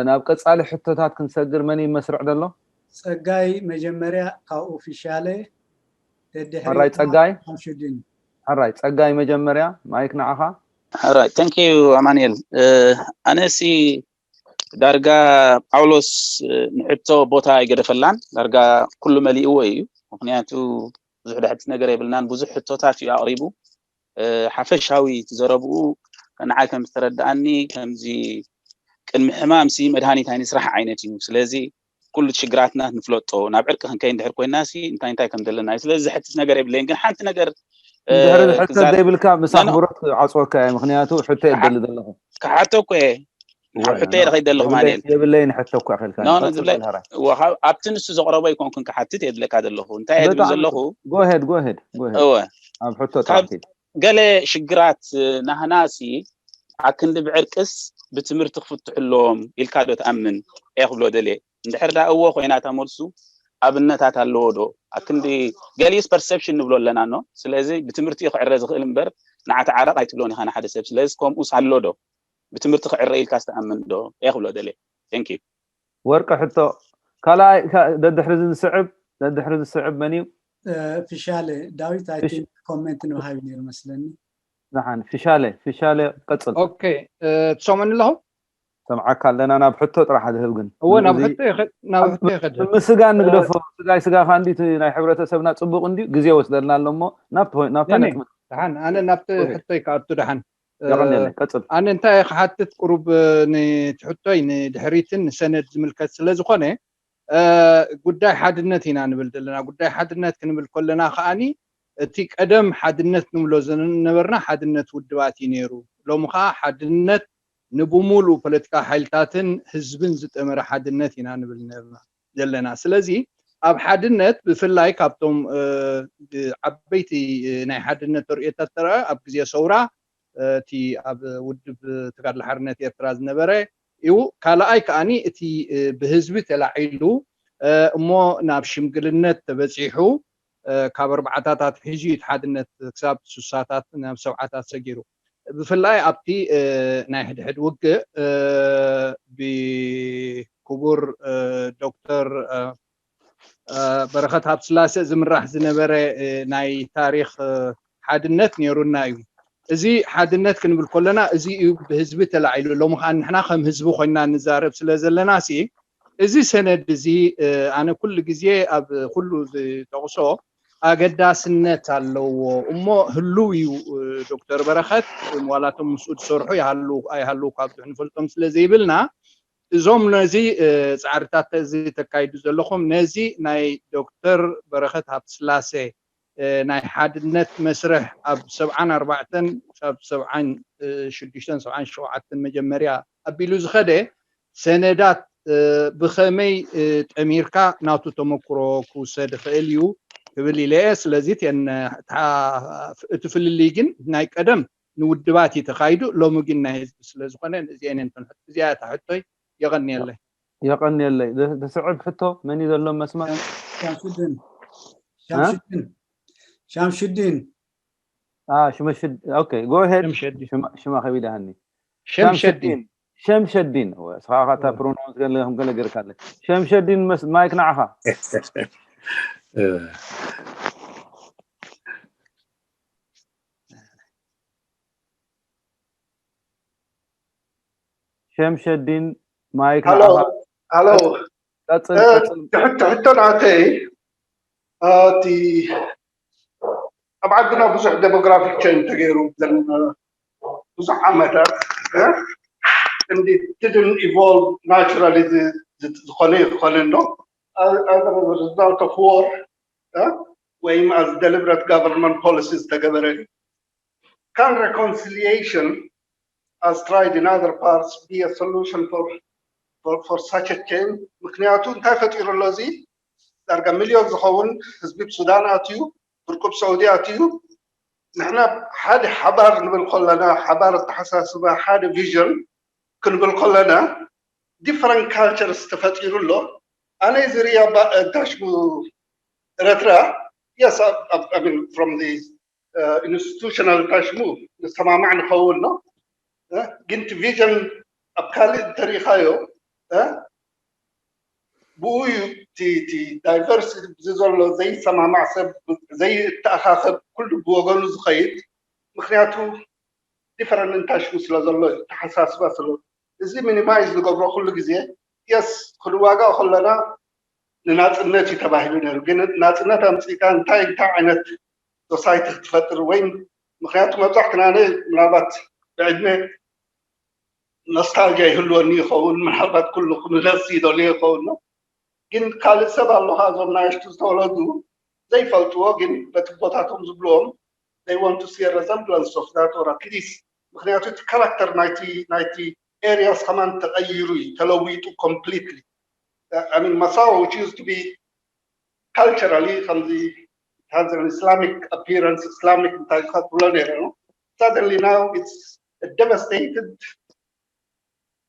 ናብ ቀጻሊ ሕቶታት ክንሰግር መን እዩ መስርዕ ዘሎ? ጸጋይ መጀመርያ፣ ካብኡ ፊሻለ፣ ደድሕሪ ሕራይ ጸጋይ። ሻምሹዲን። ሕራይ ጸጋይ መጀመርያ ማይክ ንዓኻ። ሕራይ thank you ኣማኑኤል። ኣነሲ ዳርጋ ጳውሎስ ንሕቶ ቦታ ኣይገደፈላን፣ ዳርጋ ኩሉ መሊእዎ እዩ። ምክንያቱ ብዙሕ ደሕድስ ነገር የብልናን፣ ብዙሕ ሕቶታት እዩ ኣቕሪቡ። ሓፈሻዊ ትዘረብኡ ንዓይ ከም ዝተረድኣኒ ከምዚ ቅድሚ ሕማም ሲ መድሃኒት ኣይንስራሕ ዓይነት እዩ። ስለዚ ኩሉ ሽግራትና ንፍለጦ፣ ናብ ዕርቂ ክንከይ እንድሕር ኮይና ሲ እንታይ እንታይ ከም ዘለና እዩ። ስለዚ ዝሕትት ነገር የብለይን፣ ግን ሓንቲ ነገር እንድሕር ዝሕተት ዘይብልካ ምሳሕ ብሮት ዓፅወካ እየ። ምክንያቱ ሕቶ የደሊ ዘለኹ ክሓቶ እኮ እየ። ኣብ ሕቶ የደ ከይድ ዘለኹ ማንኤል የብለይን ሕቶ እኳ ከልካ ኣብቲ ንሱ ዘቕረቦ ኣይኮንኩን ክሓትት የድለካ ዘለኹ። እንታይ የድሊ ዘለኹ ጎሄድ ጎሄድ ጎሄድ እወ ኣብ ሕቶ ጥራሕ ኪድ ገለ ሽግራት ናህናሲ ኣክንዲ ብዕርቅስ ብትምህርቲ ክፍትሑ ኣለዎም ኢልካ ዶ ትኣምን? እየ ክብሎ ደልየ። እንድሕር ዳ እዎ ኮይና እታ መልሱ ኣብነታት ኣለዎ ዶ? ኣክንዲ ገሊኡስ ፐርሰፕሽን ንብሎ ኣለና ኖ። ስለዚ ብትምህርቲ እዩ ክዕረ ዝኽእል እምበር ንዓ ተዓረቕ ኣይትብሎን ኢኻ ንሓደ ሰብ። ስለዚ ከምኡስ ኣሎ ዶ? ብትምህርቲ ክዕረ ኢልካ ዝተኣምን ዶ? እየ ክብሎ ደልየ። Thank you። ወርቂ ሕቶ ካልኣይ ደድሕሪ ዝስዕብ ደድሕሪ ዝስዕብ መን እዩ? ፊሻለ ዳዊት ኣይ ቲንክ ኮሜንት ንባሃቢ ነይሩ መስለኒ። ደሓን ፊሻለ ፊሻለ ቀፅል። ኦኬ ትሰምዑኒ ኣለኹም? ሰምዓካ ኣለና። ናብ ሕቶ ጥራሕ ዝህብ ግን እወ ናብ ሕቶ ይኸድ ናብ ሕቶ ይኸድ ምስጋን ንግደፎ። ስጋይ ስጋኻ እንዲ ናይ ሕብረተሰብና ፅቡቕ እንዲ ግዜ ወስደልና ኣሎ እሞ ናብቲ ናብታ ነጥቢ ደሓን ኣነ ናብቲ ሕቶይ ክኣቱ ደሓን የቐንየለይ ቀፅል። ኣነ እንታይ ክሓትት ቁሩብ ንትሕቶይ ንድሕሪትን ንሰነድ ዝምልከት ስለ ዝኾነ ጉዳይ ሓድነት ኢና ንብል ዘለና። ጉዳይ ሓድነት ክንብል ከለና ከኣኒ እቲ ቀደም ሓድነት ንብሎ ዝነበርና ሓድነት ውድባት እዩ ነይሩ። ሎሚ ከዓ ሓድነት ንብሙሉእ ፖለቲካ ሓይልታትን ህዝብን ዝጠመረ ሓድነት ኢና ንብል ነርና ዘለና። ስለዚ ኣብ ሓድነት ብፍላይ ካብቶም ዓበይቲ ናይ ሓድነት ተርእዮታት ተረኣ ኣብ ግዜ ሰውራ እቲ ኣብ ውድብ ተጋድሎ ሓርነት ኤርትራ ዝነበረ እዩ። ካልኣይ ከኣኒ እቲ ብህዝቢ ተላዒሉ እሞ ናብ ሽምግልነት ተበፂሑ ካብ ኣርባዓታታት ሒዙ እቲ ሓድነት ክሳብ ስሳታት ናብ ሰብዓታት ሰጊሩ። ብፍላይ ኣብቲ ናይ ሕድሕድ ውግእ ብክቡር ዶክተር በረኸት ሃብስላሴ ዝምራሕ ዝነበረ ናይ ታሪኽ ሓድነት ነይሩና እዩ። እዚ ሓድነት ክንብል ከለና እዚ እዩ ብህዝቢ ተላዒሉ። ሎሚ ከዓ ንሕና ከም ህዝቢ ኮይና ንዛረብ ስለ ዘለና ሲ እዚ ሰነድ እዚ ኣነ ኩሉ ግዜ ኣብ ኩሉ ዝጠቕሶ ኣገዳስነት ኣለዎ እሞ ህሉው እዩ። ዶክተር በረኸት ዋላቶም ምስኡ ዝሰርሑ ይሃሉ ኣይሃሉ ካብ ብዙሕ ንፈልጦም ስለ ዘይብልና እዞም ነዚ ፃዕርታት እዚ ተካይዱ ዘለኹም ነዚ ናይ ዶክተር በረኸት ሃብስላሴ ናይ ሓድነት መስርሕ ኣብ ሰብዓን ኣርባዕተን ካብ ሰብዓን ሽዱሽተን ሰብዓን ሸውዓተን መጀመርያ ኣቢሉ ዝኸደ ሰነዳት ብኸመይ ጠሚርካ ናቱ ተመክሮ ክውሰድ ይኽእል እዩ ክብል ኢለ እየ። ስለዚ እቲ ፍልልይ ግን ናይ ቀደም ንውድባት እዩ ተኻይዱ፣ ሎሚ ግን ናይ ህዝቢ ስለ ዝኾነ እዚአን እየን እተን ሕቶ። እዚኣ እታ ሕቶይ። የቐንየለይ። የቐንየለይ። ዝስዕብ ሕቶ መን እዩ ዘሎ መስመር? ሻምሹዲን ሻምሹዲን ሻምሹዲን ሽመሽድ ኦኬ ጎ ሄድ። ሽማ ከቢዳሃኒ። ሸምሸዲን ሸምሸዲን እስኻ ካታ ፕሮናውንስ ገለ ከም ገለ ገርካለ። ሸምሸዲን ማይክ ንዓኻ። ሸምሸዲን ማይክ ሃሎ ንዓኻ። ሃሎ ቀጽል እ፣ ቀጽል። ትሕት- ትሕቶ ናተይ እቲ ኣብ ዓድና ብዙሕ ዴሞግራፊክ ቼንጅ ተገይሩ ብዘን ብዙሕ ዓመታት እ፣ እንዲ didn't evolve naturally ዝ- ዝ- ዝኾነ ይኾነ እንዶ as a result of war እ፣ ወይም as deliberate government policy ዝተገበረ እዩ። Can reconciliation as tried in other parts be a solution for for, for such a change? ምክንያቱ እንታይ ፈጢሩ ኣሎ እዚ ዳርጋ ሚልዮን ዝኸውን ህዝቢ ብ ሱዳን ኣትዩ ብርቁብ ሰዑዲ ኣትዩ ንሕና ሓደ ሓባር ንብል ከለና ሓባር ኣተሓሳስባ ሓደ ቪዥን ክንብል ከለና different cultures ተፈጢሩ ኣሎ። ኣነ ዝርያ ዳሽሙ ኤረትራ yes from the institutional ዳሽሙ ንሰማማዕ ንኸውን ነው ግን ቲ ቪዥን ኣብ ካልእ እንተሪኢኻዮ እ? ብኡ እዩ እቲ ዳይቨርሲቲ ዘሎ ዘይሰማማዕ ሰብ ዘይተኣኻኸብ ኩሉ ብወገኑ ዝኸይድ። ምክንያቱ ዲፈረንት ኢንተንሽን ስለ ዘሎ እዩ፣ ተሓሳስባ ስለ። እዚ ሚኒማይዝ ንገብሮ ኩሉ ግዜ። የስ ክንዋጋእ ከለና ንናፅነት እዩ ተባሂሉ ነይሩ። ግን ናፅነት ኣምፅእካ እንታይ እንታይ ዓይነት ሶሳይቲ ክትፈጥር ወይ፣ ምክንያቱ መብዛሕትና ምናልባት ብዕድመ ኖስታልጂያ ይህልወኒ ይኸውን፣ ምናልባት ኩሉ ክምለስ ይደልዮ ይኸውን። ግን ካልእ ሰብ ኣለኻ፣ እዞም ናየሽቱ ዝተወለዱ ዘይፈልጥዎ ግን በቲ ቦታቶም ዝብልዎም they want to see a resemblance of that or at least፣ ምክንያቱ እቲ ካራክተር ናይቲ ናይቲ ኤሪያስ ከማን ተቐይሩ እዩ፣ ተለዊጡ ኮምፕሊትሊ። I mean Masao, which used to be culturally ከምዚ has an Islamic appearance, Islamic እንታይ ኢልካ ትብሎ ነይረ ነው። Suddenly now it's a devastated,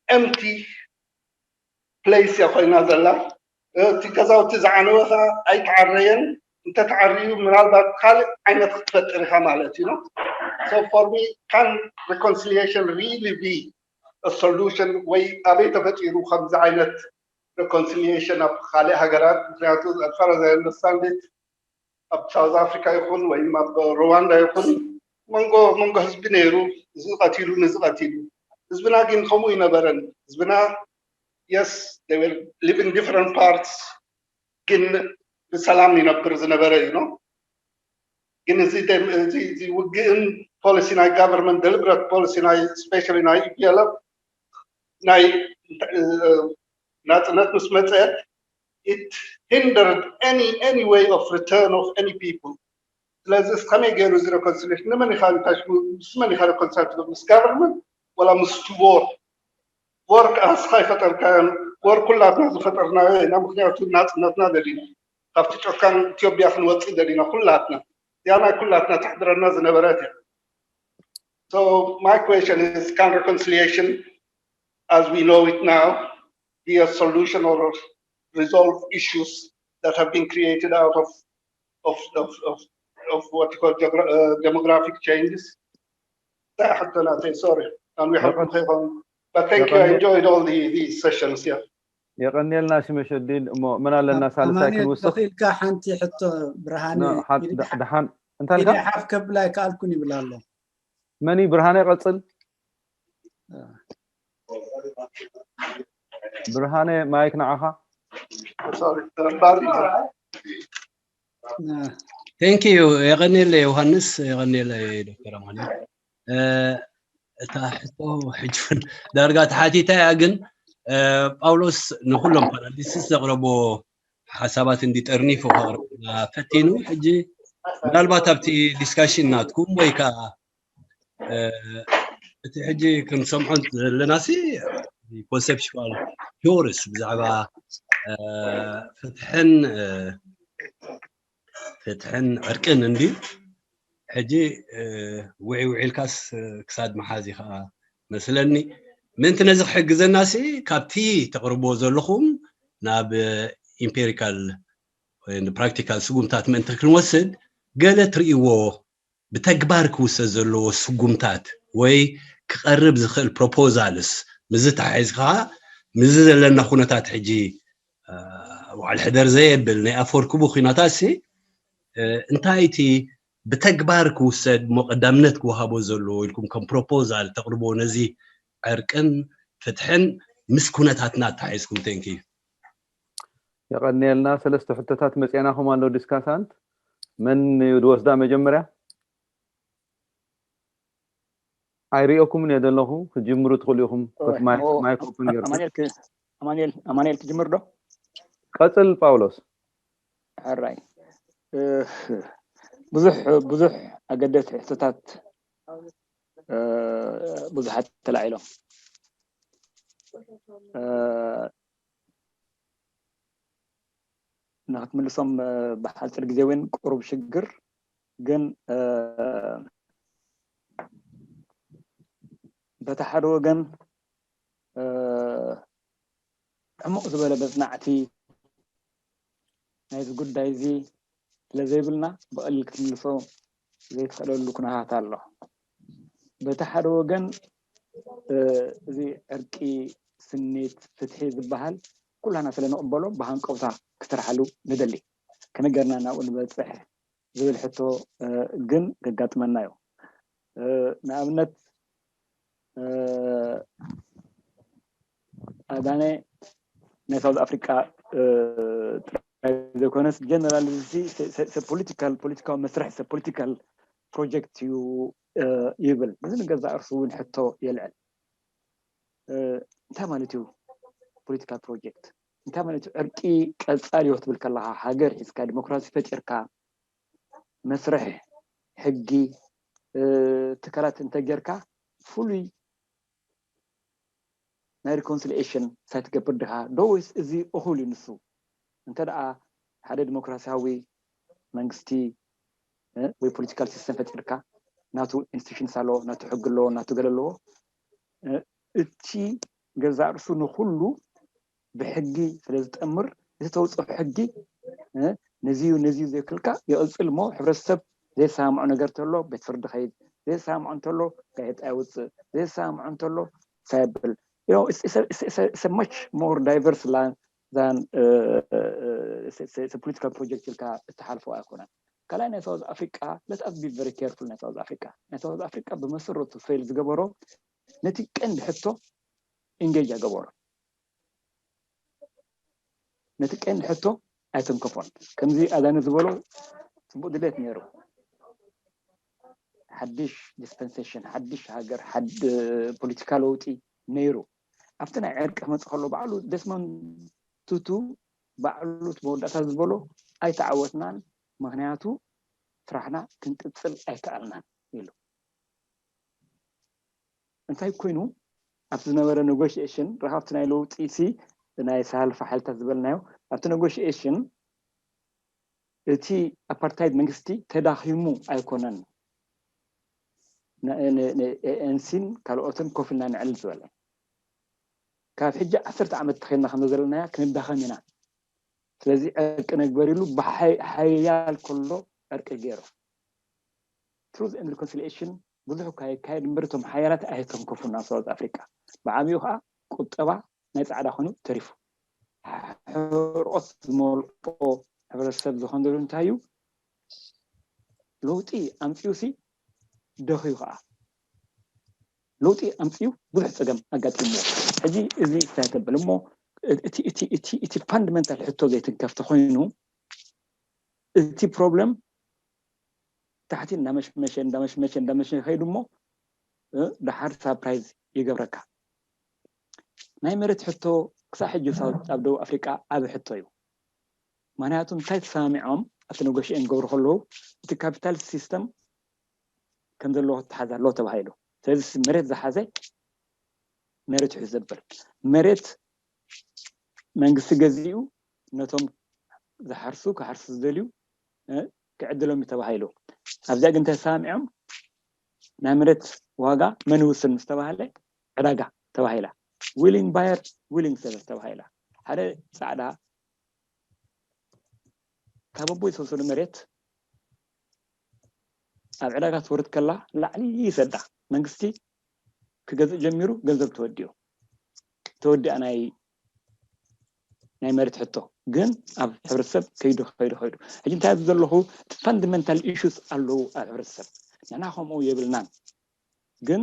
empty place እያ ኮይና ዘላ። እቲ ገዛውቲ ዝዓነወ ከዓ ኣይተዓረየን፣ እንተተዓርዩ ምናልባት ካልእ ዓይነት ክትፈጥር ኢኻ ማለት እዩ። So for me, can reconciliation really be a solution? ወይ ኣበይ ተፈጢሩ ከምዚ ዓይነት reconciliation ኣብ ካልእ ሃገራት? ምክንያቱ as far as I understand it ኣብ ሳውዝ ኣፍሪካ ይኹን ወይም ኣብ ሩዋንዳ ይኹን መንጎ መንጎ ህዝቢ ነይሩ፣ እዚ ቀቲሉ ነዚ ቀቲሉ። ህዝብና ግን ከምኡ ይነበረን። ህዝብና yes, they were living different parts ግን ብሰላም ይነብር ዝነበረ እዩ ነው። ግን እዚ ውግእን ፖሊሲ ናይ ጋቨርንመንት፣ ደሊብረት ፖሊሲ ናይ ስፔሻሊ ናይ ኢፒኤልኤፍ ናይ ናፅነት ምስ መፀት it hindered any any way of return of any people። ስለዚ ከመይ ገይሩ እዚ ሬኮንሲሌሽን? ንመን ኢኻ ምስ መን ኢኻ ሬኮንሳይል ትገብር? ምስ ጋቨርንመንት ወላ ምስ ቱ ዎር? ዎር ከዓ ንስኻ ይፈጠርካዮን ዎር ኩላትና ዝፈጠርናዮ ኢና። ምክንያቱ ናፅነትና ደሊና ካብቲ ጨካን ኢትዮጵያ ክንወፅእ ደሊና ኩላትና እዚኣ ናይ ኩላትና ተሕድረና ዝነበረት እያ። So my question is, can reconciliation as we know it now be a solution or resolve issues that have been created out of of of of, of what you call geogra- uh, demographic changes? لا حتى لا sorry. And we have to take on. But thank you. I enjoyed all the these sessions. Yeah. የቐንየልና ሽመሸዲን። እሞ መን ኣለና ሳልሳይ ኣማኑኤል ክንውስኽ? ተኽኢልካ ሓንቲ ሕቶ ብርሃነ ኖ፣ ሓ- ኢድካ ድ- ድሓን እንታይ ኢልካ? ኢድካ ሓፍ ከብላ ኣይከኣልኩን ይብል ኣሎ። መን እዩ? ብርሃነ ይቐፅል። ብርሃነ ማይክ ንዓኻ። Sorry. Barry. እ፣ Thank you። የቐንየለ ዮሃንስ፣ የቐንየለ ዶክተር ኣማኒ። እ፣ እታ ሕቶ ሕጂ እውን ዳርጋ ተሓቲታ እያ፣ ግን እ፣ ጳውሎስ ንኩሎም ፓናሊስትስ ዘቕረቦ ሓሳባት እንዲጠርኒፉ ከቕርብ ፈቲኑ። ሕጂ ምናልባት ኣብቲ ዲስካሽን ናትኩም ወይ ከዓ እ፣ እቲ ሕጂ ክንሰምዖ ዘለና ሲ ኮንሰፕቹዋል ቲዎሪስ ብዛዕባ እ፣ ፍትሕን እ፣ ፍትሕን ዕርቅን እንዲ ሕጂ እ፣ ውዒ ውዒልካስ እ፣ ክሳድ መሓዝ እዩ ከዓ መስለኒ። ምእንቲ ነዚ ክሕግዘና ሲ ካብቲ ተቕርቦ ዘለኹም ናብ ኢምፔሪካል ወይ ፕራክቲካል ስጉምታት ምእንቲ ክንወስድ ገለ ትርእይዎ ብተግባር ክውሰድ ዘለዎ ስጉምታት ወይ ክቐርብ ዝኽእል ፕሮፖዛልስ ምስዚ ተሓሒዝካ ምስ ዘለና ኩነታት ሕጂ እ፣ ዋዕል ሕደር ዘየብል ናይ ኣፈወርቂ ኩነታት ሲ እ፣ እንታይ እቲ ብተግባር ክውሰድ እሞ ቀዳምነት ክወሃቦ ዘለዎ ኢልኩም ከም ፕሮፖዛል ተቕርቦ ነዚ ዕርቅን ፍትሕን ምስ ኩነታትና ኣተሓሒዝኩም? Thank you። የቐንየልና። ሰለስተ ሕቶታት መፅኤናኹም ኣሎ ዲስካሳንት። መን እዩ ዝወስዳ መጀመርያ? ኣይሪኦኩምን እየ ዘለኹ። ክትጅምሩ ትኽእሉ ኢኹም። እወ፣ ማይክ እሞ ማይክ ኦፕን ጌርኩም። ኣማኑኤል ክ- ኣማኑኤል ኣማኑኤል ክጅምር ዶ? ቀፅል ጳውሎስ። ሕራይ እ፣ ብዙሕ ብዙሕ ኣገደስቲ ሕቶታት እ፣ ብዙሓት ተላዒሎም እ፣ ንክትምልሶም እ፣ ብሓፂር ግዜ እውን ቁሩብ ሽግር ግን እ፣ በቲ ሓደ ወገን እ፣ ዕሙቕ ዝበለ መፅናዕቲ ናይዚ ጉዳይ እዚ ስለ ዘይብልና ብቐሊል ክትምልሶ ዘይትኽእለሉ ኩነታት ኣሎ። በቲ ሓደ ወገን እ፣ እዚ ዕርቂ ስኒት፣ ፍትሒ ዝበሃል ኩላና ስለ ንቕበሎ ብሃንቀውታ ክስርሓሉ ንደሊ። ከመይ ጌርና ናብኡ ንበፅሕ ዝብል ሕቶ ግን ከጋጥመና እዩ። ንኣብነት ኣዳነ ናይ ሳውዝ ኣፍሪቃ ጥራይ ዘይኮነስ ጀነራል ፖለቲካል ፖለቲካዊ መስርሕ ሰብ ፖለቲካል ፕሮጀክት እዩ ይብል። እዚ ንገዛእ እርሱ እውን ሕቶ የልዕል። እንታይ ማለት እዩ ፖለቲካል ፕሮጀክት? እንታይ ማለት እዩ ዕርቂ ቀፃሊ እዩ ክትብል ከለካ ሃገር ሒዝካ ዲሞክራሲ ፈጢርካ መስርሕ ሕጊ ትካላት እንተጌርካ ፍሉይ ናይ ሪኮንሲሊኤሽን ሳይት ትገብር ድኻ ዶ ወይስ እዚ እኹል እዩ ንሱ? እንተ ደኣ ሓደ ዲሞክራሲያዊ መንግስቲ ወይ ፖለቲካል ሲስተም ፈጢርካ ናቱ ኢንስቲቱሽንስ ኣለዎ፣ ናቱ ሕጊ ኣለዎ፣ ናቱ ገለ ኣለዎ። እቲ ገዛእ ርእሱ ንኩሉ ብሕጊ ስለ ዝጠምር እቲ ተውፅኦ ሕጊ ነዚዩ ነዚዩ ዘይክልካ ይቕፅል እሞ ሕብረተሰብ ዘይሰማምዖ ነገር ተሎ ቤት ፍርዲ ኸይድ ዘይሰማምዖ እንተሎ ጋዜጣ ይውፅእ ዘይሰማምዖ እንተሎ ሳይብል much more diverse than political project ኢልካ እትሓልፎ ኣይኮነን። ካልኣይ ናይ ሳውዝ ኣፍሪቃ let us be very careful ናይ ሳውዝ ኣፍሪቃ ናይ ሳውዝ ኣፍሪቃ ብመሰረቱ ፌል ዝገበሮ ነቲ ቀንዲ ሕቶ ኢንጌጅ ኣገበሮ ነቲ ቀንዲ ሕቶ ኣይተንከፎን። ከምዚ ኣዳነ ዝበሎ ፅቡቅ ድሌት ነይሩ። ሓድሽ ዲስፐንሴሽን፣ ሓድሽ ሃገር፣ ሓድ ፖለቲካ ለውጢ ነይሩ። ኣብቲ ናይ ዕርቂ ክመፅእ ከሎ ባዕሉ ደስሞንድ ቱቱ ባዕሉ እቲ መወዳእታ ዝበሎ ኣይተዓወትናን፣ ምክንያቱ ስራሕና ክንቅፅል ኣይከኣልናን ኢሉ። እንታይ ኮይኑ ኣብቲ ዝነበረ ኔጎሽሽን ረኻብቲ ናይ ለውጢ ሲ ናይ ሳልፋ ሓይልታት ዝበልናዮ ኣብቲ ኔጎሽሽን እቲ ኣፓርታይድ መንግስቲ ተዳኺሙ ኣይኮነን። ኤኤንሲን ካልኦትን ኮፍ ኢልና ንዕል ዝበለ ካብ ሕጂ ዓሰርተ ዓመት ተኸድና ከም ዘለናያ ክንዳኸም ኢና። ስለዚ ዕርቂ ነግበር ኢሉ ብሓያል ከሎ ዕርቂ ገይሩ። ትሩዝ ኤንድ ሪኮንሲሊኤሽን ብዙሕ እኳ የካየድ እምበር እቶም ሓያላት ኣይተንከፉን ኣብ ሳውዝ ኣፍሪቃ። ብዓብዩ ከዓ ቁጠባ ናይ ፃዕዳ ኮይኑ ተሪፉ። ሕርቆት ዝመልኦ ሕብረተሰብ ዝኾን ዘሎ እንታይ እዩ? ለውጢ ኣምፅኡ ሲ ደኽዩ ከዓ ለውጢ ኣምፅኡ ብዙሕ ፀገም ኣጋጢምዎ። ሕጂ እዚ እንታይ ተብል እሞ እቲ ፋንዳመንታል ሕቶ ዘይትንከፍ ተኮይኑ እቲ ፕሮብለም ታሕቲ እንዳመሽመሸ እንዳመሽመሸ እንዳመሸ ከይዱ እሞ ደሓር ሳፕራይዝ ይገብረካ። ናይ መሬት ሕቶ ክሳብ ሕጂ ኣብ ደቡብ ኣፍሪቃ ዓብ ሕቶ እዩ። ምክንያቱ እንታይ ተሰማሚዖም ኣብቲ ኔጎሽኤሽን ክገብሩ ከለዉ እቲ ካፒታል ሲስተም ከም ዘለዎ ክተሓዝ ኣለዎ ተባሂሉ። ስለዚ መሬት ዝሓዘ መሬት ይሕዝ ዘብል መሬት መንግስቲ ገዚኡ ነቶም ዝሓርሱ ክሓርሱ ዝደልዩ ክዕድሎም እዩ ተባሂሉ። ኣብዚኣ ግን ተሰማሚዖም ናይ መሬት ዋጋ መን ይውስን ምስ ተባሃለ ዕዳጋ ተባሂላ። ዊሊንግ ባየር ዊሊንግ ሰለር ተባሂላ። ሓደ ፃዕዳ ካብ ኣቦይ ዝተወሰዱ መሬት ኣብ ዕዳጋ ትወርድ ከላ ላዕሊ ይሰዳ። መንግስቲ ክገዝእ ጀሚሩ ገንዘብ ተወዲኡ ተወዲኣ ናይ ናይ መሬት ሕቶ ግን ኣብ ሕብረተሰብ ከይዱ ከይዱ ከይዱ ሕጂ እንታይ ኣብዚ ዘለኹ ፋንዳመንታል ኢሹስ ኣለዉ ኣብ ሕብረተሰብ። ንሕና ከምኡ የብልናን። ግን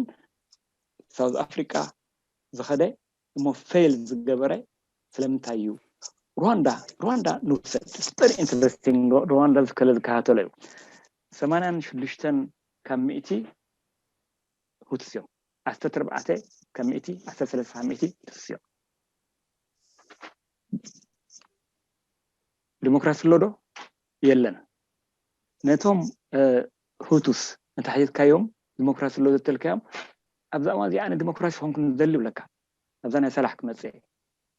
ሳውዝ ኣፍሪቃ ዝኸደ እሞ ፌል ዝገበረ ስለምንታይ እዩ? ሩዋንዳ ሩዋንዳ ንውሰድ። It's very interesting። ሩዋንዳ ዝከለ ዝከታተሎ እዩ። ሰማንያን ሽዱሽተን ካብ ሚእቲ ሁትስ እዮም። ዓሰርተ ኣርባዕተ ካብ ሚእቲ ዓሰርተ ሰለስተ ካብ ሚእቲ ቱትስ እዮም። ዲሞክራሲ ኣሎ ዶ? የለን። ነቶም ሁቱስ ነታሒዝካዮም ዲሞክራሲ ኣሎ ዘተልካዮም ኣብዛ እዋን እዚኣ ኣነ ዲሞክራሲ ኮንኩ ንደሊ ይብለካ። ኣብዛ ናይ ሰላሕ ክመፅእ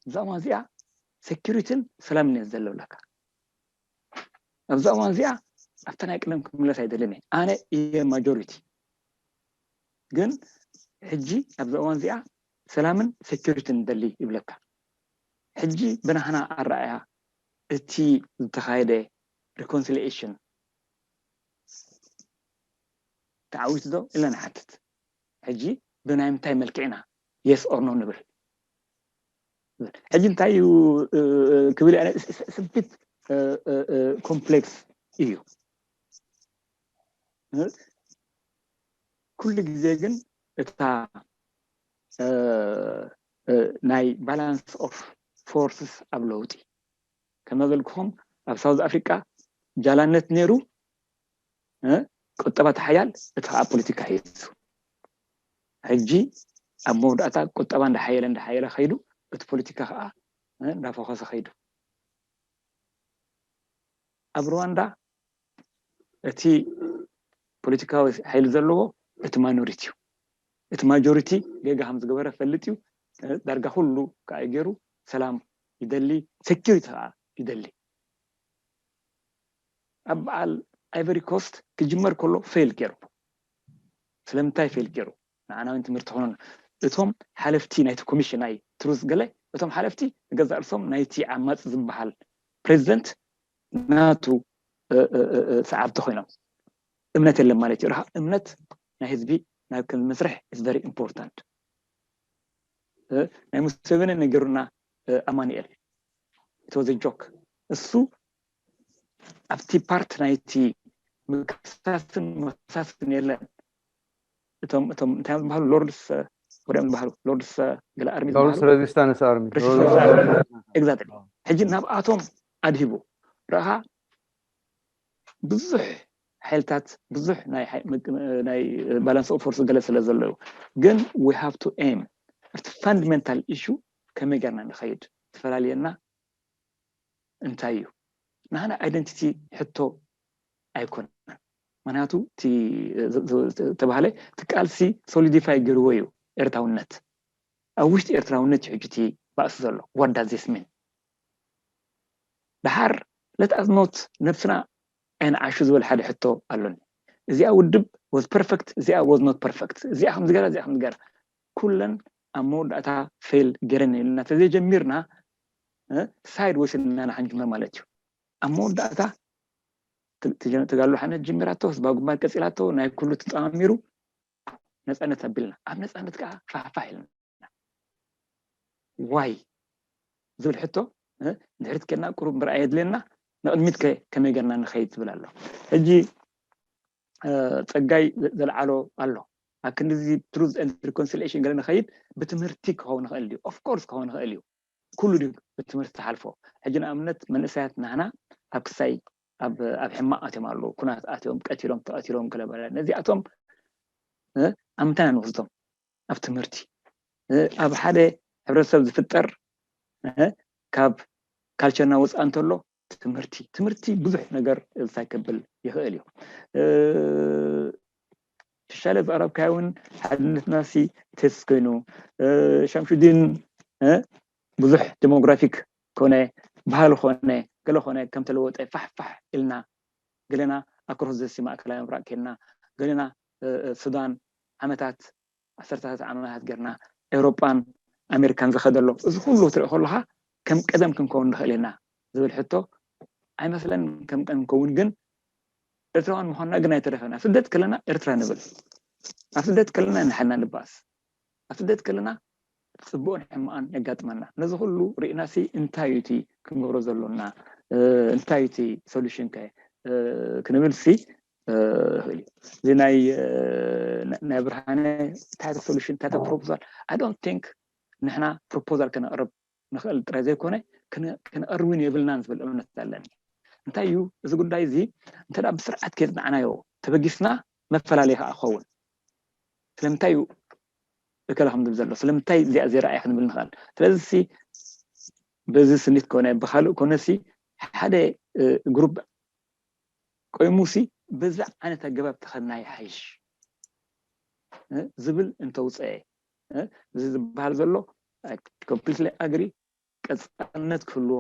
እዛ እዋን እዚኣ ሴኪሪቲን ሰላምን እየ ዝደሊ ይብለካ። ኣብዛ እዋን እዚኣ ኣብታ ናይ ቅደም ክምለስ ኣይደልን እየ። ኣነ እየ ማጆሪቲ። ግን ሕጂ ኣብዛ እዋን እዚኣ ሰላምን ሴኪሪቲን ንደሊ ይብለካ። ሕጂ ብናህና ኣረኣያ እቲ ዝተኻየደ ሪኮንሲሊኤሽን ተዓዊቱ ዶ ኢልና ንሓትት። ሕጂ ብናይ ምንታይ መልክዕ ኢና የስ ኦር ኖ ንብል? ሕጂ እንታይ እዩ ክብል ስብት ኮምፕሌክስ እዩ። ኩሉ ግዜ ግን እታ ናይ ባላንስ ኦፍ ፎርስስ ኣብ ለውጢ ከመበልክኹም ኣብ ሳውዝ ኣፍሪቃ ጃላነት ነይሩ። ቁጠባ ተሓያል እቲ ከዓ ፖለቲካ ሒዙ ሕጂ ኣብ መወዳእታ ቁጠባ እንዳሓየለ እንዳሓየለ ከይዱ እቲ ፖለቲካ ከዓ እንዳፈኮሰ ከይዱ። ኣብ ሩዋንዳ እቲ ፖለቲካዊ ሓይሊ ዘለዎ እቲ ማይኖሪቲ እዩ። እቲ ማጆሪቲ ጌጋ ከም ዝገበረ ፈልጥ እዩ። ዳርጋ ኩሉ ከዓ ገይሩ ሰላም ይደሊ፣ ሴኪሪቲ ከዓ ይደሊ። ኣብ በዓል ኣይቨሪ ኮስት ክጅመር ከሎ ፌል ገይሩ። ስለምንታይ ፌል ገይሩ? ንዓና እውን ትምህርቲ ኾኖን። እቶም ሓለፍቲ ናይቲ ኮሚሽን ናይ ትሩዝ ገለ እቶም ሓለፍቲ ንገዛእ ርእሶም ናይቲ ዓማፅ ዝበሃል ፕሬዚደንት ናቱ ሰዓብቲ ኮይኖም እምነት የለን ማለት እዩ። ርሃ እምነት ናይ ህዝቢ ናብ ከም መስርሕ is very important። ናይ ሙሴቬኒ ነጊሩና ኣማኑኤል it was a joke። እሱ ኣብቲ ፓርት ናይቲ ምክሳስን መክሳስን የለን። እቶም እቶም እንታይ ዝበሃሉ ሎርድስ ወዲኦም ዝበሃሉ ሎርድስ ገለ ኣርሚ ሎርድስ ሬዚስታንስ ኣርሚ ኤግዛክትሊ። ሕጂ ናብኣቶም ኣድሂቡ ረኻ ብዙሕ ሓይልታት ብዙሕ ናይ ባላንስ ኦፍ ፎርስ ገለ ስለ ዘለዉ ግን we have to aim እቲ ፋንዳመንታል ኢሹ ከመይ ጌርና ንኸይድ ትፈላልየና እንታይ እዩ? ንሕና ኣይደንቲቲ ሕቶ ኣይኮነን። ምክንያቱ ተባህለ እቲ ቃልሲ ሶሊዲፋይ ገይርዎ እዩ ኤርትራውነት። ኣብ ውሽጢ ኤርትራውነት እዩ ሕጂ እቲ ባእሲ ዘሎ። What does this mean? ደሓር let us not ነብስና ኣይንዓሹ ዝበል ሓደ ሕቶ ኣሎኒ። እዚኣ ውድብ was perfect፣ እዚኣ was not perfect፣ እዚኣ ከምዚ ገራ፣ እዚኣ ከምዚ ገራ። ኩለን ኣብ መወዳእታ ፌል ገረን ኢልና ተዘይጀሚርና ሳይድ ወሲድና ንሓንጅመር ማለት እዩ። ኣብ መወዳእታ ተጋሉ ሓነት ጀሚራቶ፣ ህዝባዊ ግንባር ቀፂላቶ፣ ናይ ኩሉ ተጠማሚሩ ነፃነት ኣቢልና ኣብ ነፃነት ከዓ ፋሕፋሕ ኢልና ዋይ ዝብል ሕቶ ንድሕሪት ከና ቁሩብ ምርኣይ የድልየና። ንቕድሚት ከመይ ገርና ንኸይድ ትብል ኣሎ። ሕጂ ፀጋይ ዘልዓሎ ኣሎ ኣብ ክንዲዚ ትሩዝ ኤንድ ሪኮንሲሊሽን ገለ ንኸይድ ብትምህርቲ ክኸውን ይኽእል እዩ። ኦፍኮርስ ክኸውን ይኽእል እዩ። ኩሉ ድዩ ብትምህርቲ ተሓልፎ? ሕጂ ንኣብነት መንእሰያት ናህና ኣብ ክሳይ ኣብ ሕማቕ ኣትዮም ኣለዉ። ኩናት ኣትዮም ቀቲሎም ተቐቲሎም ገለ በለ ነዚኣቶም ኣብ ምንታይ ንወስዶም? ኣብ ትምህርቲ ኣብ ሓደ ሕብረተሰብ ዝፍጠር ካብ ካልቸርና ወፃእ እንተሎ ትምህርቲ ትምህርቲ ብዙሕ ነገር እንታይ ከብል ይኽእል እዩ። ሽሻለ ዝቐረብካዮ እውን ሓድነትና ሲ ቴስት ኮይኑ ሻምሹዲን ብዙሕ ዴሞግራፊክ ኮነ ባህሊ ኮነ ገለ ኮነ ከም ተለወጠ ፋሕፋሕ ኢልና ገለና ኣክሮስ ዘሲ ማእከላዊ ምብራቅ ኬድና ገለና ሱዳን ዓመታት ዓሰርታት ዓመታት ገርና ኤውሮጳን ኣሜሪካን ዝኸደሎ እዚ ኩሉ ክትርኢ ከለካ ከም ቀደም ክንከውን ንኽእል ኢና ዝብል ሕቶ ኣይመስለን። ከም ቀደም ክንከውን ግን ኤርትራውያን ምዃንና ግን ኣይተረፈና። ስደት ከለና ኤርትራ ንብል፣ ኣብ ስደት ከለና ንሓና ንባኣስ፣ ኣብ ስደት ከለና ፅቡቕን ሕማቕን የጋጥመና። ነዚ ኩሉ ርኢናሲ እንታይ እዩ እቲ ክንገብሮ ዘሎና? እንታይ እዩ እቲ ሶሉሽን ከ ክንብል ሲ ይኽእል እዩ። እዚ ናይ ናይ ብርሃነ እንታይ ሶሉሽን እንታይ ፕሮፖዛል? I don't think ንሕና ፕሮፖዛል ከነቕርብ ንኽእል ጥራይ ዘይኮነ ክንቐርብን የብልናን ዝብል እምነት ኣለኒ። እንታይ እዩ እዚ ጉዳይ እዚ እንተ ብስርዓት ከየፅናዕናዮ ተበጊስና መፈላለይ ከዓ ክኸውን። ስለምንታይ እዩ እከለ ከም ዝብል ዘሎ ስለምንታይ እዚኣ ዘይረኣየ ክንብል ንኽእል። ስለዚ በዚ ስኒት ኮነ ብካልእ ኮነሲ ሓደ ግሩፕ ቆይሙሲ በዚ ዓይነት ኣገባብ ተኸድና ይሓይሽ ዝብል እንተውፀአ እዚ ዝበሃል ዘሎ ኮምፕሊትሊ ኣግሪ ቀፃልነት ክህልዎ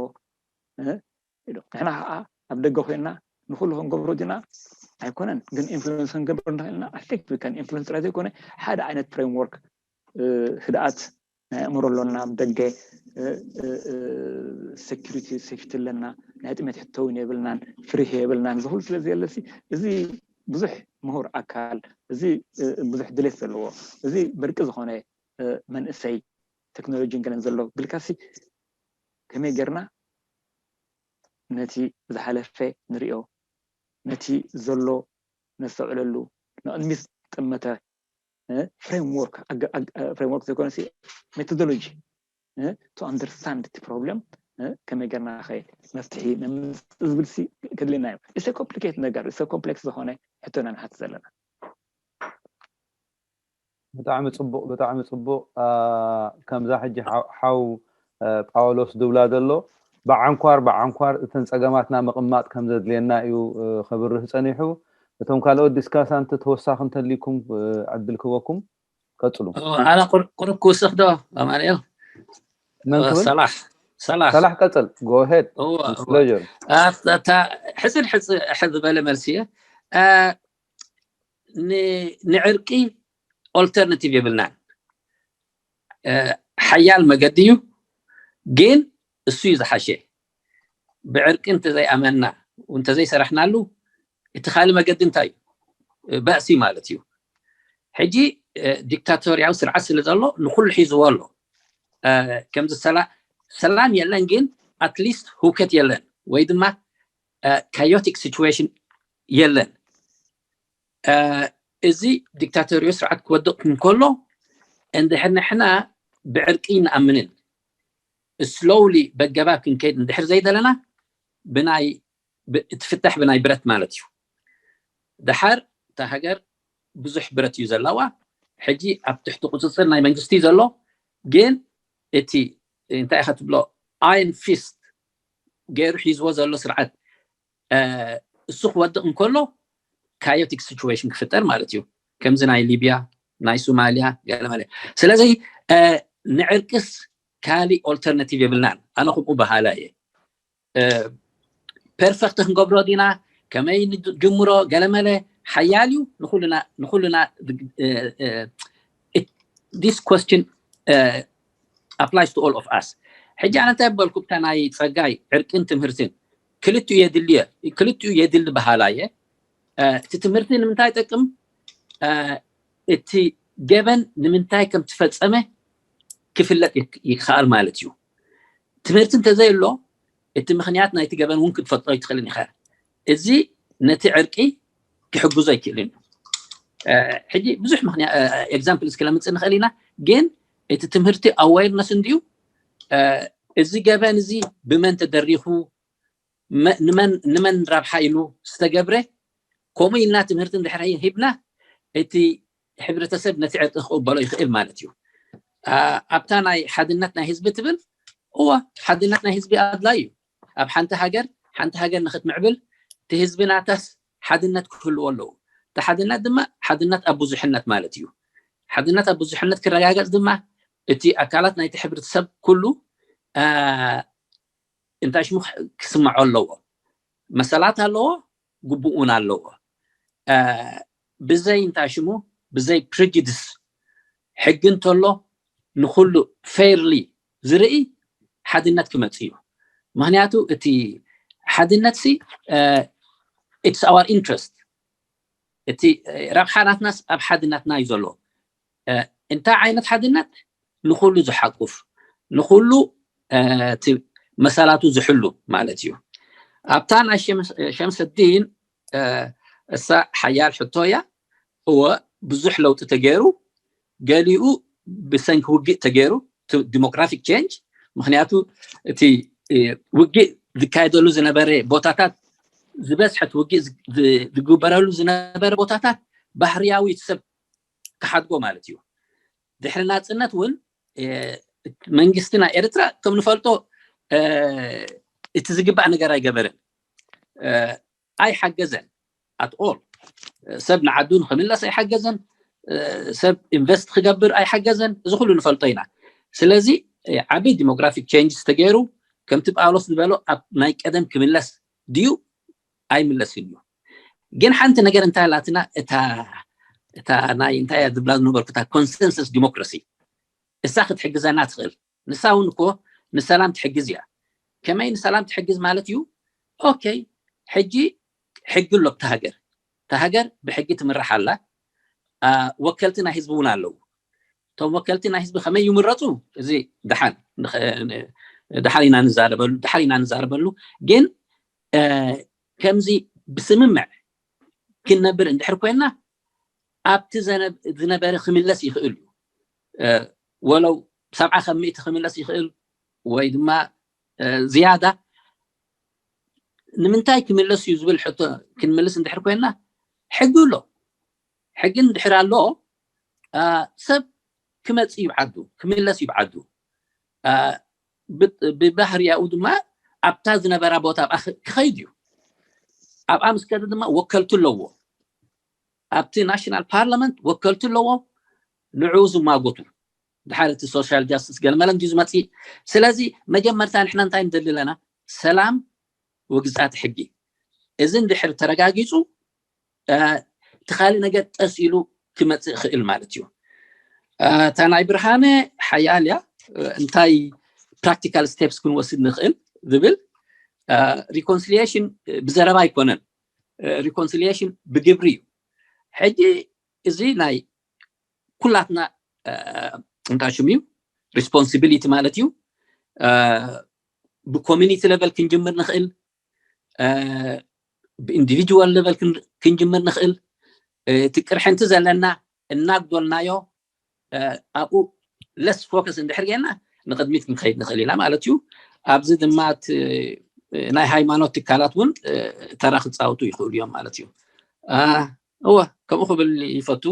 ንሕና ከዓ ኣብ ደገ ኮይና ንኩሉ ክንገብሮ ዲና ኣይኮነን ግን ኢንፍሉንስ ክንገብር ንኽእልና I think we can influence ጥራይ ዘይኮነ ሓደ ዓይነት ፍሬምወርክ ህድኣት ናይ ኣእምሮ ኣሎና ኣብ ደገ ሴኪሪቲ ሴፍቲ ኣለና ናይ ጥሜት ሕቶ እውን የብልናን ፍሪህ የብልናን ዝኩሉ ስለ ዘየለሲ እዚ ብዙሕ ምሁር ኣካል እዚ ብዙሕ ድሌት ዘለዎ እዚ በርቂ ዝኾነ መንእሰይ ቴክኖሎጂን ገለን ዘሎ ግልካሲ ከመይ ጌርና ነቲ ዝሓለፈ ንሪኦ፣ ነቲ ዘሎ ነስተውዕለሉ፣ ንቕድሚት ዝጠመተ ፍሬምወርክ፣ ፍሬምወርክ ዘይኮነሲ ሜቶዶሎጂ to understand እቲ ፕሮብለም ከመይ ጌርና ኸ መፍትሒ ነምፅእ ዝብል ሲ ከድልየና እዩ። It's a complicated ነገር፣ it's a complex ዝኾነ ሕቶ ኢና ንሓትት ዘለና። ብጣዕሚ ፅቡቕ፣ ብጣዕሚ ፅቡቕ። ከምዛ ሕጂ ሓው ጳውሎስ ዝብላ ዘሎ ብዓንኳር ብዓንኳር እተን ፀገማትና ምቕማጥ ከም ዘድልየና እዩ ክብርህ ፀኒሑ። እቶም ካልኦት ዲስካሳንት ተወሳኺ እንተልይኩም ዕድል ክበኩም። ቀፅሉ። ኣነ ቁሩብ ክውስኽ ዶ ኣማንኤል? መን ክብል? ሰላሕ ሰላሕ ሰላሕ ቀፅል። ጎሄድ ሕፅር ሕፅር ዝበለ መልሲ እየ። ንዕርቂ ኦልተርናቲቭ የብልናን። ሓያል መገዲ እዩ፣ ግን እሱ እዩ ዝሓሸ። ብዕርቂ እንተዘይኣመንና እንተዘይሰራሕናሉ እቲ ካልእ መገዲ እንታይ እዩ? ባእሲ ማለት እዩ። ሕጂ ዲክታቶርያዊ ስርዓት ስለ ዘሎ ንኩሉ ሒዝዎ ኣሎ። ከምዚ ሰላም የለን፣ ግን ኣትሊስት ህውከት የለን ወይ ድማ ካዮቲክ ሲቹዌሽን የለን። እዚ ዲክታቶርያዊ ስርዓት ክወድቕ እንከሎ እንድሕር ንሕና ብዕርቂ ንኣምንን ስሎውሊ በገባብ ክንከይድ እንድሕር ዘይደለና ብናይ እቲ ፍታሕ ብናይ ብረት ማለት እዩ። ደሓር እታ ሃገር ብዙሕ ብረት እዩ ዘለዋ። ሕጂ ኣብ ትሕቲ ቁፅፅር ናይ መንግስቲ ዘሎ፣ ግን እቲ እንታይ ኢኻ ትብሎ ኣየን ፊስት ገይሩ ሒዝዎ ዘሎ ስርዓት እሱ ክወድቕ እንከሎ ካዮቲክ ሲቹዌሽን ክፍጠር ማለት እዩ። ከምዚ ናይ ሊብያ፣ ናይ ሶማልያ ገለመለ። ስለዚ ንዕርቅስ ካሊእ ኦልተርናቲቭ የብልናን። ኣነ ከምኡ በሃላ እየ። ፐርፈክት ክንገብሮ ዲና፣ ከመይ ንጅምሮ ገለመለ ሓያል እዩ። ንኩልና ንኩልና this question applies to all of us። ሕጂ ኣነ እንታይ በልኩ፣ ብታ ናይ ፀጋይ ዕርቅን ትምህርትን ክልቲኡ የድልየ ክልቲኡ የድሊ በሃላ እየ። እቲ ትምህርቲ ንምንታይ ይጠቅም? እቲ ገበን ንምንታይ ከም ትፈፀመ ክፍለጥ ይከኣል ማለት እዩ። ትምህርቲ እንተዘይሎ እቲ ምክንያት ናይቲ ገበን እውን ክትፈልጦ ኣይትኽእልን ኢኻ። እዚ ነቲ ዕርቂ ክሕግዞ ኣይክእልን እዩ። ሕጂ ብዙሕ ኤግዛምፕልስ ክለምፅእ ንኽእል ኢና፣ ግን እቲ ትምህርቲ ኣዌርነስ እንድዩ። እዚ ገበን እዚ ብመን ተደሪኹ፣ ንመን ረብሓ ኢሉ ዝተገብረ፣ ከምኡ ኢልና ትምህርቲ እንድሕር ሂብና እቲ ሕብረተሰብ ነቲ ዕርቂ ክቕበሎ ይኽእል ማለት እዩ። ኣብታ ናይ ሓድነት ናይ ህዝቢ ትብል፣ እወ፣ ሓድነት ናይ ህዝቢ ኣድላይ እዩ። ኣብ ሓንቲ ሃገር ሓንቲ ሃገር ንክትምዕብል እቲ ህዝቢ ናታስ ሓድነት ክህልዎ ኣለዎ። እቲ ሓድነት ድማ ሓድነት ኣብ ብዙሕነት ማለት እዩ። ሓድነት ኣብ ብዙሕነት ክረጋገፅ ድማ እቲ ኣካላት ናይቲ ሕብረተሰብ ኩሉ እንታይ ሽሙ ክስምዖ ኣለዎ። መሰላት ኣለዎ፣ ግቡኡን ኣለዎ። ብዘይ እንታይ ሽሙ ብዘይ ፕሪጁዲስ ሕጊ እንተሎ ንኩሉ ፌርሊ ዝርኢ ሓድነት ክመፅእ እዩ። ምክንያቱ እቲ ሓድነት ሲ it's our interest፣ እቲ ረብሓ ናትናስ ኣብ ሓድነትና እዩ ዘሎ። እንታይ ዓይነት ሓድነት? ንኩሉ ዝሓቁፍ፣ ንኩሉ እቲ መሰላቱ ዝሕሉ ማለት እዩ። ኣብታ ናይ ሸምሰዲን እሳ ሓያል ሕቶ እያ። እወ፣ ብዙሕ ለውጢ ተገይሩ፣ ገሊኡ ብሰንኪ ውግእ ተገይሩ፣ ዲሞግራፊክ ቼንጅ። ምክንያቱ እቲ ውግእ ዝካየደሉ ዝነበረ ቦታታት፣ ዝበዝሐት ውግእ ዝግበረሉ ዝነበረ ቦታታት ባህርያዊ ሰብ ክሓድጎ ማለት እዩ። ድሕሪ ናፅነት እውን መንግስቲ ናይ ኤርትራ ከም ንፈልጦ እቲ ዝግባእ ነገር ኣይገበረን፣ ኣይሓገዘን ኣት ኦል። ሰብ ንዓዱ ንክምለስ ኣይሓገዘን፣ ሰብ ኢንቨስት ክገብር ኣይሓገዘን። እዚ ኩሉ ንፈልጦ ኢና። ስለዚ ዓብይ ዲሞግራፊክ ቼንጅ ዝተገይሩ ከምቲ ጳውሎስ ዝበሎ ኣብ ናይ ቀደም ክምለስ ድዩ? ኣይምለስን እዩ። ግን ሓንቲ ነገር እንታይ ኣላትና፣ እታ እታ ናይ እንታይ እያ ዝብላ ዝነበርኩ እታ ኮንሰንሰስ ዲሞክራሲ እሳ ክትሕግዘና ትኽእል። ንሳ እውን እኮ ንሰላም ትሕግዝ እያ። ከመይ ንሰላም ትሕግዝ ማለት እዩ? ኦኬ፣ ሕጂ ሕጊ ኣሎ ብታ ሃገር። እታ ሃገር ብሕጊ ትምራሕ ኣላ። ወከልቲ ናይ ህዝቢ እውን ኣለዉ። እቶም ወከልቲ ናይ ህዝቢ ከመይ ይምረፁ? እዚ ደሓን ድሓር ኢና ንዛረበሉ ድሓር ኢና ንዛረበሉ። ግን ከምዚ ብስምምዕ ክንነብር እንድሕር ኮይና ኣብቲ ዝነበረ ክምለስ ይኽእል እዩ። ወለው ሰብዓ ካብ ሚእቲ ክምለስ ይኽእል ወይ ድማ ዝያዳ። ንምንታይ ክምለስ እዩ ዝብል ሕቶ ክንምልስ እንድሕር ኮይና ሕጊ ኣሎ። ሕጊ እንድሕር ኣሎ ሰብ ክመፅእ ይብዓዱ ክምለስ ይብዓዱ። ብባህርያኡ ድማ ኣብታ ዝነበራ ቦታ ክኸይድ እዩ። ኣብኣ ምስ ከደ ድማ ወከልቲ ኣለዎ። ኣብቲ ናሽናል ፓርላመንት ወከልቲ ኣለዎ። ንዕኡ ዝማጎቱ ድሓር እቲ ሶሻል ጃስቲስ ገለመለ እንዲዩ ዝመፅእ። ስለዚ መጀመርታ ንሕና እንታይ ንደሊ ኣለና? ሰላም ወግዛት ሕጊ። እዚ እንድሕር ተረጋጊፁ እቲ ካልእ ነገር ጠስ ኢሉ ክመፅእ ይኽእል ማለት እዩ። እታ ናይ ብርሃነ ሓያል እያ። እንታይ ፕራክቲካል ስቴፕስ ክንወስድ ንኽእል ዝብል ሪኮንሲሊሽን ብዘረባ ኣይኮነን። ሪኮንሲሊሽን ብግብሪ እዩ። ሕጂ እዚ ናይ ኩላትና እንታይ ሽም እዩ ሪስፖንሲቢሊቲ ማለት እዩ። ብኮሚኒቲ ሌቨል ክንጅምር ንኽእል፣ ብኢንዲቪጁዋል ሌቨል ክንጅምር ንኽእል። እቲ ቅርሕንቲ ዘለና እናጎልናዮ ኣብኡ ለስ ፎከስ እንድሕር ጌርና ንቅድሚት ክንከይድ ንኽእል ኢና ማለት እዩ። ኣብዚ ድማ ናይ ሃይማኖት ትካላት እውን ተራ ክፃወቱ ይኽእሉ እዮም ማለት እዩ። እወ ከምኡ ክብል ይፈቱ።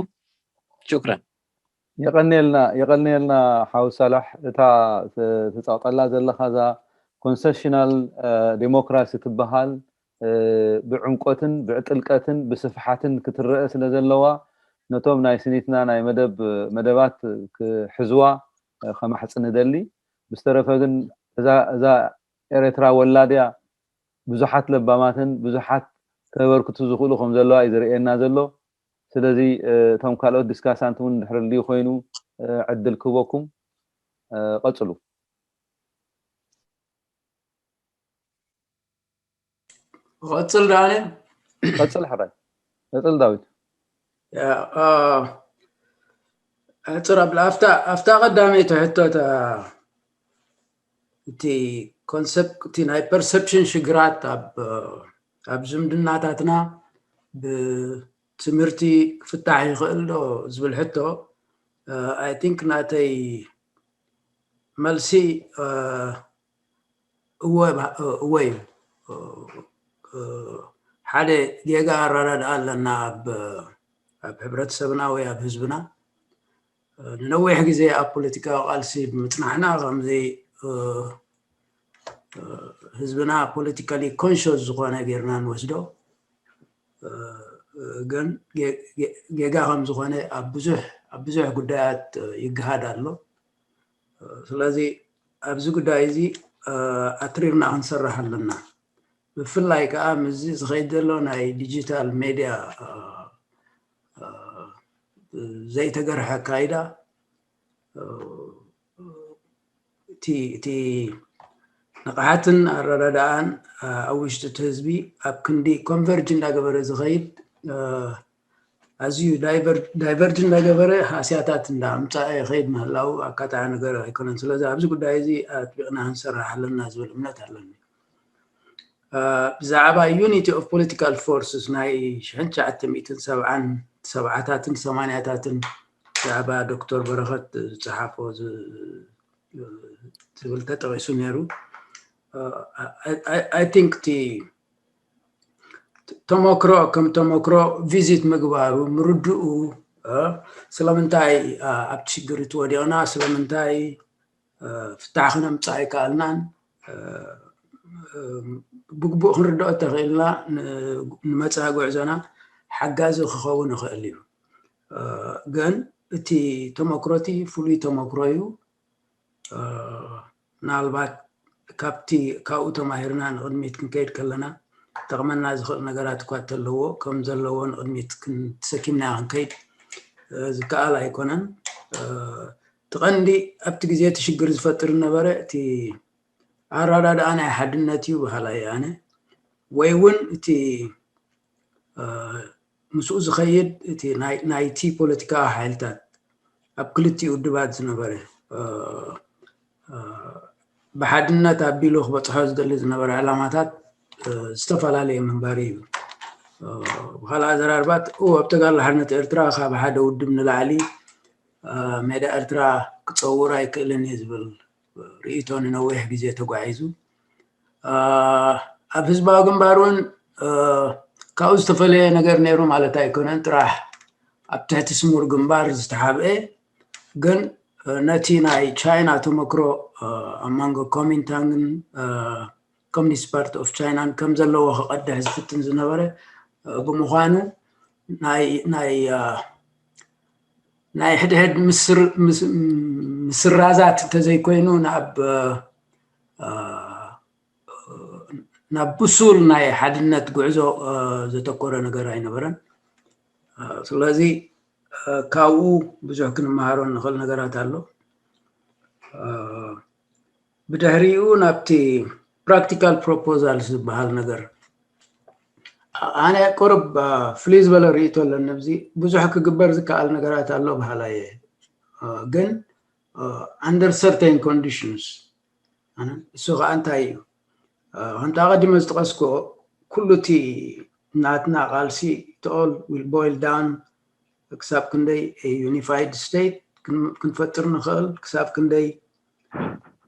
ሹክረን። የቀንየልና የቀንየልና ሓው ሳላሕ። እታ ትፃውጠላ ዘለካ እዛ ኮንሰሽናል ዴሞክራሲ ትበሃል ብዕምቆትን ብጥልቀትን ብስፍሓትን ክትረአ ስለ ዘለዋ ነቶም ናይ ስኒትና ናይ መደብ መደባት ክሕዝዋ ከማሕፅን እደሊ። ብዝተረፈ ግን እዛ ኤረትራ ወላድያ ብዙሓት ለባማትን ብዙሓት ከበርክቱ ዝኽእሉ ከም ዘለዋ እዩ ዝርእየና ዘሎ። ስለዚ እቶም ካልኦት ዲስካሳንት እውን ድሕር ልዩ ኮይኑ ዕድል ክህበኩም ቀፅሉ። ቀፅል ዳንኤል። ቀፅል ሕራይ። ቀፅል ዳዊት። ሕፅር ኣብላ ኣብታ ቀዳመይቲ ሕቶ እቲ ኮንሰፕት እቲ ናይ ፐርሰፕሽን ሽግራት ኣብ ዝምድናታትና ብትምህርቲ ክፍታሕ ይኽእል ዶ ዝብል ሕቶ ኣይ ቲንክ ናተይ መልሲ እወ እዩ። ሓደ ጌጋ ኣረዳድኣ ኣለና ኣብ ሕብረተሰብና ወይ ኣብ ህዝብና። ንነዊሕ ግዜ ኣብ ፖለቲካዊ ቃልሲ ብምፅናሕና ከምዚ ህዝብና ፖለቲካሊ ኮንሽስ ዝኾነ ጌርና ንወስዶ። ግን ጌጋ ከም ዝኾነ ኣብ ብዙሕ ጉዳያት ይገሃድ ኣሎ። ስለዚ ኣብዚ ጉዳይ እዚ ኣትሪርና ክንሰርሕ ኣለና። ብፍላይ ከዓ ምስዚ ዝኸይድ ዘሎ ናይ ዲጂታል ሜድያ ዘይተገርሐ ኣካይዳ እቲ ንቕሓትን ኣረዳድኣን ኣብ ውሽጢ እቲ ህዝቢ ኣብ ክንዲ ኮንቨርጅ እንዳገበረ ዝኸይድ ኣዝዩ ዳይቨርጅ እንዳገበረ ሃስያታት እንዳኣምፀኣ ይኸይድ ምህላው ኣካታዒ ነገር ኣይኮነን። ስለዚ ኣብዚ ጉዳይ እዚ ኣጥቢቕና ክንሰርሕ ኣለና ዝብል እምነት ኣለኒ። ብዛዕባ ዩኒቲ ኦፍ ፖለቲካል ፎርስስ ናይ ሽሕን ትሽዓተ ሚእትን ሰብዓን ሰብዓታትን ሰማንያታትን ብዛዕባ ዶክተር በረኸት ዝፀሓፎ ዝብል ተጠቒሱ ነይሩ። ኣይ ቲንክ እቲ ተመክሮ ከም ተመክሮ ቪዚት ምግባሩ ምርድኡ ስለምንታይ ኣብቲ ሽግር እቲ ወዲቕና ስለምንታይ ፍታሕ ክነምፅእ ኣይከኣልናን ብግቡእ ክንርድኦ እተኽእልና ንመፅኣ ጉዕዞና ሓጋዚ ክኸውን ይኽእል እዩ። ግን እቲ ተመክሮ እቲ ፍሉይ ተመክሮ እዩ። ምናልባት ካብቲ ካብኡ ተማሂርና ንቕድሚት ክንከይድ ከለና ጠቕመና ዝኽእል ነገራት እኳ እንተለዎ ከም ዘለዎ ንቕድሚት ተሰኪምና ክንከይድ ዝከኣል ኣይኮነን። እቲ ቀንዲ ኣብቲ ግዜ እቲ ሽግር ዝፈጥር ነበረ እቲ ኣረዳድኣ ናይ ሓድነት እዩ በሃላይ ኣነ ወይ እውን እቲ ምስኡ ዝኸይድ እቲ ናይቲ ፖለቲካዊ ሓይልታት ኣብ ክልቲኡ ውድባት ዝነበረ ብሓድነት ኣቢሉ ክበፅሖ ዝደሊ ዝነበረ ዕላማታት ዝተፈላለየ ምንባር እዩ። ብካልእ ኣዘራርባት ኣብ ተጋድሎ ሓርነት ኤርትራ ካብ ሓደ ውድብ ንላዕሊ ሜዳ ኤርትራ ክፀውር ኣይክእልን እዩ ዝብል ርእይቶ ንነዊሕ ግዜ ተጓዒዙ። ኣብ ህዝባዊ ግንባር እውን ካብኡ ዝተፈለየ ነገር ነይሩ ማለት ኣይኮነን። ጥራሕ ኣብ ትሕቲ ስሙር ግንባር ዝተሓብአ ግን ነቲ ናይ ቻይና ተመክሮ ኣብ መንጎ ኮሚንታንግን ኮሚኒስት ፓርቲ ኦፍ ቻይናን ከም ዘለዎ ክቐድሕ ዝፍትን ዝነበረ ብምዃኑ ናይ ናይ ሕድሕድ ምስራዛት እንተዘይኮይኑ ናብ ናብ ብሱል ናይ ሓድነት ጉዕዞ ዘተኮረ ነገር ኣይነበረን። ስለዚ ካብኡ ብዙሕ ክንመሃሮ ንኽእል ነገራት ኣሎ። ብድሕሪኡ ናብቲ ፕራክቲካል ፕሮፖዛል ዝበሃል ነገር ኣነ ቁርብ ፍልይ ዝበለ ርእይቶ ኣለኒ። ኣብዚ ብዙሕ ክግበር ዝከኣል ነገራት ኣሎ በሃላይ እየ፣ ግን under certain conditions። እሱ ከዓ እንታይ እዩ? ከምቲ ኣቐዲመ ዝጠቐስኩ ኩሉ እቲ ናትና ቃልሲ it all will boil down ክሳብ ክንደይ unified state ክንፈጥር ንኽእል፣ ክሳብ ክንደይ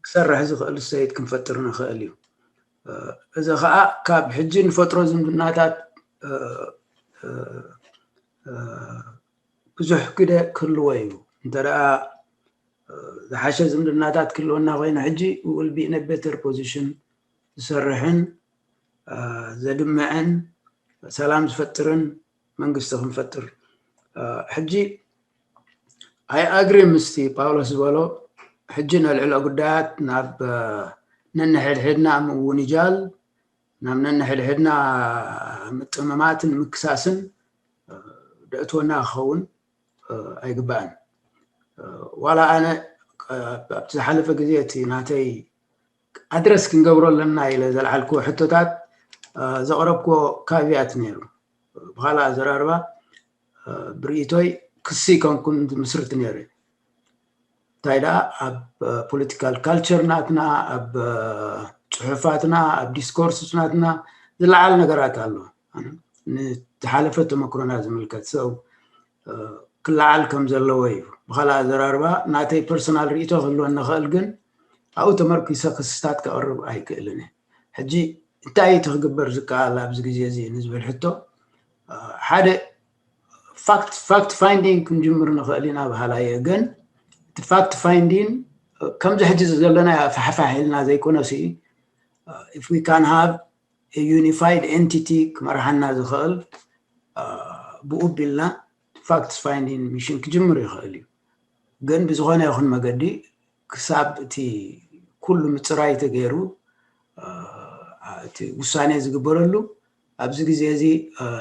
ክሰርሕ ዝኽእል state ክንፈጥር ንኽእል እዩ። እዚ ከዓ ካብ ሕጂ ንፈጥሮ ዝምድናታት ብዙሕ ግደ ክህልዎ እዩ። እንተ ደኣ ዝሓሸ ዝምድናታት ክህልወና ኮይኑ ሕጂ we will be in a better position ዝሰርሕን ዘድምዕን ሰላም ዝፈጥርን መንግስቲ ክንፈጥር። ሕጂ I agree ምስቲ ጳውሎስ ዝበሎ ሕጂ ነልዕሎ ጉዳያት ናብ ነንሕድሕድና ምውንጃል ናብ ነንሕድሕድና ምጥምማትን ምክሳስን ደእትወና ክኸውን ኣይግባእን። ዋላ ኣነ ኣብቲ ዝሓለፈ ግዜ እቲ ናተይ ኣድረስ ክንገብሮ ኣለና ኢለ ዘልዓልክዎ ሕቶታት ዘቕረብክዎ ካቪያት ነይሩ። ብኻልእ ኣዘራርባ ብርእይቶይ ክሲ ኮንኩን ዝምስርት ነይሩ። እንታይ ደኣ ኣብ ፖለቲካል ካልቸር ናትና፣ ኣብ ፅሑፋትና፣ ኣብ ዲስኮርስስ ናትና ዝለዓል ነገራት ኣሎ። ንዝሓለፈ ተመክሮና ዝምልከት ሰው ክለዓል ከም ዘለዎ እዩ። ብካልእ ኣዘራርባ ናተይ ፐርሶናል ርእይቶ ክህልወኒ ይኽእል፣ ግን ኣብኡ ተመርኪሰ ክስታት ከቕርብ ኣይክእልን እየ። ሕጂ እንታይ እቲ ክግበር ዝከኣል ኣብዚ ግዜ እዚ ንዝብል ሕቶ ሓደ ፋክት ፋይንዲንግ ክንጅምር ንኽእል ኢና በሃላይ እየ። ግን እቲ ፋክት ፋይንዲንግ ከምዚ ሕጂ ዘለናዮ ፋሕፋሕ ኢልና ዘይኮነሲ if we can have a unified entity ክመርሓና ዝኽእል ብኡ ቢልና ፋክት ፋይንዲንግ ሚሽን ክጅምር ይኽእል እዩ። ግን ብዝኾነ ይኹን መገዲ ክሳብ እቲ ኩሉ ምፅራይ ተገይሩ እቲ ውሳኔ ዝግበረሉ ኣብዚ ግዜ እዚ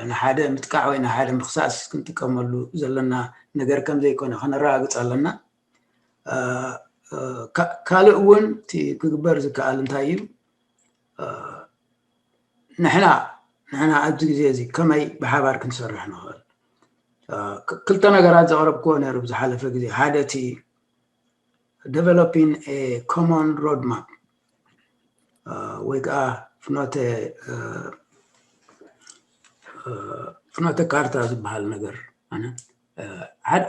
ንሓደ ምጥቃዕ ወይ ንሓደ ምኽሳስ ክንጥቀመሉ ዘለና ነገር ከም ዘይኮነ ከነረጋግፅ ኣለና። ካልእ እውን እቲ ክግበር ዝከኣል እንታይ እዩ? ንሕና ንሕና ኣብዚ ግዜ እዚ ከመይ ብሓባር ክንሰርሕ ንኽእል? ክልተ ነገራት ዘቕረብክዎ ነይሩ ብዝሓለፈ ግዜ። ሓደ እቲ developing a common road map ወይ ከዓ ፍኖተ ፍኖተ ካርታ ዝበሃል ነገር።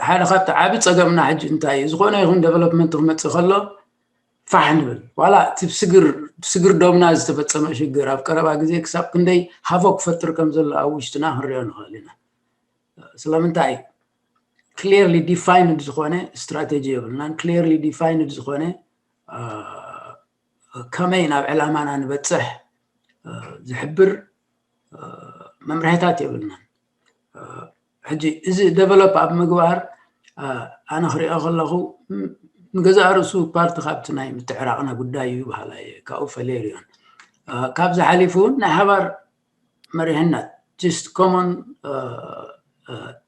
ሓደ ካብቲ ዓቢ ፀገምና ሕጂ እንታይ እዩ? ዝኾነ ይኹን ዴቨሎፕመንት ክመፅእ ከሎ ፋሕ ንብል። ዋላ እቲ ብስግር ዶብና ዝተፈፀመ ሽግር ኣብ ቀረባ ግዜ ክሳብ ክንደይ ሃቮ ክፈጥር ከም ዘሎ ኣብ ውሽጥና ክንሪኦ ንኽእል ኢና። ስለምንታይ? ክሊርሊ ዲፋይንድ ዝኾነ ስትራቴጂ የብልናን። ክሊርሊ ዲፋይንድ ዝኾነ ከመይ ናብ ዕላማና ንበፅሕ ዝሕብር መምርሕታት የብልናን። ሕጂ እዚ ዴቨሎፕ ኣብ ምግባር ኣነ ክሪኦ ከለኹ ንገዛእ ርእሱ ፓርቲ ካብቲ ናይ ምትዕራቕና ጉዳይ እዩ በሃላይ እየ። ካብኡ ፈልየ ይሪኦን ካብዚ ሓሊፉ እውን ናይ ሓባር መሪሕነት just common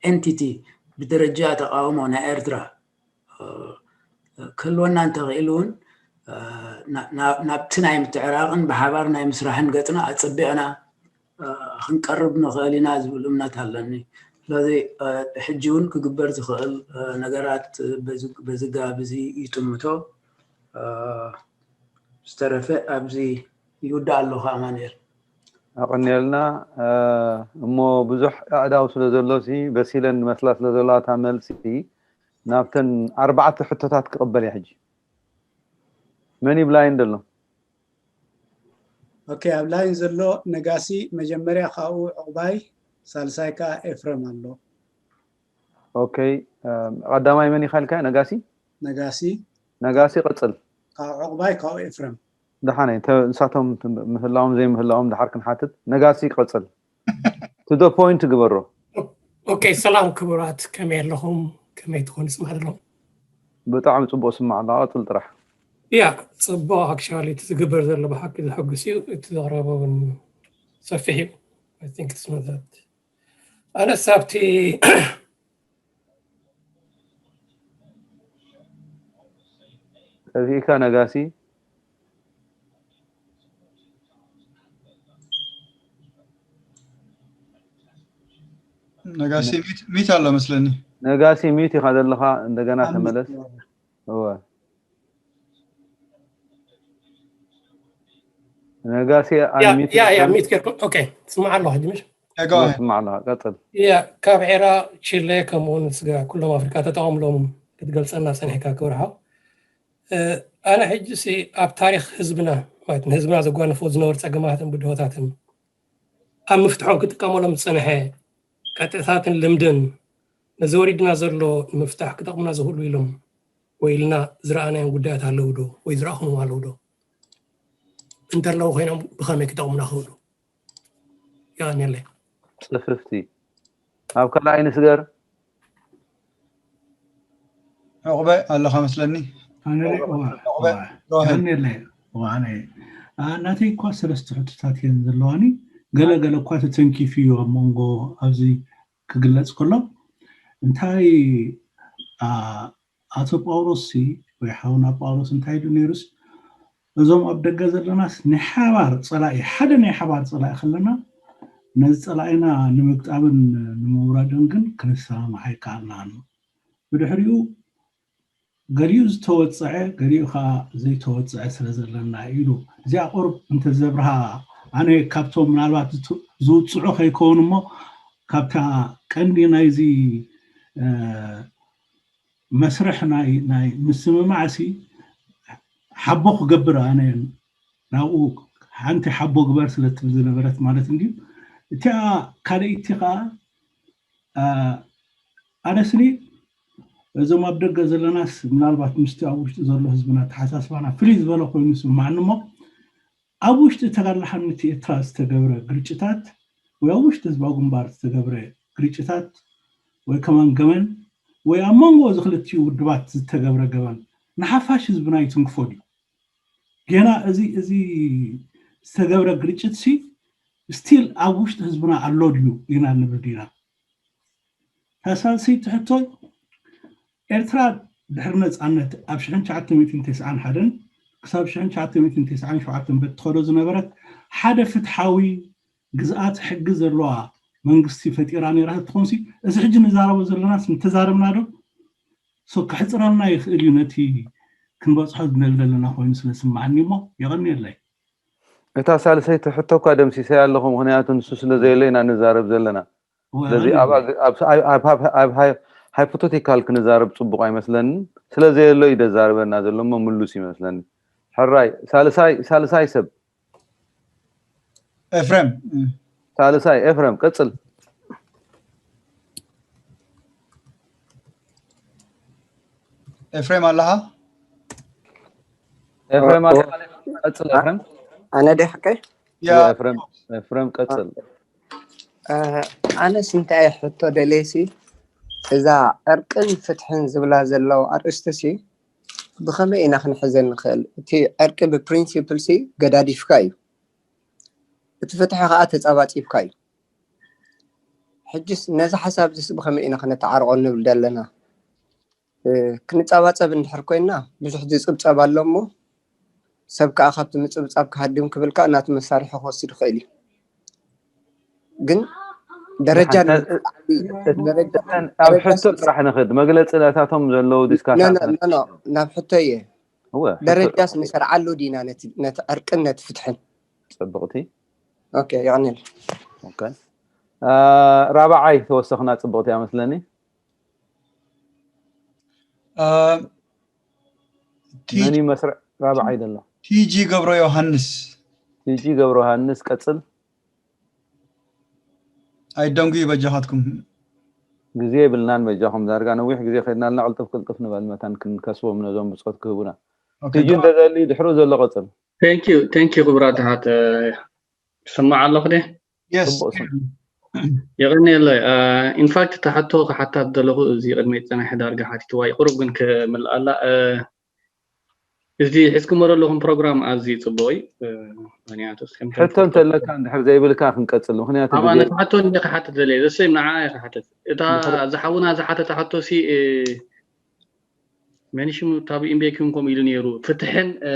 entity ብደረጃ ተቃውሞ ናይ ኤርትራ ክህልወና እንተኽኢሉ እውን ናብቲ ናይ ምትዕራቕን ብሓባር ናይ ምስራሕን ገፅና ኣፀቢቕና ክንቀርብ ንኽእል ኢና ዝብል እምነት ኣለኒ። ስለዚ ሕጂ እውን ክግበር ዝኽእል ነገራት በዚ ጋብ እዚ ይጥምቶ። ዝተረፈ ኣብዚ ይውዳእ ኣለኹ። ኣማኑኤል። ኣቐንየልና። እሞ ብዙሕ ኣእዳው ስለ ዘሎ ሲ በሲለን መስላ ስለ ዘለዋ እታ መልሲ ናብተን ኣርባዕተ ሕቶታት ክቕበል እየ ሕጂ። መን ይብላይን ዘሎ? ኦኬ፣ ኣብ ላይን ዘሎ ነጋሲ መጀመርያ፣ ካብኡ ዕቑባይ፣ ሳልሳይ ከዓ ኤፍረም ኣሎ። ኦኬ፣ ቀዳማይ መን ኢኻ ኢልካ? ነጋሲ። ነጋሲ ነጋሲ ቀጽል። ካብ ዕቑባይ፣ ካብኡ ኤፍረም። ደሓነይ ንሳቶም ምህላዎም ዘይምህላዎም ደሓር ክንሓትት። ነጋሲ ቀጽል። To the point ግበሮ። ኦኬ፣ ሰላም ክቡራት፣ ከመይ ኣለኹም? ከመይ ትኾኑ? ስማዕ ዘለኹም? ብጣዕሚ ጽቡቕ ስማዕ ኣለኻ፣ ቀጽል ጥራሕ። ያ፣ ጽቡቕ። ኣክቹዋሊ እቲ ዝግበር ዘሎ ብሓቂ ዘሐጉስ እዩ። እቲ ዘቕረበ እውን ሰፊሕ እዩ። I think it's not that ኣነስ ኣብቲ ጠፊእካ ነጋሲ። ነጋሲ ሚት ኣሎ መስለኒ። ነጋሲ ሚት ኢኻ ዘለኻ፣ እንደገና ተመለስ። እወ ነጋሲ ያ ያ ሚት ጌርኩም። ኦኬ፣ ትስማዕ ኣለኹ ሕጂ ምሽ? ያ፣ go ahead። ስማዕ ኣለኻ፣ ቀጽል። ያ፣ ካብ ዒራቕ፣ ቺለ፣ ከምኡ እውን ስጋ ኩሎም ኣፍሪካ ተጠቐምሎም ክትገልጸና ጸኒሕካ ክብርሃው። ኣነ ሕጂ ሲ ኣብ ታሪክ ህዝብና፣ ማለት ንህዝብና ዘጓነፎ ዝነበሩ ጸገማትን ብድሆታትን ኣብ ምፍትሖም ክጥቀመሎም ዝጸንሐ ቀጥታትን ልምድን ነዚ ወሪድና ዘሎ ንምፍታሕ ክጠቕሙና ዝኽእሉ ኢሎም ወይ ኢልና ዝረኣናዮም ጉዳያት ኣለዉ ዶ ወይ ዝረኣኹም ኣለዉ ዶ? እንተለዉ ኮይኖም ብኸመይ ክጠቕሙና ክኽእሉ? የቐንየለይ። ጽፍፍቲ ኣብ ካልኣይ ንስገር። ዕቑበ ኣለኻ መስለኒ። ኣነ ዕቑበ፣ go ahead። የቐንየለይ። ኣነ ናተይ እኳ ሰለስተ ሕቶታት እየን ዘለዋኒ። ገለ ገለ እኳ ተተንኪፉ እዩ ኣብ መንጎ ኣብዚ ክግለጽ ከሎ። እንታይ ኣቶ ጳውሎስ ሲ ወይ ሓውና ጳውሎስ እንታይ ኢሉ ነይሩስ፣ እዞም ኣብ ደገ ዘለናስ ናይ ሓባር ጸላኢ፣ ሓደ ናይ ሓባር ጸላኢ ከለና ነዚ ጸላኢና ንምግጣምን ንምውራድን ግን ክንሰማማዕ ኣይከኣልናን። ብድሕሪኡ ገሊኡ ዝተወጸዐ ገሊኡ ከዓ ዘይተወጸዐ ስለ ዘለና ኢሉ። እዚኣ ቁሩብ እንተዘብርሃ ኣነ ካብቶም ምናልባት ዝውፅዑ ከይከውን እሞ ካብታ ቀንዲ ናይዚ መስርሕ ናይ ናይ ምስምማዕሲ ሓቦ ክገብር ኣነ ናብኡ ሓንቲ ሓቦ ግበር ስለ ትብል ዝነበረት ማለት እንድዩ። እቲኣ ካልኣይቲ ከዓ ኣነስኒ እዞም ኣብ ደገ ዘለናስ ምናልባት ምስቲ ኣብ ውሽጢ ዘሎ ህዝብና ኣተሓሳስባና ፍልይ ዝበለ ኮይኑ ይስማዓኒ እሞ ኣብ ውሽጢ ተጋድሎ ሓርነት ኤርትራ ዝተገብረ ግርጭታት ወይ ኣብ ውሽጢ ህዝባዊ ግንባር ዝተገብረ ግርጭታት ወይ ከማን ገበን ወይ ኣብ መንጎ እዚ ክልቲኡ ውድባት ዝተገብረ ገበን ንሓፋሽ ህዝብና ይትንክፎ ድዩ? ጌና እዚ እዚ ዝተገብረ ግርጭት ሲ ስቲል ኣብ ውሽጢ ህዝብና ኣሎ ድዩ ኢና ንብል ዲና? እታ ሳልሰይቲ ሕቶ፣ ኤርትራ ድሕሪ ነጻነት ኣብ ሽሕን ትሽዓተ ሚእትን ተስዓን ሓደን ክሳብ ሽሕን ትሽዓተ ሚእትን ተስዓን ሸውዓተን በቲ ትኸዶ ዝነበረት ሓደ ፍትሓዊ ግዝኣት ሕጊ ዘለዋ መንግስቲ ፈጢራ ነይራ ትኾንሲ፣ እዚ ሕጂ ንዛረቦ ዘለናስ እንተዛረብና ዶ ሶ ክሕፅረልና ይኽእል እዩ ነቲ ክንበፅሖ ዝደሊ ዘለና ኮይኑ ስለ ዝስማዓኒ እሞ የቐንየለይ። እታ ሳልሰይቲ ሕቶ እኳ ደምሲሰያ ኣለኹ፣ ምኽንያቱ ንሱ ስለ ዘየሎ ኢና ንዛረብ ዘለና። ስለዚ ኣብ ሃይፖቴቲካል ክንዛረብ ፅቡቕ ኣይመስለንን። ስለ ዘየሎ እዩ ደዛርበና ዘሎ እሞ ምሉስ ይመስለኒ። ሕራይ ሳልሳይ ሳልሳይ ሰብ ኤፍሬም ሳልሳይ ኤፍሬም ቀጽል። ኤፍሬም ኣለኻ? ኤፍሬም ኣለኻ? ቀጽል ኤፍሬም። ኣነ ደ ሓቀይ ያ ኤፍሬም ኤፍሬም ቀጽል። ኣነስ እንታይ ሕቶ ደልየሲ እዛ ዕርቅን ፍትሕን ዝብላ ዘለዋ ኣርእስቲ ሲ ብኸመይ ኢና ክንሕዘ ንኽእል? እቲ ዕርቂ ብፕሪንሲፕል ሲ ገዳዲፍካ እዩ፣ እቲ ፍትሒ ከዓ ተፃባፂብካ እዩ። ሕጅስ ነዚ ሓሳብ ዚስ ብኸመይ ኢና ክነተዓርቆ ንብል ዘለና? ክንፃባፀብ እንድሕር ኮይና ብዙሕ ዝፅብፀብ ኣሎ እሞ ሰብ ከዓ ካብቲ ምፅብፃብ ክሃድም ክብል ከዓ እናቱ መሳርሒ ክወስድ ይኽእል እዩ። ግን ደረጃ ኣብ ሕቶ ጥራሕ ንኽድ መግለፂ ናታቶም ዘለዉ ዲስካሽን ናብ ሕቶ እየ እወ፣ ሕቶ- ደረጃስ ንሰርዓሉ ዲና ነቲ ነቲ ዕርቅን ነቲ ፍትሕን? ጽብቕቲ። ኦኬ፣ ይቐንል። ኦኬ። አ፣ ራብዓይ ተወሰኽና ጽብቕቲ እያ መስለኒ። አ፣ ቲ- መን እዩ መስርዕ ራብዓይ ዘሎ? ቲጂ ገብረ ዮሃንስ። ቲጂ ገብረ ዮሃንስ ቀጽል። ኣይደንጉ በጃኻትኩም። ግዜ የብልናን በጃኹም፣ ዳርጋ ነዊሕ ግዜ ከድናልና፣ ቅልጥፍ ቅልጥፍ ንበል መታን ክንከስቦም ነዞም ብጾት ክህቡና። ኦኬ፣ ቲጂ እንተዘሊ ድሕሩ ዘሎ ቀጽል። Thank you, thank you ክቡራት ኣሓት። ይስማዕ ኣለኹ ደ? የስ ጽቡቕ ስም። የቐንየለይ። ኢንፋክት ተሓቶ ክሓታት ዘለኹ እዚ ቅድሚ ፀናሒ ዳርጋ ሓቲትዋ እዩ። ቁሩብ ግን ክምልኣላ እ፣ እዚ ሒዝኩሞ ዘለኹም ፕሮግራም ኣዝዩ ጽቡቕ እዩ። እ፣ ምክንያቱ እስከ ሕቶ እንተለካ እንድሕር ዘይብልካ ክንቀጽል፣ ምክንያቱ ኣብ ግዜ ኣነ ተሓቶ እንደ ክሓትት ደልየ ዘሰይም ንዓ እየ ክሓትት። እታ ምክንያቱ ዝሓውና ዝሓተታ ሕቶ ሲ እ፣ መን ሽሙ ታብ ኢምቤኪውን ከምኡ ኢሉ ነይሩ። ፍትሕን እ፣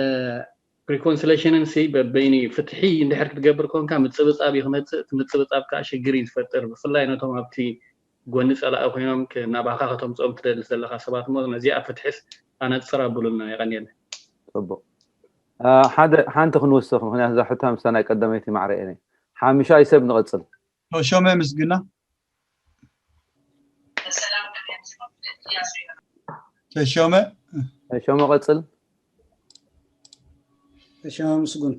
ሪኮንሲሌሽንን ሲ በበይኑ እዩ። ፍትሒ እንድሕር ክትገብር ኮንካ ምጽብጻብ እዩ ክመጽእ። እቲ ምጽብጻብ ከዓ ሽግር እዩ ዝፈጥር፣ ብፍላይ ነቶም ኣብቲ ጎኒ ጸላኢ ኮይኖም ክ- ናባኻ ከተምጽኦም ትደሊ ዘለኻ ሰባት እሞ ነዚኣ ፍትሕስ ኣነጽር ኣብሉልና። የቐንየለይ። ጽቡቕ። አ፣ ሓደ ሓንቲ ክንውስኽ፣ ምክንያቱ እዛ ሕቶ ምስታ ናይ ቀደመይቲ ማዕረ እየ። ሓምሻይ ሰብ ንቐጽል። ተሾመ ምስግና። ተሾመ ተሾመ ቀጽል። ተሾመ ምስጉን።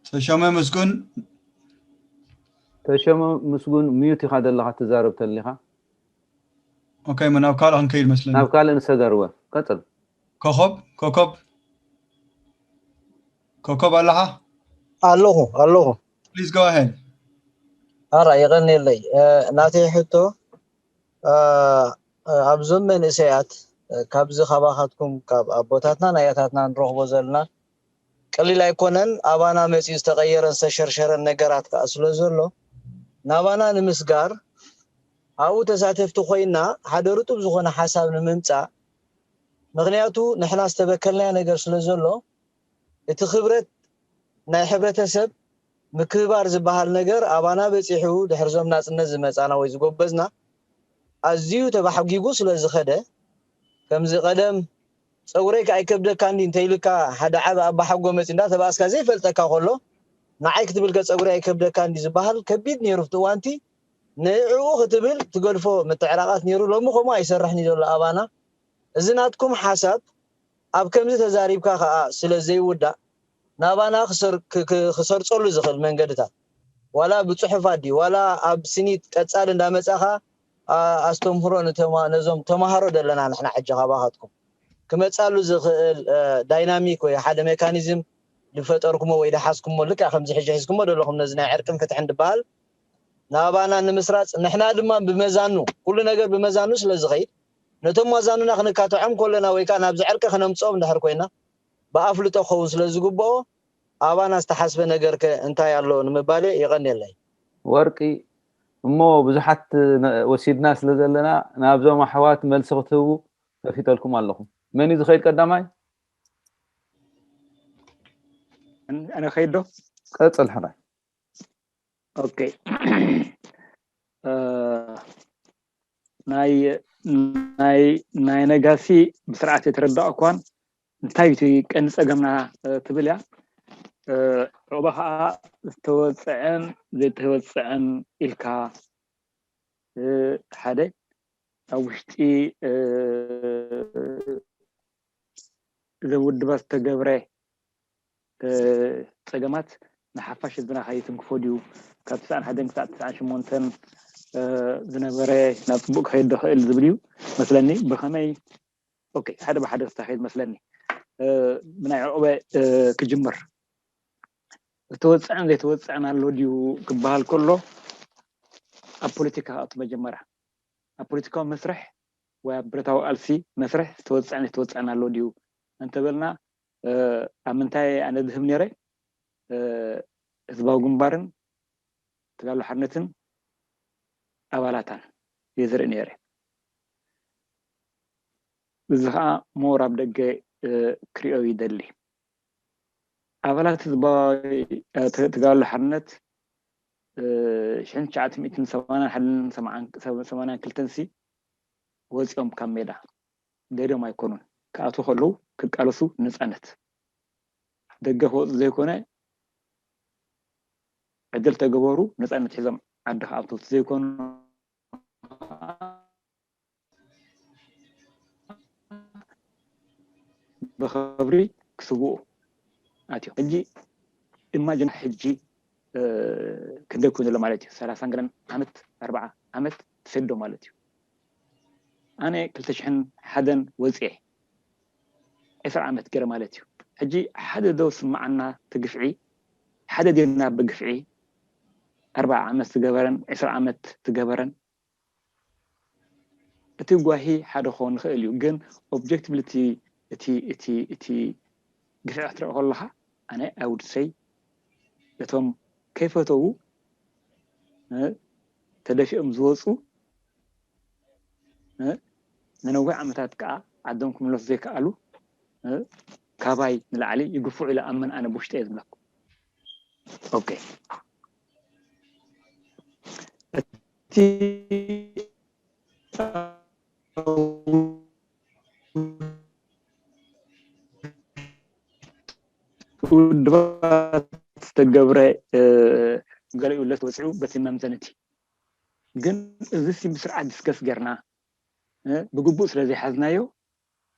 ተሾመ ምስጉን። ተሾመ ምስጉን፣ ሚዩት ኢኻ ዘለኻ ትዛረብ ተሊኻ። ኦኬ፣ ምን ናብ ካልእ ክንከይድ መስለኒ። ናብ ካልእ ንሰገር። እወ፣ ቀጽል። ኮኾብ ኮኮብ ኮኮብ ኣለኻ? ኣለኹ ኣለኹ። Please go ahead. ኣራ የቐንየለይ። እ፣ ናተይ ሕቶ እ፣ እ፣ ኣብዞም መንእሰያት እ፣ ካብዚ ካባኻትኩም ካብ ኣቦታትናን ኣያታትና ንረኽቦ ዘለና ቀሊል ኣይኮነን። ኣባና መፂኡ ዝተቐየረን ዝተሸርሸረን ነገራት ከዓ ስለ ዘሎ ናባና ንምስጋር ኣብኡ ተሳተፍቲ ኮይና ሓደ ርጡብ ዝኾነ ሓሳብ ንምምፃእ፣ ምክንያቱ ንሕና ዝተበከልናዮ ነገር ስለ ዘሎ እቲ ክብረት ናይ ሕብረተሰብ ምክብባር ዝበሃል ነገር ኣባና በፂሑ ድሕርዞም ናፅነት ዝመፃና ወይ ዝጎበዝና ኣዝዩ ተባሕጊጉ ስለ ዝኸደ፣ ከምዚ ቀደም ፀጉረይ ከ ኣይከብደካ እንዲ እንተይልካ ሓደ ዓቢ ኣባሓጎ መፂ እንዳተባእስካ ዘይፈልጠካ ከሎ ንዓይ ክትብልከ ፀጉረይ ኣይከብደካ እንዲ ዝበሃል ከቢድ ነይሩ ኣብቲ እዋንቲ። ንዕኡ ክትብል ትገድፎ ምትዕራቓት ነይሩ። ሎሚ ከምኡ ኣይሰርሕን እዩ ዘሎ ኣባና። እዚ ናትኩም ሓሳብ ኣብ ከምዚ ተዛሪብካ ከኣ ስለ ዘይውዳእ ናባና ክሰር- ክ- ክ- ክሰርጸሉ ዝኽእል መንገድታት ዋላ ብጽሑፋት ድዩ ዋላ ኣብ ስኒት ቀጻሊ እንዳመጻኻ ኣ- ኣስተምህሮ ንተማ- ነዞም ተማሃሮ ዘለና ንሕና ሕጂ ካባኻትኩም ክመጻሉ ዝኽእል እ፣ ዳይናሚክ ወይ ሓደ ሜካኒዝም ዝፈጠርኩሞ ወይ ዝሓዝኩሞ ልክዕ ከምዚ ሕጂ ሒዝኩሞ ዘለኹም ነዚ ናይ ዕርቅን ፍትሕን ዝበሃል ናባና ንምስራጽ ንሕና ድማ ብመዛኑ ኩሉ ነገር ብመዛኑ ስለ ዝኸይድ ነቶም መዛኑና ክንካትዖም ከለና ወይ ከዓ ናብዚ ዕርቂ ክነምፅኦም እንድሕር ኮይና ብኣፍልጦ ክኸውን ስለ ዝግብኦ ኣባና ዝተሓስበ ነገር ከ እንታይ ኣሎ ንምባል እየ። የቐንየለይ። ወርቂ እሞ ብዙሓት ነ- ወሲድና ስለ ዘለና ናብዞም ኣሕዋት መልሲ ክትህቡ ከፊተልኩም ኣለኹም። መን እዩ ዝኸይድ ቀዳማይ? ኣነ ኸይድ ዶ? ቀጽል ሕራይ። ኦኬ። እ፣ ናይ ናይ ናይ ነጋሲ ብስርዓት የተረዳእኳን እንታይ እቲ ቀንዲ ጸገምና እ፣ ትብል እያ። እ፣ ዑቕባ ከዓ ዝተወፅዐን ዘይተወፅዐን ኢልካ እ፣ ሓደ ኣብ ውሽጢ እ፣ እዘን ውድባት ዝተገብረ እ፣ ጸገማት ንሓፋሽ ህዝብና ከይትንክፎ ድዩ ካብ ትስዓን ሓደን ክሳዕ ትስዓን ሽሞንተን እ፣ ዝነበረ ናብ ጽቡቅ ክኸይድ ዶ ክእል ዝብል እዩ መስለኒ። ብኸመይ ኦኬ፣ ሓደ ብሓደ ክሳኸይድ መስለኒ። እ፣ ብናይ ዕቑበ እ፣ ክጅምር ዝተወፅዐን ዘይተወፅዐን ኣሎ ድዩ ክበሃል ከሎ ኣብ ፖለቲካ ክኣቱ መጀመርያ ኣብ ፖለቲካዊ መስርሕ ወይ ኣብ ብረታዊ ቃልሲ መስርሕ ዝተወፅዐን ዘይተወፅዐን ኣሎ ድዩ እንተበልና እ፣ ኣብ ምንታይ ኣነ ዝህብ ነይረ እ፣ ህዝባዊ ግንባርን ተጋድሎ ሓርነትን ኣባላታን እየ ዝርኢ ነይረ። እዚ ከዓ ሞር ኣብ ደገ እ፣ ክሪኦ ይደሊ። ኣባላት ህዝባዊ እ፣ ተ- ተጋድሎ ሓርነት እ፣ ሽሕን ትሽዓተ ሚእትን ሰማንያን ሓደን ሰማንያን ክልተን ሲ ወፂኦም ካብ ሜዳ ደልዮም ኣይኮኑን። ክኣትዉ ከለዉ ክቃለሱ ነፃነት፣ ደገ ክወፁ ዘይኮነ ዕድል ተገበሩ ነፃነት ሒዞም ዓዲ ክኣትዉ ዘይኮኑ ብኽብሪ ክስውኡ ኣትዮም። ሕጂ ኢማጅን ሕጂ ክንደይ ኮይኑ ኣሎ ማለት እዩ። ሰላሳን ገለን ዓመት ኣርባዓ ዓመት ተሰዶ ማለት እዩ። ኣነ ክልተ ሽሕን ሓደን ወፅኤ ዕስራ ዓመት ገይረ ማለት እዩ። ሕጂ ሓደ ዶ ስማዓና ትግፍዒ ሓደ ዴና ብግፍዒ ኣርባዓ ዓመት ዝገበረን ዕስራ ዓመት ዝገበረን እቲ ጓሂ ሓደ ክኸውን ይኽእል እዩ። ግን ኦብጀክቲቭሊ እቲ እቲ እቲ እቲ ግፍዒ ክትርኢ ከለኻ ኣነ ኣውድሰይ እቶም ከይፈተዉ ተደፊኦም ዝወፁ ንነዊሕ ዓመታት ከዓ ዓዶም ክምለሱ ዘይከኣሉ ካባይ ንላዕሊ ይግፍዑ ኢለ ኣምን ኣነ ብውሽጠ እየ ዝብለኩም። ኦኬ እቲ ውድባት ዝተገብረ ገሊኡ ለተወፅዑ በቲ መምዘንቲ ግን እዚ ሲ ብስርዓት ዲስከስ ጌርና ብግቡእ ስለ ዘይሓዝናዮ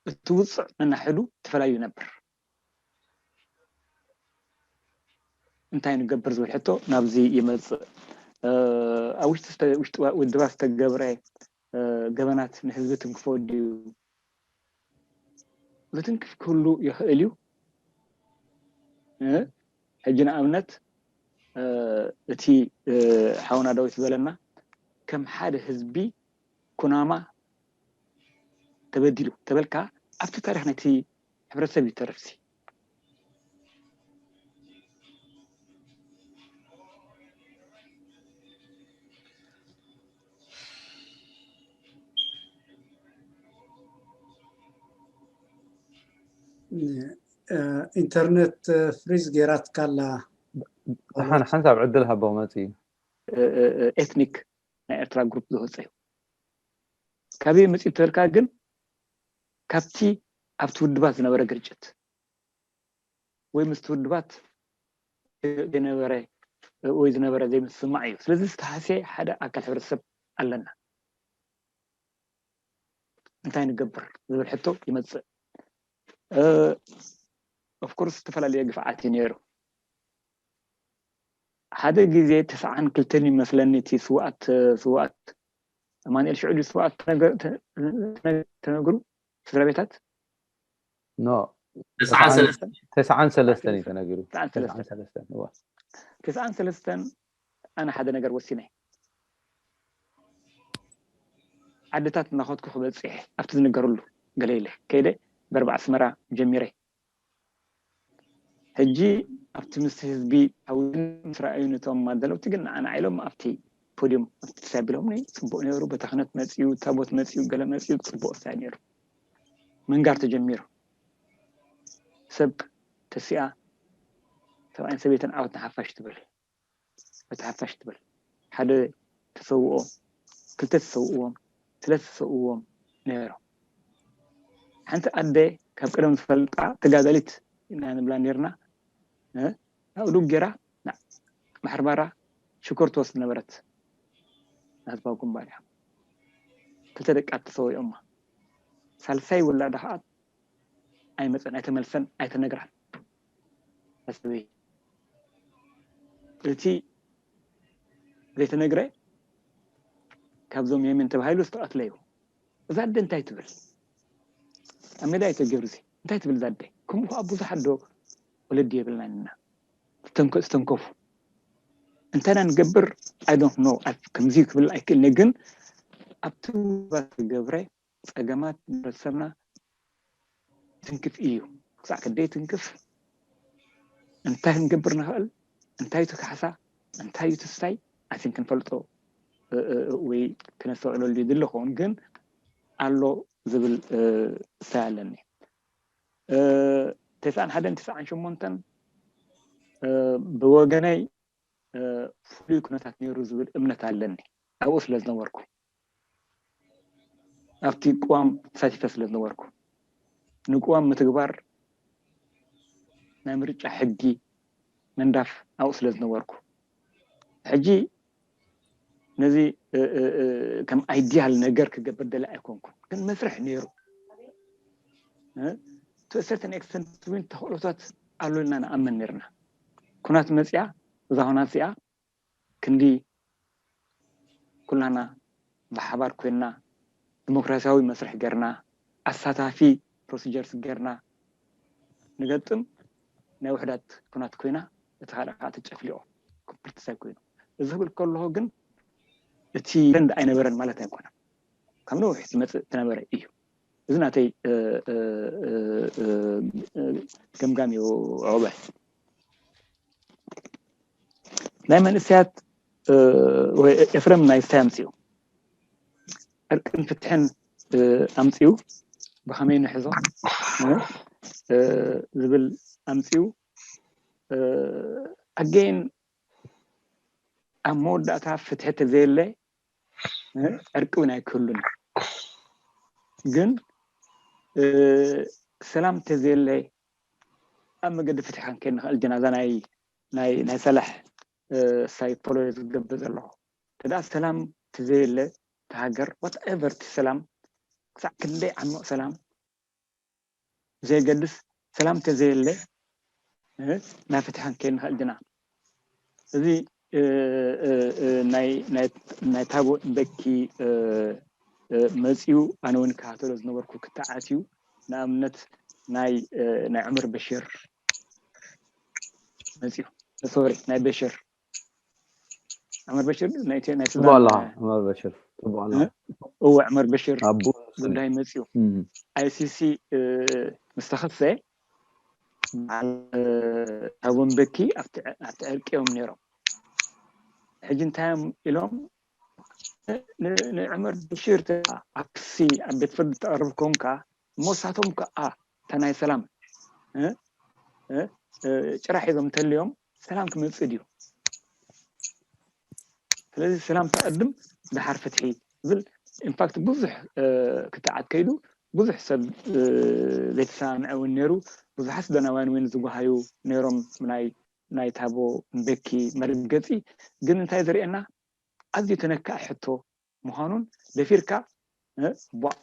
እቲ ውፅዕ ነናሕዱ ተፈላለዩ ነበር። እንታይ ንገብር ዝብል ሕቶ ናብዚ ይመፅእ። ኣብ ውሽጢ ውድባት ዝተገብረ ገበናት ንህዝቢ ትንክፎ ድዩ? ዝትንክፍ ክህሉ ይኽእል እዩ። ሕጂ ንኣብነት እቲ ሓውና ዳዊት ዝበለና ከም ሓደ ህዝቢ ኩናማ ተበዲሉ ተበልካ ኣብቲ ታሪክ ናይቲ ሕብረተሰብ ይተርፍሲ ኢንተርነት ፍሪዝ ጌራትካ ኣላ። ሓንሳብ ዕድል ሃቦ መፅኡ እዩ። ኤትኒክ ናይ ኤርትራ ግሩፕ ዝወፀ እዩ። ካበይ መፅኡ ተልካ ግን ካብቲ ኣብቲ ውድባት ዝነበረ ግርጭት ወይ ምስቲ ውድባት ዝነበረ ወይ ዝነበረ ዘይምስማዕ እዩ። ስለዚ ዝተሃስየ ሓደ ኣካል ሕብረተሰብ ኣለና። እንታይ ንገብር ዝብል ሕቶ ይመፅእ። ኦፍኮርስ ዝተፈላለየ ግፍዓት እዩ ነይሩ። ሓደ ግዜ ተስዓን ክልተን ይመስለኒ እቲ ስውኣት ስውኣት ኣማኑኤል ሽዑ ስውኣት ተነግሩ ስድራ ቤታት ኖ ተስዓን ሰለስተን ተስዓን ሰለስተን እዩ ተነጊሩ። ተስዓን ሰለስተን ኣነ ሓደ ነገር ወሲነ ዓድታት እናኸድኩ ክበፅሕ ኣብቲ ዝነገርሉ ገለ ኢለ ከይደ በርባ ኣስመራ ጀሚረ። ሕጂ ኣብቲ ምስ ህዝቢ ኣውድን ምስ ረኣዩ ነቶም ማደለውቲ ግን ንዓና ኢሎም ኣብቲ ፖዲዮም ኣብቲ ተሳቢሎም ጽቡቕ ነይሩ። በታ ክነት መጺኡ፣ ታቦት መጺኡ፣ ገለ መጺኡ ጽቡቕ ስታይ ነይሩ። ምንጋር ተጀሚሩ። ሰብ ተሲኣ ሰብኣይን ሰበይትን ዓወት ንሓፋሽ ትብል። በቲ ሓፋሽ ትብል ሓደ ተሰውኦ ክልተ ተሰውእዎም ሰለስተ ተሰውእዎም ነይሮም። ሓንቲ ኣደ ካብ ቀደም ዝፈልጣ ተጋዳሊት ኢና ንብላ ነርና። ኣእዱግ ገይራ ማሕርባራ ሽኮር ትወስድ ነበረት። ናህዝባዊ ግንባር እያ። ክልተ ደቃ ተሰዊኦማ። ሳልሳይ ውላዳ ከዓ ኣይመፀን ኣይተመልሰን ኣይተነግራን። ሓሳበይ እቲ ዘይተነግረ ካብዞም የመን ተባሂሉ ዝተቐትለ እዩ። እዛ ኣደ እንታይ ትብል? ኣብ ሜዳ እዩ ተገብሩ እዚ እንታይ ትብል እዛ ኣደ? ከምኡ ከዓ ብዙሓት ዶ ወለዲ የብልናን ኢና ዝተንከፉ እንታይ ኢና ንገብር? I don't know ከምዚ ክብል ኣይክእልኒ ግን ኣብቲ ባት ገብረ ፀገማት ሕብረተሰብና ትንክፍ እዩ። ክሳዕ ክንደይ ትንክፍ እንታይ ክንገብር ንኽእል እንታይ እቲ ካሕሳ እንታይ እዩ ትስታይ ኣትን ክንፈልጦ ወይ ክነስተውዕለሉ ይድሊ ኸውን ግን ኣሎ ዝብል እሳይ ኣለኒ። ተስዓን ሓደን ተስዓን ሸሞንተን ብወገነይ ፍሉይ ኩነታት ነይሩ ዝብል እምነት ኣለኒ ኣብኡ ስለ ዝነበርኩ ኣብቲ ቅዋም ተሳቲፈ ስለ ዝነበርኩ፣ ንቅዋም ምትግባር ናይ ምርጫ ሕጊ ምንዳፍ ኣብኡ ስለ ዝነበርኩ፣ ሕጂ ነዚ ከም ኣይዲያል ነገር ክገብር ደለ ኣይኮንኩን። ግን መስርሕ ነይሩ። To a certain extent እውን ተኽእሎታት ኣሎ ኢልና ንኣምን ነርና። ኩናት መፅያ፣ እዛ ኩናት እዚኣ ክንዲ ኩላና ብሓባር ኮይንና ዲሞክራሲያዊ መስርሕ ገርና፣ ኣሳታፊ procedures ገርና ንገጥም፣ ናይ ውሕዳት ኩናት ኮይና፣ እቲ ካልእ ከዓ ተጨፍሊቆ፣ ኮምፕሊት ሳይ ኮይኑ። እዚ ክብል ከለኹ ግን እቲ ረንድ ኣይነበረን ማለት ኣይኮነን። ካብ ነዊሕ ዝመፅእ ዝነበረ እዩ። እዚ ናተይ ገምጋም እዩ። ኦበ ናይ መንእሰያት ወይ ኤፍረም ናይ ስታይ ኣምፅኡ፣ ዕርቅን ፍትሕን ኣምፅኡ፣ ብኸመይ ንሕዞ ዝብል ኣምፅኡ። ኣገይን ኣብ መወዳእታ ፍትሒ ተዘየለ ዕርቂ እውን ኣይክህሉን። ግን ሰላም ተዘየለ ኣብ መገዲ ፍትሒ ክንከይድ ንኽእል ዲና? እዛ ናይ ናይ ናይ ሰላሕ ሳይ ፖሎ ዝገብር ዘለኹ። ተዳ ሰላም ተዘየለ ተሃገር ዋትኤቨር፣ እቲ ሰላም ክሳዕ ክንደይ ዓሚቕ ሰላም ብዘየገድስ፣ ሰላም ተዘየለ ናብ ፍትሒ ክንከይድ ንኽእል ዲና? እዚ ናይ ታቦ እምበኪ መፅዩ፣ ኣነ እውን ክከታተሎ ዝነበርኩ ክተዓት እዩ። ንኣብነት ናይ ናይ ዑመር በሽር መፅዩ፣ ሶሪ፣ ናይ በሽር ዑመር በሽር ናይ ኢትዮ ናይ ጽቡቅ ሱዳን ኣለኻ። ዑመር በሽር ጽቡቅ ኣለኻ። እወ፣ ዑመር በሽር ኣቡ ጉዳይ መጽዩ። እም። ኣይሲሲ ምስ ተኸሰ፣ በዓል ታቦ ምበኪ ኣብቲ ኣብቲ ዕርቂ እዮም ነይሮም። ሕጂ እንታይ እዮም ኢሎም? ን- ንዑመር በሽር ተ- ኣብ ክሲ ኣብ ቤት ፍርዲ ተቕርብ ኮንካ፣ እሞ ንሳቶም ከኣ እታ ናይ ሰላም እ? እ? እ፣ ጭራ ሒዞም እንተልዮም ሰላም ክመጽእ ድዩ? ስለዚ ሰላም ተቐድም፣ ደሓር ፍትሒ ዝብል፣ ኢንፋክት ብዙሕ እ፣ ክትዓት ከይዱ ብዙሕ ሰብ እ፣ ዘይተሰማምዐ እውን ነይሩ። ብዙሓት ሱዳናውያን እውን ዝጓሃዩ ነይሮም ናይ ናይ ታቦ ምበኪ መርገጺ። ግን እንታይ ዘርእየና፣ ኣዝዩ ተነካኢ ሕቶ ምዃኑን ደፊርካ እ፣ ቧዕ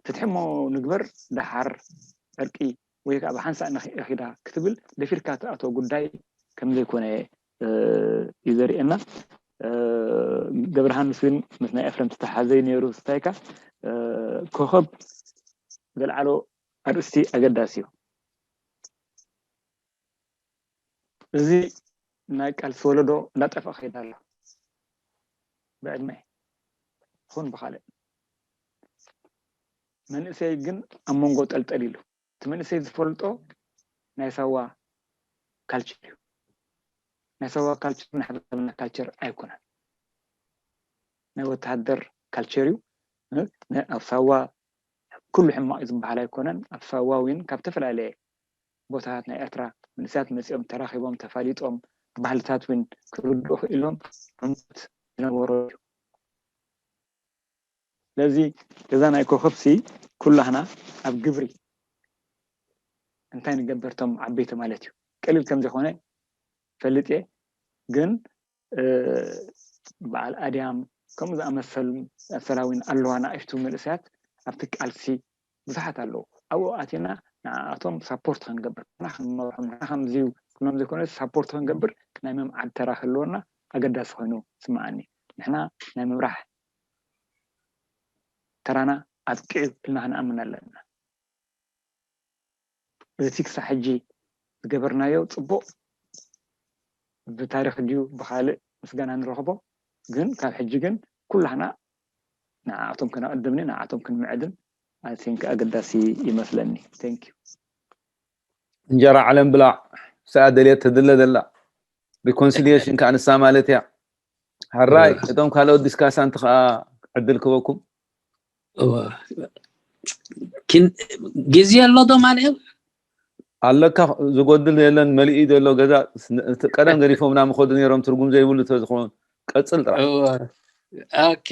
ፍትሒ እሞ ንግበር፣ ደሓር ዕርቂ ወይ ከዓ ብሓንሳእ ንኺዳ ክትብል ደፊርካ ትኣትዎ ጉዳይ ከም ዘይኮነ እ፣ እዩ ዘርእየና። እ፣ ገብረሃንስ እውን ምስ ናይ ኤፍረም ተተሓዘ እዩ ነይሩ። ስታይካ እ፣ ኮኸብ ዘልዓሎ ኣርእስቲ ኣገዳሲ እዩ። እዚ ናይ ቃልሲ ወለዶ እንዳጠፍኣ ከይዳ ኣሎ፣ ብዕድመ ይኹን ብኻልእ። መንእሰይ ግን ኣብ መንጎ ጠልጠል ኢሉ። እቲ መንእሰይ ዝፈልጦ ናይ ሳዋ ካልቸር እዩ። ናይ ሳዋ ካልቸር ናይ ሕብረተሰብና ካልቸር ኣይኮነን። ናይ ወተሃደር ካልቸር እዩ። እ፣ ናይ ኣብ ሳዋ ኩሉ ሕማቕ እዩ ዝበሃል ኣይኮነን። ኣብ ሳዋ እውን ካብ ዝተፈላለየ ቦታታት ናይ ኤርትራ መንእሰያት መጺኦም ተራኺቦም፣ ተፋሊጦም፣ ባህልታት እውን ክርድኡ ክኢሎም ዕምቆት ዝነበሮ እዩ። ስለዚ እዛ ናይ ኮኸብሲ ኩላህና ኣብ ግብሪ እንታይ ንገበር፣ እቶም ዓበይቲ ማለት እዩ። ቀሊል ከም ዘይኮነ ፈልጥ እየ፣ ግን እ፣ በዓል ኣድያም ከምኡ ዝኣመሰሉ መሰላዊን ኣለዋ። ንኣሽቱ መንእሰያት ኣብቲ ቃልሲ ብዙሓት ኣለዉ። ኣብኡ ኣቲና ንኣቶም ሳፖርት ክንገብር፣ ንሕና ክንመርሖም፣ ንሕና ከምዚ እዩ ክብሎም ዘይኮነ ሳፖርት ክንገብር ናይ ምምዓድ ተራ ክህልወና ኣገዳሲ ኮይኑ ይስምዓኒ። ንሕና ናይ ምምራሕ ተራና ኣብቂዑ ኢልና ክንኣምን ኣለና። እዚ ክሳብ ሕጂ ዝገበርናዮ ጽቡቕ ብታሪኽ ድዩ ብኻልእ ምስጋና ንረኽቦ፣ ግን ካብ ሕጂ ግን ኩላህና ንዓኣቶም ከነቐድምኒ፣ ንዓኣቶም ክንምዕድን ኣይ ቲንክ ኣገዳሲ ይመስለኒ። Thank you። እንጀራ ዓለም ብላዕ፣ ሰኣ ደልየት ትድለ ዘላ ሪኮንሲሊየሽን ከዓ ንሳ ማለት እያ። ሕራይ እቶም ካልኦት ዲስካሳንት ከዓ ዕድል ክበኩም። እወ። ኪን- ግዜ ኣሎ ዶ ማለት እዩ? ኣለካ ዝጎድል የለን፣ መሊኡ ዘሎ ገዛ። እቲ ቀደም ገዲፎም ና ምኸዱ ነይሮም ትርጉም ዘይብሉ ተዝኸውን ቀፅል ጥራሕ። እወ። ኦኬ።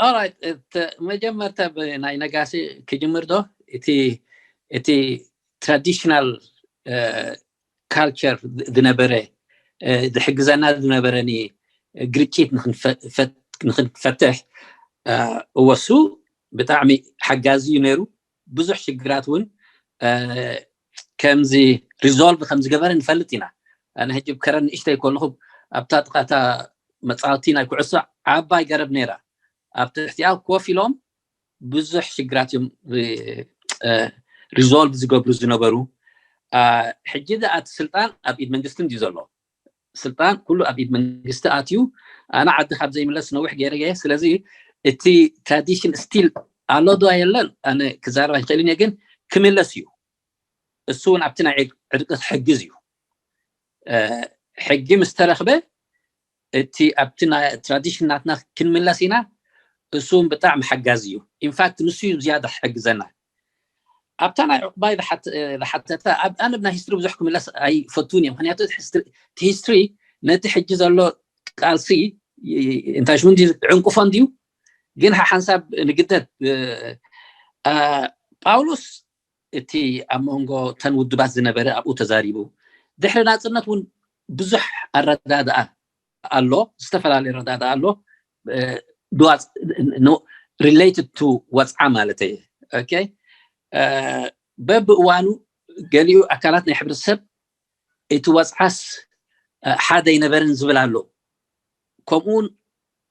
ኦራይት፣ መጀመርታ ናይ ነጋሲ ክጅምር ዶ? እቲ እቲ ትራዲሽናል ካልቸር ዝነበረ ዝሕግዘና ዝነበረ ግርጭት ንክንፈትሕ እወሱ ብጣዕሚ ሓጋዚ እዩ ነይሩ። ብዙሕ ሽግራት እውን ከምዚ ሪዞልቭ ከም ዝገበረ ንፈልጥ ኢና። ኣነ ሕጂ ከረን ንእሽተይ ከለኹ ኣብታ ጥቃታ መፃወቲ ናይ ኩዕሶ ዓባይ ገረብ ነይራ። ኣብ ትሕቲኣ ኮፍ ኢሎም ብዙሕ ሽግራት እዮም ሪዞልቭ ዝገብሩ ዝነበሩ። ሕጂ እቲ ስልጣን ኣብ ኢድ መንግስቲ እንድዩ ዘሎ። ስልጣን ኩሉ ኣብ ኢድ መንግስቲ ኣትዩ። ኣነ ዓዲ ካብ ዘይምለስ ነዊሕ ገይረ እየ። ስለዚ እቲ ትራዲሽን ስቲል ኣሎ ዶ የለን ኣነ ክዛረብ ኣይክእልን እየ፣ ግን ክምለስ እዩ። እሱ እውን ኣብቲ ናይ ዕርቂ ክሕግዝ እዩ። ሕጊ ምስ ተረኽበ እቲ ኣብቲ ትራዲሽን ናትና ክንምለስ ኢና። እሱ እውን ብጣዕሚ ሓጋዚ እዩ። ኢንፋክት ንሱ እዩ ዝያዳ ክሕግዘና። ኣብታ ናይ ዕቁባይ ዝሓተተ ኣነ ብናይ ሂስትሪ ብዙሕ ክምለስ ኣይፈቱን እየ። ምክንያቱ ሂስትሪ ነቲ ሕጂ ዘሎ ቃልሲ እንታይ ሽሙ ዕንቁፎ እንድዩ፣ ግን ሓንሳብ ንግደድ። ጳውሎስ እቲ ኣብ መንጎ ተን ውድባት ዝነበረ ኣብኡ ተዛሪቡ። ድሕሪ ናፅነት እውን ብዙሕ ኣረዳድኣ ኣሎ፣ ዝተፈላለየ ኣረዳድኣ ኣሎ። ሪሌትድ ቱ ወፅዓ ማለት እየ። በብእዋኑ ገሊኡ ኣካላት ናይ ሕብረተሰብ እቲ ወፅዓስ ሓደ ኣይነበረን ዝብል ኣሎ። ከምኡውን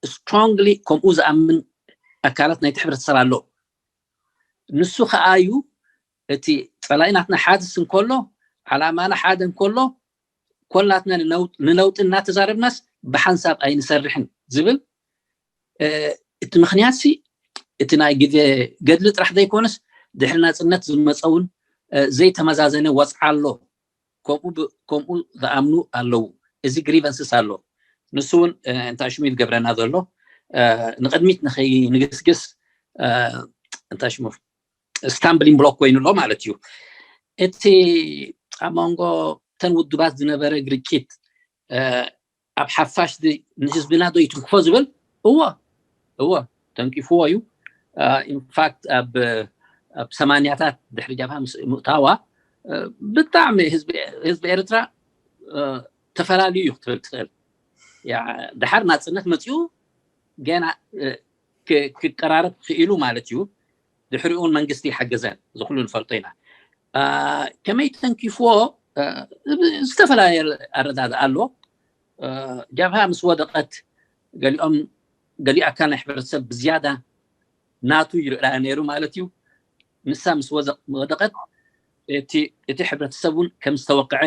ስትሮንግሊ ከምኡ ዝኣምን ኣካላት ናይቲ ሕብረተሰብ ኣሎ። ንሱ ከዓ እዩ እቲ ፀላኢ ናትና ሓድስ እንከሎ፣ ዓላማና ሓደ እንከሎ፣ ኮላትና ንለውጢ እናተዛረብናስ ብሓንሳብ ኣይንሰርሕን ዝብል። እቲ ምክንያት ሲ እቲ ናይ ግዜ ገድሊ ጥራሕ ዘይኮነስ ድሕሪ ናፅነት ዝመፀውን ዘይተመዛዘነ ወፅዓ ኣሎ። ከምኡ ዝኣምኑ ኣለዉ። እዚ ግሪቨንስስ ኣሎ። ንሱ እውን እንታይ ሽሙ ይገብረና ዘሎ ንቅድሚት ንኸይንግስግስ እንታይ ሽሙ ስታምብሊንግ ብሎክ ኮይኑ ኣሎ ማለት እዩ። እቲ ኣብ መንጎ ተን ውድባት ዝነበረ ግርጭት ኣብ ሓፋሽ ንህዝብና ዶ ይትንክፎ ዝብል? እዎ፣ እዎ፣ ተንኪፍዎ እዩ። ኢንፋክት ኣብ ሰማንያታት ድሕሪ ጃብሃ ምስ ምእታዋ ብጣዕሚ ህዝቢ ኤርትራ ተፈላለዩ እዩ ክትብል ትኽእል። ድሓር ናፅነት መፅኡ ገና ክቀራረብ ክኢሉ ማለት እዩ። ድሕሪኡ እውን መንግስቲ ይሓገዘን ዝኩሉ ንፈልጦ ኢና። ከመይ ተንኪፍዎ ዝተፈላለየ ኣረዳድኣ ኣሎ። ጃብሃ ምስ ወደቀት ገሊኦም ገሊኡ ኣካል ናይ ሕብረተሰብ ብዝያዳ ናቱ ይርኣ ነይሩ ማለት እዩ። ንሳ ምስ ወደቀት እቲ ሕብረተሰብ እውን ከም ዝተወቀዐ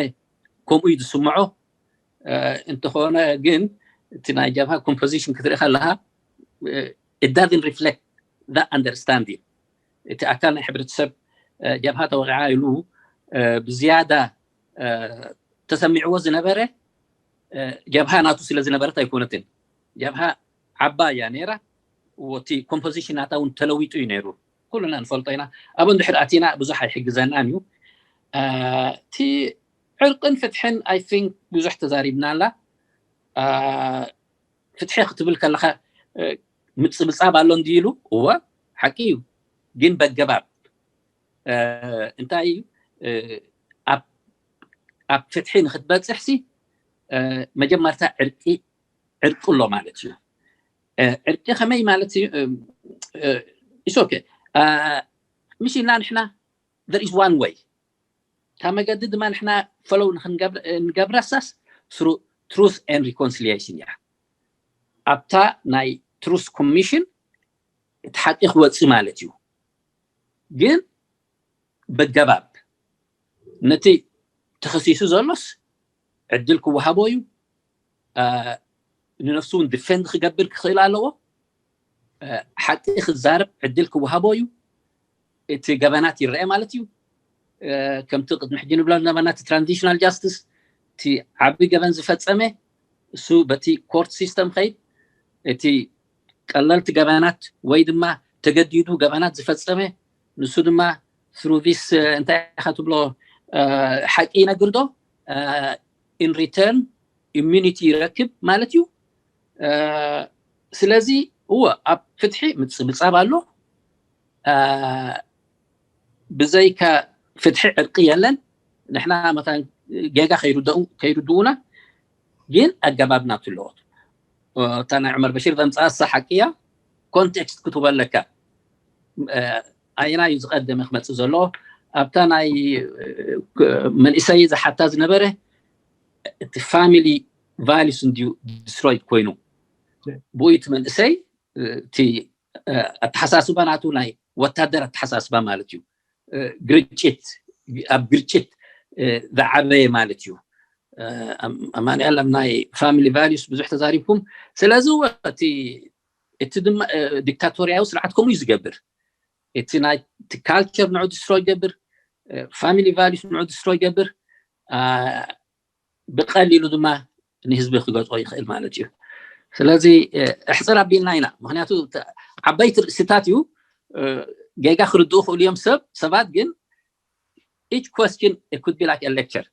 ከምኡ እዩ ዝስምዖ። እንተኾነ ግን እቲ ናይ ጃብሃ ኮምፖዚሽን ክትርኢ ከለካ it doesn't reflect that understanding። እቲ ኣካል ናይ ሕብረተሰብ ጀብሃ ተወቂዓ ኢሉ ብዝያዳ ተሰሚዕዎ ዝነበረ ጀብሃ ናቱ ስለ ዝነበረት ኣይኮነትን። ጀብሃ ዓባይ እያ ነይራ። እቲ ኮምፖዚሽን ናታ እውን ተለዊጡ እዩ ነይሩ። ኩሉና ንፈልጦ ኢና። ኣብኡ እንድሕር ኣቲና ብዙሕ ኣይሕግዘናን እዩ። እቲ ዕርቅን ፍትሕን I think ብዙሕ ተዛሪብናላ። ፍትሒ ክትብል ከለካ ምፅብፃብ ኣሎ እንዲ ኢሉ፣ እወ ሓቂ እዩ፣ ግን በገባብ እንታይ እዩ? ኣብ ፍትሒ ንክትበፅሕ ሲ መጀመርታ ዕርቂ ዕርቂ ኣሎ ማለት እዩ። ዕርቂ ከመይ ማለት እዩ? It's okay። ምሽ ኢልና ንሕና there is one way። እታ መገዲ ድማ ንሕና ፈለው ንገብረሳስ through truth and reconciliation እያ። ኣብታ ናይ ትሩስ ኮሚሽን እቲ ሓቂ ክወፅእ ማለት እዩ። ግን በገባብ ነቲ ተኸሲሱ ዘሎስ ዕድል ክወሃቦ እዩ። ንነፍሱ እውን ዲፌንድ ክገብር ክኽእል ኣለዎ። ሓቂ ክዛረብ ዕድል ክወሃቦ እዩ። እቲ ገበናት ይረአ ማለት እዩ። ከምቲ ቅድሚ ሕጂ ንብሎ ዝነበርና እቲ ትራንዚሽናል ጃስቲስ እቲ ዓቢ ገበን ዝፈጸመ እሱ በቲ ኮርት ሲስተም ኸይድ፣ እቲ ቀለልቲ ገበናት ወይ ድማ ተገዲዱ ገበናት ዝፈጸመ ንሱ ድማ through this እንታይ ኢኻ ትብሎ ሓቂ ይነግር ዶ in return immunity ይረክብ ማለት እዩ። ስለዚ እወ ኣብ ፍትሒ ምጽብጻብ ኣሎ። ብዘይካ ፍትሒ ዕርቂ የለን። ንሕና መታን ጌጋ ከይርድኡና ግን ኣገባብ ናቱ ኣለዎ። እታ ናይ ዑመር በሽር ዘምፅኣ እሳ ሓቂ እያ። ኮንቴክስት ክትበለካ ኣየና እዩ ዝቀደመ ክመፅእ ዘለዎ ኣብታ ናይ መንእሰይ ዝሓታ ዝነበረ እቲ ፋሚሊ ቫሊስ እንድዩ ዲስትሮይድ ኮይኑ ብኡ እቲ መንእሰይ እቲ ኣተሓሳስባ ናቱ ናይ ወታደር ኣተሓሳስባ ማለት እዩ። ግርጭት ኣብ ግርጭት ዝዓበየ ማለት እዩ። ኣማንኤል ኣብ ናይ ፋሚሊ ቫሊስ ብዙሕ ተዛሪብኩም። ስለዚ እቲ እቲ ድማ ዲክታቶርያዊ ስርዓት ከምኡ እዩ ዝገብር። እቲ ናይ ካልቸር ንዑ ዲስትሮይ ይገብር፣ ፋሚሊ ቫሊስ ንዑ ዲስትሮይ ይገብር። ብቀሊሉ ድማ ንህዝቢ ክገጥኦ ይኽእል ማለት እዩ። ስለዚ እሕፅር ኣቢልና ኢና። ምክንያቱ ዓበይቲ ርእስታት እዩ። ጌጋ ክርድኡ ክእሉ እዮም ሰብ ሰባት ግን each question it could be like a lecture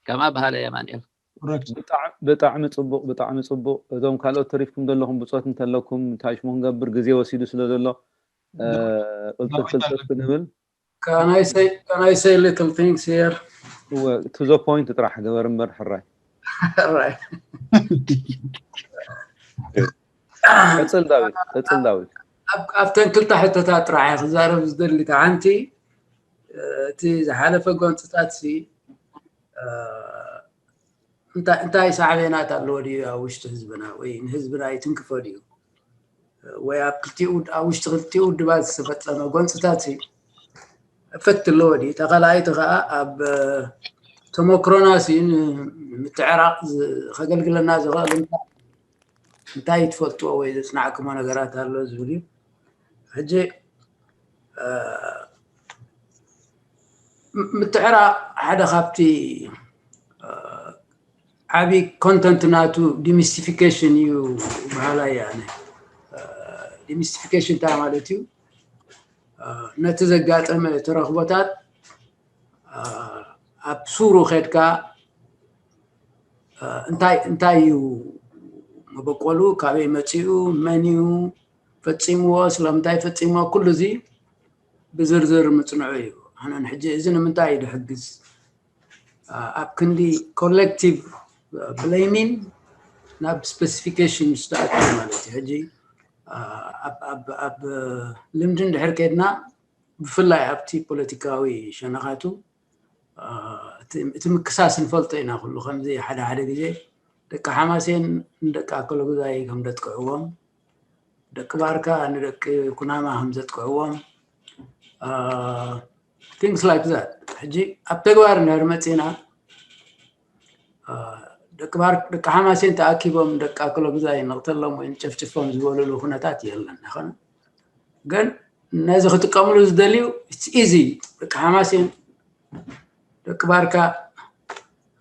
ከማ በሃለ የማንኤል። ብጣዕሚ ፅቡቅ፣ ብጣዕሚ ፅቡቅ። እዞም ካልኦት ተሪፍኩም ዘለኹም ብፆት እንተለኩም እንታይ ሽሙ ክንገብር ግዜ ወሲዱ ስለ ዘሎ ቅልጥፍ ቅልጥፍ ክንብል Can I say can I say little things here? To the point ጥራሕ ገበር እምበር ሕራይ Right. ቀፅል ዳዊት፣ ቀፅል ዳዊት። ኣብተን ክልተ ሕቶታት ጥራሕ ክዛረብ ዝደሊ። ሓንቲ እቲ ዝሓለፈ ጎንፅታት ሲ እንታይ ሳዕቤናት ኣለዎ ድዩ ኣብ ውሽጢ ህዝብና ወይ ንህዝብና ይትንክፎ ድዩ ወይ ኣብ ክልቲኡ ኣብ ውሽጢ ክልቲኡ ውድባት ዝተፈፀመ ጎንፅታት እፈት ኣለዎ ድዩ? ተኻልኣይቲ ከዓ ኣብ ተመክሮና ሲ ምትዕራቕ ከገልግለና ዝኽእል እንታይ ትፈልጥዎ ወይ ዘፅናዕክሞ ነገራት ኣሎ ዝብል እዩ። ሕጂ ምትዕራቕ ሓደ ካብቲ ዓብዪ ኮንተንት ናቱ ዲሚስቲፊኬሽን እዩ በሃላይ እየ ኣነ። ዲሚስቲፊኬሽን እንታይ ማለት እዩ? ነቲ ዘጋጠመ ተረኽቦታት ኣብ ሱሩ ከድካ እንታይ እንታይ እዩ መበቆሉ፣ ካበይ መፂኡ፣ መን እዩ ፈፂምዎ፣ ስለምንታይ ፈፂምዎ፣ ኩሉ እዚ ብዝርዝር ምፅንዑ እዩ። ኣነ ሕጂ እዚ ንምንታይ እዩ ድሕግዝ ኣብ ክንዲ ኮሌክቲቭ ብሌሚን ናብ ስፔሲፊኬሽን ምስ ተኣቱ ማለት እዩ። ሕጂ ኣብ ልምዲ እንድሕር ከድና ብፍላይ ኣብቲ ፖለቲካዊ ሸነኻቱ እቲ ምክሳስ ንፈልጦ ኢና። ኩሉ ከምዚ ሓደ ሓደ ግዜ ደቂ ሓማሴን ንደቂ ኣከለጉዛይ ከም ደጥቅዕዎም፣ ደቂ ባርካ ንደቂ ኩናማ ከም ዘጥቅዕዎም፣ things like that። ሕጂ ኣብ ተግባር እንድሕር መፂና ደቂ ሓማሴን ተኣኪቦም ደቂ ኣከለጉዛይ ንቕተሎም ወይ ንጨፍጭፎም ዝበሉሉ ኩነታት የለን። ይኾነ ግን ነዚ ክጥቀምሉ ዝደልዩ ኢዚ ደቂ ሓማሴን ደቂ ባርካ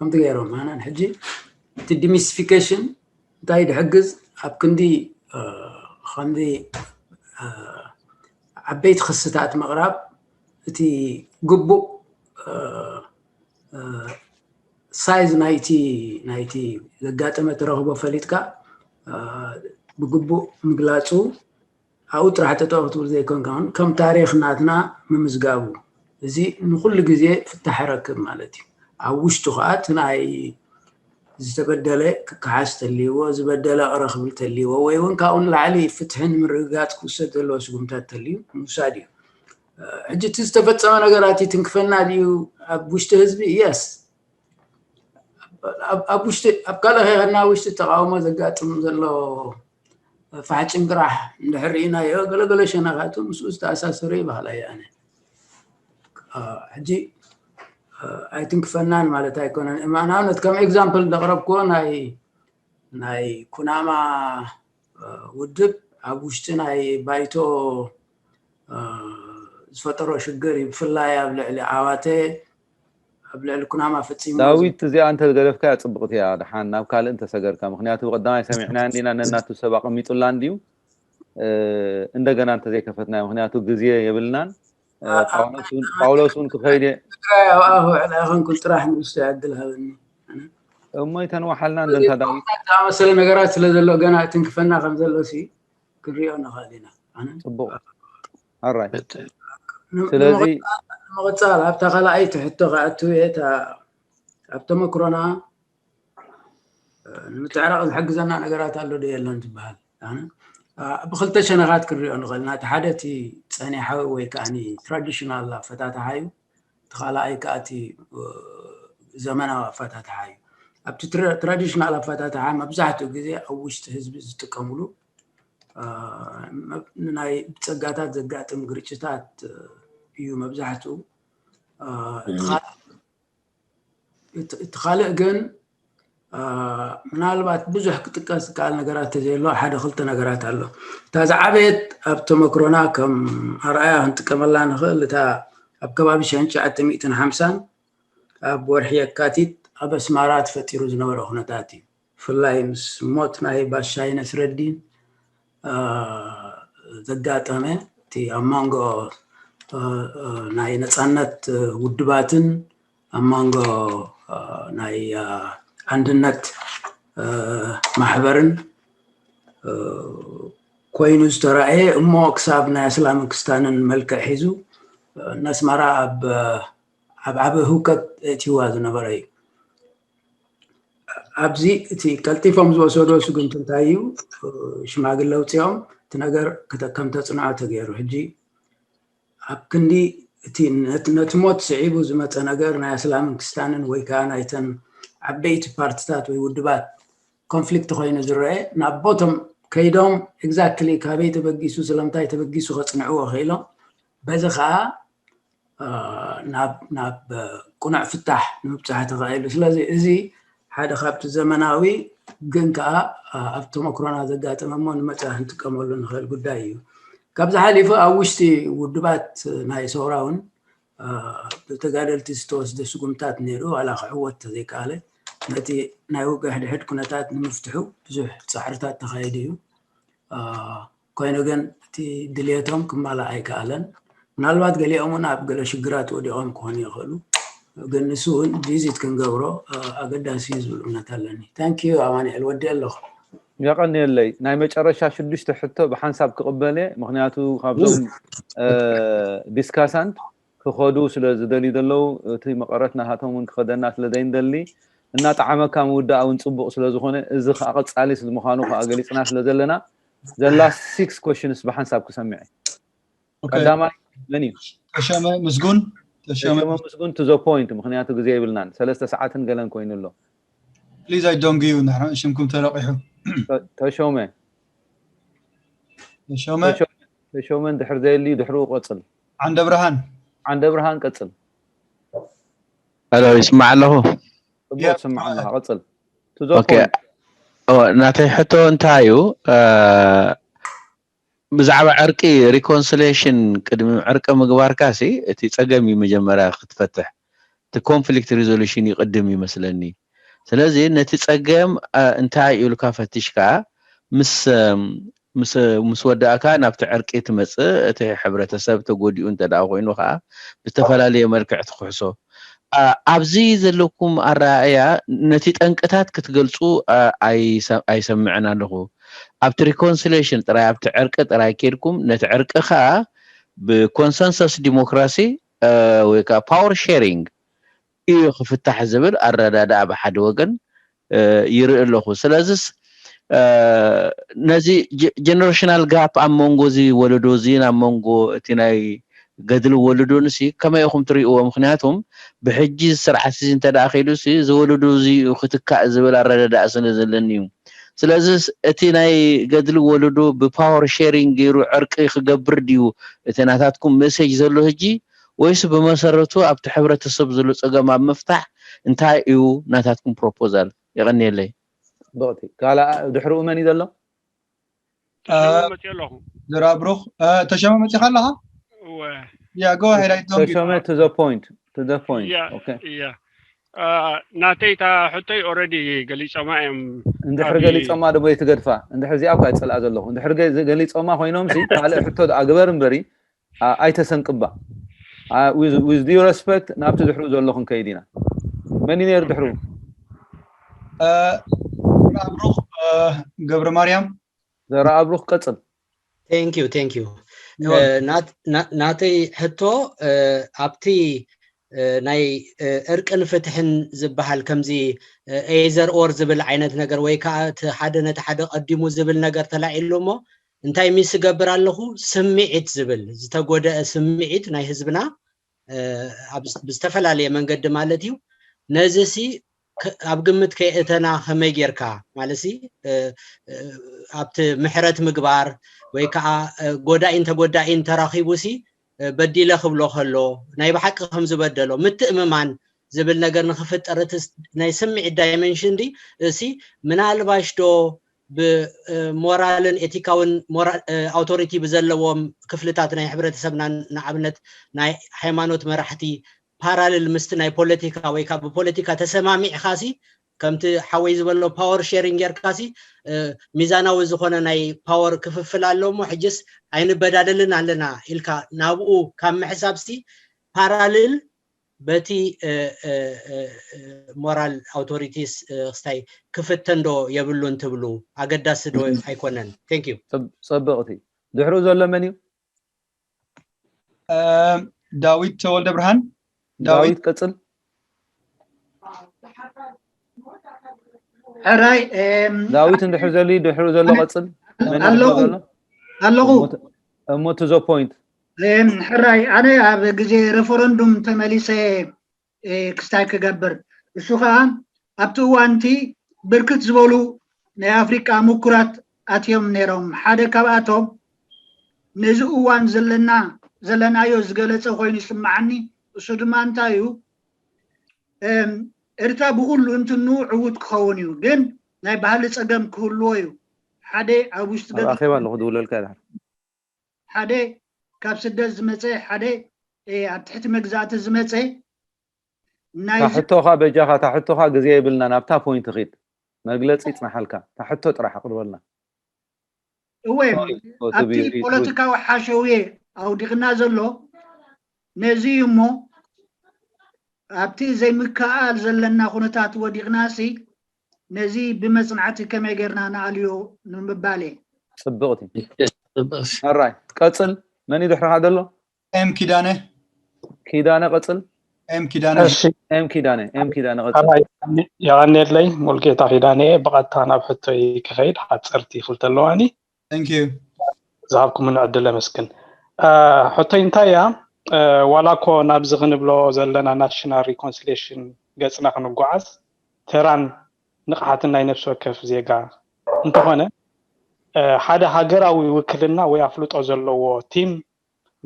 ከምቲ ገይሮም ኣናን ሕጂ እቲ ዲሚስቲፊኬሽን እንታይ ድሕግዝ ኣብ ክንዲ ከምዚ ዓበይቲ ክስታት ምቕራብ እቲ ግቡእ ሳይዝ ናይቲ ናይቲ ዘጋጠመ ተረኽቦ ፈሊጥካ ብግቡእ ምግላፁ ኣብኡ ጥራሕ ጠጠው ክትብል ዘይኮንካ እውን ከም ታሪክ ናትና ምምዝጋቡ እዚ ንኩሉ ግዜ ፍታሕ ረክብ ማለት እዩ። ኣብ ውሽጡ ከዓ እቲ ናይ ዝተበደለ ክከሓስ ተልይዎ ዝበደለ ቅረ ክብል ተልይዎ ወይ እውን ካብኡ ንላዕሊ ፍትሒ ንምርግጋፅ ክውሰድ ዘለዎ ስጉምታት ተልዩ ምውሳድ እዩ። ሕጂ እቲ ዝተፈፀመ ነገራት ይትንክፈና ድዩ ኣብ ውሽጢ ህዝቢ? የስ ኣብ ውሽጢ ኣብ ካልእ ከይኸድና ውሽጢ ተቃውሞ ዘጋጥም ዘሎ ፋሕጭን ቅራሕ እንድሕር ርኢናዮ ገለገለ ሸነኻቱ ምስኡ ዝተኣሳሰሩ ይበሃል ኣየ ኣነ ሕጂ ኣይትንክፈናን ማለት ኣይኮነን። ንኣብነት ከም ኤግዛምፕል እንዳቕረብክዎ ናይ ናይ ኩናማ ውድብ ኣብ ውሽጢ ናይ ባይቶ ዝፈጠሮ ሽግር እዩ። ብፍላይ ኣብ ልዕሊ ዓዋተ ኣብ ልዕሊ ኩናማ ፈፂሙ ዳዊት እዚኣ እንተዝገደፍካያ ፅብቕቲ እያ። ድሓን ናብ ካልእ እንተሰገርካ፣ ምክንያቱ ብቀዳማይ ሰሚዕናያ እንዲና ነናቱ ሰብ ኣቐሚጡላ እንድዩ። እንደገና እንተዘይከፈትናዮ፣ ምክንያቱ ግዜ የብልናን። ጳውሎስ እውን ክኸይድ እየ። ትግራይ ኣብ ኣፍ ውዕላ ይኸንኩን ጥራሕ ንእሽቶ ዕድል ሃበኒ። እሞ ይተንዋሓልና እንደንታ ዳዊት። ዝኣመሰለ ነገራት ስለ ዘሎ ገና ትንክፈና ከም ዘሎ ሲ ክንሪኦ ንኽእል ኢና። ኣነ ፅቡቕ ኣራይ ን- ስለዚ ንምቕፃል ኣብታ ካልኣይቲ ሕቶ ክኣቱ እየ። እታ ኣብ ተመክሮና እ፣ ንምትዕራቕ ዝሕግዘና ነገራት ኣሎ ዶ የለን ዝበሃል ኣነ፣ እ፣ ብክልተ ሸነኻት ክንሪኦ ንኽእል ኢና። እቲ ሓደ እቲ ፀኒሓዊ ወይ ከዓ ትራዲሽናል ኣፈታትሓ እዩ። እቲ ካልኣይ ከዓ እቲ እ፣ ዘመናዊ ኣፈታትሓ እዩ። ኣብቲ ትራ- ትራዲሽናል ኣፈታትሓ መብዛሕትኡ ግዜ ኣብ ውሽጢ ህዝቢ ዝጥቀምሉ እ፣ መብ- ንናይ ብፀጋታት ዘጋጥም ግርጭታት እ፣ እዩ መብዛሕትኡ እ፣ እቲ ካልእ እቲ እቲ ካልእ ግን እ፣ ምናልባት ብዙሕ ክጥቀስ ዝከኣል ነገራት ተዘየሎ ሓደ ክልተ ነገራት ኣሎ። እታ ዝዓበየት ኣብ ተመክሮና ከም ኣርኣያ ክንጥቀመላ ንኽእል እታ ኣብ ከባቢ ሽሕን ትሽዓተ ሚእትን ሓምሳን ኣብ ወርሒ የካቲት ኣብ ኣስማራ ተፈጢሩ ዝነበረ ኩነታት እዩ። ብፍላይ ምስ ሞት ናይ ባሻይ ነስረዲን እ፣ ዘጋጠመ እቲ ኣብ መንጎ እ፣ እ፣ ናይ ነፃነት ውድባትን ኣብ መንጎ እ፣ ናይ እ፣ ኣንድነት እ፣ ማሕበርን እ፣ ኮይኑ ዝተራእየ እሞ ክሳብ ናይ ኣስላምን ክስታንን መልክዕ ሒዙ እ፣ ነስመራ ኣብ ኣብ ዓቢ ህውከት እትይዋ ዝነበረ እዩ። ኣብዚ እቲ ቀልጢፎም ዝወሰዶ ስጉምቲ እንታይ እዩ? ሽማግለ ኣውፂኦም እቲ ነገር ክተ- ከም ተፅንዖ ተገይሩ። ሕጂ ኣብ ክንዲ እቲ ነት- ነቲ ሞት ስዒቡ ዝመፀ ነገር ናይ ኣስላምን ክስታንን ወይ ከዓ ናይተን ዓበይቲ ፓርትታት ወይ ውድባት ኮንፍሊክት ኮይኑ ዝረአ ናብ ቦቶም ከይዶም ኤግዛክትሊ ካበይ ተበጊሱ ስለምንታይ ተበጊሱ ከፅንዕዎ ክኢሎም በዚ ከዓ እ፣ ናብ ናብ ቁኑዕ ፍታሕ ንምብፃሕ ተኻኢሉ። ስለዚ እዚ ሓደ ካብቲ ዘመናዊ ግን ከዓ እ፣ ኣብ ተመክሮና ዘጋጠመ እሞ ንመፃኢ ክንጥቀመሉ ንኽእል ጉዳይ እዩ። ካብዚ ሓሊፉ ኣብ ውሽጢ ውድባት ናይ ሰውራ እውን እ፣ ብተጋደልቲ ዝተወስደ ስጉምታት ነይሩ ዋላ ክዕወት ተዘይከኣለ ነቲ ናይ ውግእ ሕድሕድ ኩነታት ንምፍትሑ ብዙሕ ፃዕርታት ተኻይዱ እዩ። እ፣ ኮይኑ ግን እቲ ድልየቶም ክማላእ ኣይከኣለን። ምናልባት ገሊኦም እውን ኣብ ገለ ሽግራት ወዲቖም ክኾኑ ይኽእሉ። ግን ንሱ እውን ቪዚት ክንገብሮ እ፣ ኣገዳሲ እዩ ዝብል እምነት ኣለኒ። ታንኪዩ ኣማንኤል፣ ወዲ ኣለኹ። የቐንየለይ። ናይ መጨረሻ ሽዱሽተ ሕቶ ብሓንሳብ ክቕበል እየ፣ ምክንያቱ ካብዞም እ፣ ዲስካሳንት ክኸዱ ስለ ዝደልዩ ዘለዉ እቲ መቐረት ናሃቶም እውን ክኸደና ስለ ዘይንደሊ እናጠዓመካ ምውዳእ እውን ፅቡቕ ስለ ዝኾነ እዚ ከዓ ቀፃሊ ስለ ምዃኑ ከዓ ገሊፅና ስለ ዘለና ዘላ ሲክስ ኮሽንስ ብሓንሳብ ክሰምዕ እየ። ኦኬ፣ ቀዳማይ መን እዩ? ተሾመ ምስጉን። ተሾመ ተሾመ ምስጉን፣ to the point፣ ምክንያቱ ግዜ የብልናን፣ ሰለስተ ሰዓትን ገለን ኮይኑ ኣሎ። ፕሊዝ ኣይዶንግዩ ንሕና ሽምኩም ተለቂሑ። ተ- ተሾመ ተሾመ ተሾመ- ተሾመ እንድሕር ዘየልዩ ድሕሩ ቀፅል። ዓንደ ብርሃን ዓንደ ብርሃን ቀፅል። ሄሎ፣ ይስማዕ ኣለኹ? ፅቡቅ ያ፣ ትስማዕ ኣለኻ፣ ቀፅል። To the ኦኬ። point። ኦ፣ ናተይ ሕቶ እንታይ እዩ? እ፣ ብዛዕባ ዕርቂ፣ ሪኮንሲሊየሽን፣ ቅድሚ ዕርቂ ምግባርካ ሲ እቲ ፀገም እዩ መጀመርያ ክትፈትሕ። እቲ ኮንፍሊክት ሪዞሉሽን ይቕድም ይመስለኒ። ስለዚ ነቲ ፀገም እ፣ እንታይ እዩ ኢልካ ፈቲሽካ ምስ እ፣ ምስ ምስ ወዳእካ ናብቲ ዕርቂ ትመፅእ። እቲ ሕብረተሰብ ተጎዲኡ እንተ ደኣ ኮይኑ ከዓ ብዝተፈላለየ መልክዕ ትክሕሶ። ኣ- ኣብዚ ዘለኩም ኣረኣእያ ነቲ ጠንቅታት ክትገልፁ ኣ- ኣይሰ- ኣይሰምዕን ኣለኹ። ኣብቲ ሪኮንሲሌሽን ጥራይ ኣብቲ ዕርቂ ጥራይ ከድኩም ነቲ ዕርቂ ከዓ ብኮንሰንሰስ ዲሞክራሲ እ፣ ወይ ከዓ ፓወር ሼሪንግ እዩ ክፍታሕ ዝብል ኣረዳድኣ ብሓደ ወገን እ፣ ይርኢ ኣለኹ። ስለዚስ እ፣ ነዚ ጀነሬሽናል ጋፕ ኣብ መንጎ እዚ ወለዶ እዚን ኣብ መንጎ እቲ ናይ ገድሊ ወለዶን ሲ ከመይ ኢኹም ትርእይዎ? ምክንያቱም ብሕጂ ስርዓት እዚ እንተ ደኣ ከይዱ ሲ እዚ ወለዶ እዚ እዩ ክትካእ ዝብል ኣረዳድኣ ስለ ዘለኒ እዩ። ስለዚ እቲ ናይ ገድሊ ወለዶ ብፓወር ሼሪንግ ገይሩ ዕርቂ ክገብር ድዩ እቲ ናታትኩም መሴጅ ዘሎ ሕጂ ወይስ ብመሰረቱ ኣብቲ ሕብረተሰብ ዘሎ ፀገም ኣብ ምፍታሕ እንታይ እዩ ናታትኩም ፕሮፖዛል? የቐንየለይ። ብቕቲ ካልኣ ድሕሪኡ መን እዩ ዘሎ? ተሾመ መፅኡ ኣለኹ። ዘራ ብሩኽ እ፣ ተሾመ መፂኻ ኣለኻ? እወ ያ go ahead I don't ተሾመ to the point to the point ያ okay ያ እ፣ ናተይ እታ ሕቶይ ኦረዲ ገሊፆማ እዮም። እንድሕር ኣብ- ገሊፆማ ደሞ ይትገድፋ እንድሕር እዚኣ እኳ ይፀልኣ ዘለኹ እንድሕር ገ- ገሊፆማ ኮይኖም ሲ ካልእ ሕቶ ደኣ ግበር እምበሪ ኣ- ኣይተሰንቅባ። ኣ- with- with due respect ናብቲ ድሕሩ ዘሎ ክንከይድ ኢና። መን እዩ ነይሩ ድሕሩ? እ፣ ዘራ ብሩኽ እ፣ ገብረ ማርያም ዘራ ኣብሩኽ ቀፅል። Thank you, thank you. ናተይ ሕቶ ኣብቲ ናይ እርቅን ፍትሕን ዝበሃል ከምዚ either or ዝብል ዓይነት ነገር ወይ ከዓ እቲ ሓደ ነቲ ሓደ ቀዲሙ ዝብል ነገር ተላዒሉ እሞ እንታይ ሚስ እገብር ኣለኹ? ስምዒት ዝብል ዝተጎደአ ስምዒት ናይ ህዝብና ብዝተፈላለየ መንገዲ ማለት እዩ። ነዚ ሲ ኣብ ግምት ከየእተና ከመይ ጌርካ ማለት ሲ ኣብቲ ምሕረት ምግባር ወይ ከዓ ጎዳኢን ተጎዳኢን ተራኺቡ ሲ በዲለ ክብሎ ከሎ ናይ ብሓቂ ከም ዝበደሎ ምትእምማን ዝብል ነገር ንክፍጠር እቲ ናይ ስምዒት ዳይመንሽን ዲ እሲ ምናልባሽ ዶ ብሞራልን ኤቲካውን ኣውቶሪቲ ብዘለዎም ክፍልታት ናይ ሕብረተሰብና ንኣብነት ናይ ሃይማኖት መራሕቲ ፓራልል ምስቲ ናይ ፖለቲካ ወይ ከዓ ብፖለቲካ ተሰማሚዕካ ሲ ከምቲ ሓወይ ዝበሎ ፓወር ሼሪንግ ጌርካ ሲ ሚዛናዊ ዝኾነ ናይ ፓወር ክፍፍል ኣሎ እሞ ሕጅስ ኣይንበዳደልን ኣለና ኢልካ ናብኡ ካብ ምሕሳብ ሲ ፓራልል በቲ ሞራል ኣውቶሪቲስ ክስታይ ክፍተን ዶ የብሉን ትብሉ ኣገዳሲ ዶ ኣይኮነን? Thank you። ፅብቕቲ ድሕሩ ዘሎ መን እዩ? ዳዊት ተወልደ ብርሃን። ዳዊት ቀፅል። ሕራይ ዳዊት እንድሕር ዘሎ ድሕሩ ዘሎ ቀፅል። መን እዩ ኣለኹ ዘሎ? ኣለኹ። እሞ to the point። ሕራይ ኣነ ኣብ ግዜ ሬፈረንዱም ተመሊሰ ክስታይ ክገብር እሱ ከዓ ኣብቲ እዋንቲ ብርክት ዝበሉ ናይ ኣፍሪቃ ምኩራት ኣትዮም ነይሮም። ሓደ ካብኣቶም ነዚ እዋን ዘለና ዘለናዮ ዝገለጸ ኮይኑ ይስምዓኒ። እሱ ድማ እንታይ እዩ? ኤርትራ ብኩሉ እንትኑ ዕዉት ክኸውን እዩ፣ ግን ናይ ባህሊ ጸገም ክህልዎ እዩ። ሓደ ኣብ ውሽጢ ኣብ ኣኼባ ኣለኹ ድውለልካ ድሓር። ሓደ ካብ ስደት ዝመፀ፣ ሓደ ኣብ ትሕቲ መግዛእቲ ዝመፀ ናይ ታሕቶኻ በጃኻ ታሕቶኻ ግዜ የብልና ናብታ ፖይንት ኺድ መግለፂ ይፅናሓልካ ታሕቶ ጥራሕ ኣቅርበልና እወ ኣብቲ ፖለቲካዊ ሓሸውየ ኣውዲቕና ዘሎ ነዚ እዩ እሞ ኣብቲ ዘይምክኣል ዘለና ኩነታት ወዲቕና ሲ ነዚ ብመፅናዕቲ ከመይ ጌርና ንኣልዮ ንምባል እየ ፅብቕቲ ሕራይ ቀፅል መን እዩ ድሕርኻ ዘሎ ኤም ኪዳነ ኪዳነ ቀፅል ኤም ኪዳነ እሺ ኤም ኪዳነ ኤም ኪዳነ ቀፅል የቐኔለይ ሙልጌታ ኪዳነ ብቐጥታ ናብ ሕቶይ ክኸይድ ሓፀርቲ ክልተ ኣለዋኒ Thank you ዝሃብኩምኒ ዕድል ኣመስግን ሕቶይ እንታይ እያ ዋላ እኮ ናብዚ ክንብሎ ዘለና ናሽናል ሪኮንሲሌሽን ገፅና ክንጓዓዝ ተራን ንቕሓትን ናይ ነፍሲ ወከፍ ዜጋ እንተኾነ ሓደ ሃገራዊ ውክልና ወይ ኣፍልጦ ዘለዎ ቲም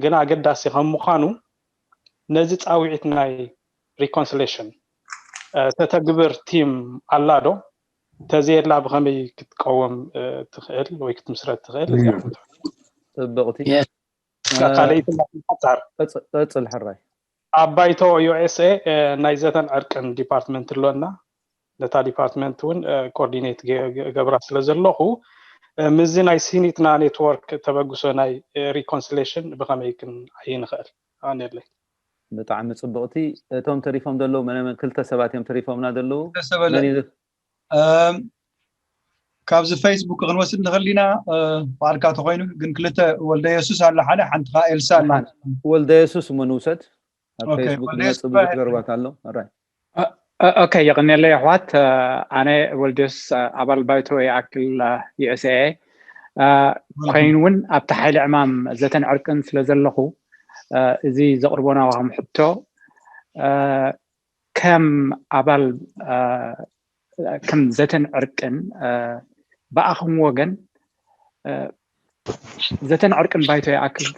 ግን ኣገዳሲ ከም ምዃኑ ነዚ ፃውዒት ናይ ሪኮንሲሌሽን ተተግብር ቲም ኣላ ዶ ተዘየላ ብኸመይ ክትቀወም ትኽእል ወይ ክትምስረት ትኽእል እዚኣ ፅብቕቲ ካልኣይቲ ሓፃር ቀፅል ሕራይ ኣብ ባይቶ USA ናይ ዘተን ዕርቅን ዲፓርትመንት ኣለና ነታ ዲፓርትመንት እውን ኮኦርዲኔት ገብራ ስለ ዘለኹ ምዚ ናይ ሲኒትና ኔትወርክ ተበግሶ ናይ ሪኮንሲሌሽን ብኸመይ ክንዓይ ንኽእል ኣነለይ ብጣዕሚ ፅቡቕቲ እቶም ተሪፎም ዘለዉ መነመን ክልተ ሰባት እዮም ተሪፎምና ዘለዉ ካብዚ ፌስቡክ ክንወስድ ንኽእል ኢና ባዕልካ ተኮይኑ ግን ክልተ ወልደ የሱስ ኣሎ ሓደ ሓንቲ ከዓ ኤልሳ ኣላ ወልደ የሱስ እሞ ንውሰድ ኣብ ፌስቡክ ዝመፅእ ብዙሕ ዘረባት ኣሎ ራይ ኦኬ የቕኔለይ ኣሕዋት ኣነ ወልደስ ኣባል ባይቶ ይኣክል USA ኮይኑ እውን ኣብቲ ሓይሊ ዕማም ዘተን ዕርቅን ስለ ዘለኹ እዚ ዘቕርቦ ናባኹም ሕቶ ከም ኣባል ከም ዘተን ዕርቅን ብኣኹም ወገን ዘተን ዕርቅን ባይቶ ይኣክል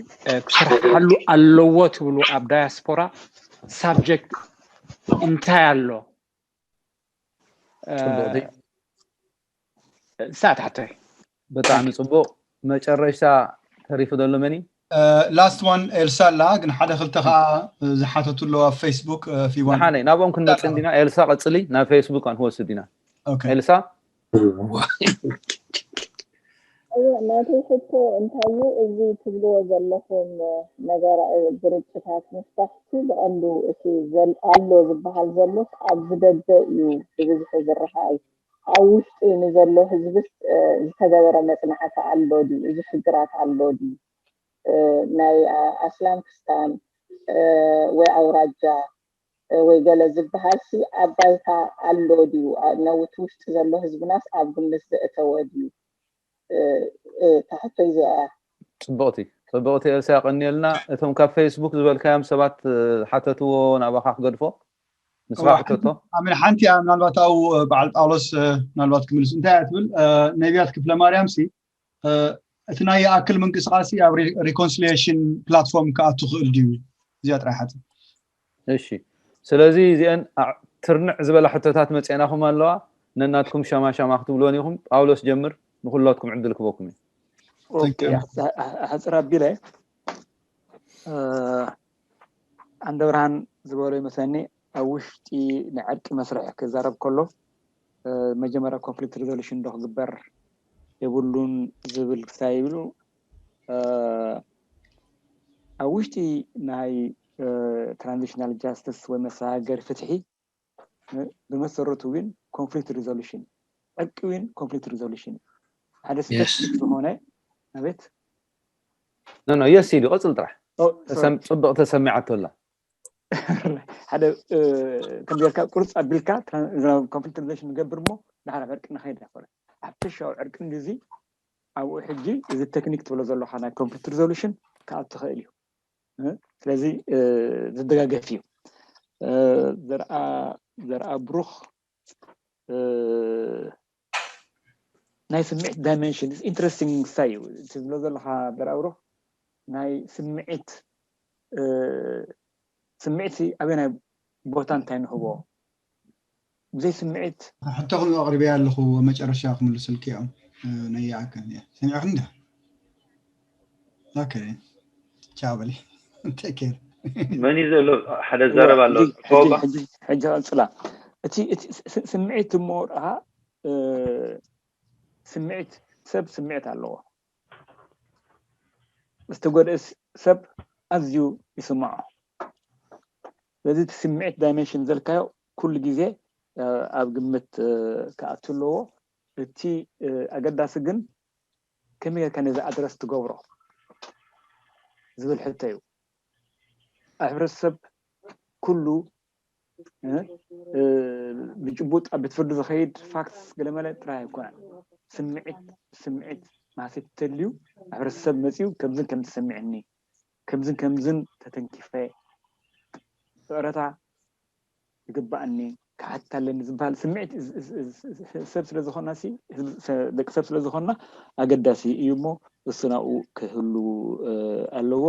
ክስርሓሉ ኣለዎ ትብሉ ኣብ ዳያስፖራ ሳብጀክት እንታይ ኣሎ ፅቡቕቲ ሳት ሓተይ ብጣዕሚ ፅቡቕ መጨረሽታ ተሪፉ ዘሎ መን እዩ ላስት ዋን ኤልሳ ኣላ ግን ሓደ ክልተ ከዓ ዝሓተቱ ኣለዋ ኣብ ፌስቡክ ፊዋን ሓነይ ናብኦም ክንመፅእ እንዲና ኤልሳ ቀፅሊ ናብ ፌስቡክ ክንወስድ ኢና ኤልሳ እወ ናተይ ሕቶ እንታይ እዩ እዚ ትብልዎ ዘለኹም ነገር ግርጭታት ምፍታሕቲ ብቐንዱ እቲ ኣሎ ዝበሃል ዘሎስ ኣብዚ ደገ እዩ ብብዝሒ ዝረኣይ ኣብ ውሽጢ ንዘሎ ህዝብስ ዝተገበረ መፅናዕቲ ኣሎ ድዩ? እዚ ሽግራት ኣሎ ድዩ? ናይ ኣስላም ክስታን ወይ ኣውራጃ ወይ ገለ ዝበሃል ሲ ኣብ ባይታ ኣሎ ድዩ? ነውቲ ውሽጢ ዘሎ ህዝብናስ ኣብ ግምት ዘእተወ ድዩ? ታሕቶ እዚኣ እያ። ፅብቕቲ ፅብቕቲ ኤልሳ ያቐንየልና። እቶም ካብ ፌስቡክ ዝበልካዮም ሰባት ሓተትዎ ናባኻ ክገድፎ ንስኻ ሕተቶ። ኣሚን ሓንቲ እያ ምናልባት ኣብኡ በዓል ጳውሎስ ምናልባት ክምልስ እንታይ እያ ትብል ነቢያት ክፍለ ማርያም ሲ እቲ ናይ ይኣክል ምንቅስቃስ ኣብ reconciliation platform ክኣቱ ክእል ድዩ? እዚኣ ጥራይ ሓቲ እሺ ስለዚ እዚአን ትርንዕ ዝበላ ሕቶታት መፅአናኹም ኣለዋ። ነናትኩም ሸማሸማ ክትብልወን ኢኹም። ጳውሎስ ጀምር፣ ንኩላትኩም ዕድል ክበኩም እዩ። ኣሕፅር ኣቢለ ዓንደ ብርሃን ዝበሎ ይመስለኒ ኣብ ውሽጢ ናይ ዕርቂ መስርሕ ክዛረብ ከሎ መጀመርያ conflict resolution ዶ ክግበር የብሉን ዝብል ክሳይ ይብሉ ኣብ ውሽጢ ናይ transitional justice ወይ መሰጋገሪ ፍትሒ ብመሰረቱ እውን conflict resolution ዕርቂ እውን conflict resolution ሓደ specific ዝኾነ ኣቤት ኖ ኖ የስ ኢሉ ቀፅል ጥራሕ። ፅብቅ ተሰሚዓቶ ኣላ። ሓደ ከም ጌርካ ቁርፅ ኣቢልካ conflict resolution ንገብር እሞ ድሓር ዕርቂ ንኸይድ ኣይኮነ ኣብ ተሻው ዕርቂ ግዜ ኣብኡ ሕጂ እዚ ቴክኒክ ትብሎ ዘለካ ናይ conflict resolution ክኣቱ ትኽእል እዩ። ስለዚ ዝደጋገፍ እዩ። ዘርኣ ብሩኽ ናይ ስምዒት dimension interesting ክሳይ እዩ ትብሎ ዘለካ ዘርኣ ብሩኽ ናይ ስምዒት ስምዒት ኣበናይ ቦታ እንታይ ንህቦ ብዘይ ስምዒት ሕቶ ክልኦ ኣቅሪበያ ኣለኹ መጨረሻ ክምልስልኪ እዮም ነይኣክል ሰሚዕክ እንዲ ቻው በሊ ቴክ ኬር መን እዩ ዘሎ ሓደ ዘረባ ኣሎ ፎባ ሕጂ ቀፅላ እቲ ስምዒት እሞ ርኣ ስምዒት ሰብ ስምዒት ኣለዎ ዝተጎድአ ሰብ ኣዝዩ ይስምዖ ስለዚ እቲ ስምዒት dimension ዘልካዮ ኩሉ ግዜ ኣብ ግምት ክኣቱ ኣለዎ እቲ ኣገዳሲ ግን ከመይ ጌርካ ነዚ address ትገብሮ ዝብል ሕቶ እዩ ኣብ ሕብረተሰብ ኩሉ ብጭቡጥ ኣብ ቤት ፍርዲ ዝኸይድ facts ገለመለ ጥራይ ኣይኮነን ስምዒት ስምዒት ማሴት ተልዩ ኣብ ሕብረተሰብ መፅዩ ከምዝን ከም ተሰሚዕኒ ከምዝን ከምዝን ተተንኪፈ ይቕረታ ይግባኣኒ ክሓትት ኣለኒ ዝበሃል ስምዒት ሰብ ስለ ዝኾና ደቂ ሰብ ስለ ዝኾና ኣገዳሲ እዩ እሞ እሱ ናብኡ ክህሉ ኣለዎ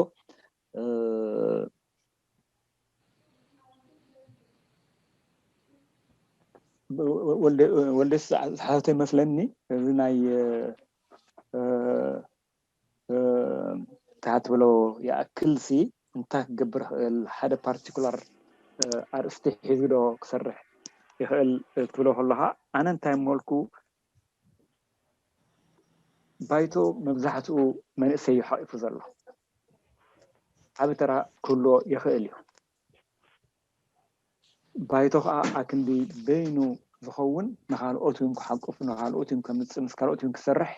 ወልደስ ዝሓተቶ ይመስለኒ እዚ ናይ እንታይ ትብሎ ይኣክል ሲ እንታይ ክገብር ይኽእል ሓደ particular ኣርእስቲ ሒዙ ዶ ክሰርሕ ይኽእል ክትብሎ ከለኻ ኣነ እንታይ መልኩ ባይቶ መብዛሕትኡ መንእሰይ እዩ ሓቂፉ ዘሎ ዓብ ተራ ክህልዎ ይኽእል እዩ ባይቶ ከዓ ኣክንዲ በይኑ ዝኸውን ንካልኦት እውን ክሓቁፍ ንካልኦት እውን ከምፅእ ምስ ካልኦት እውን ክሰርሕ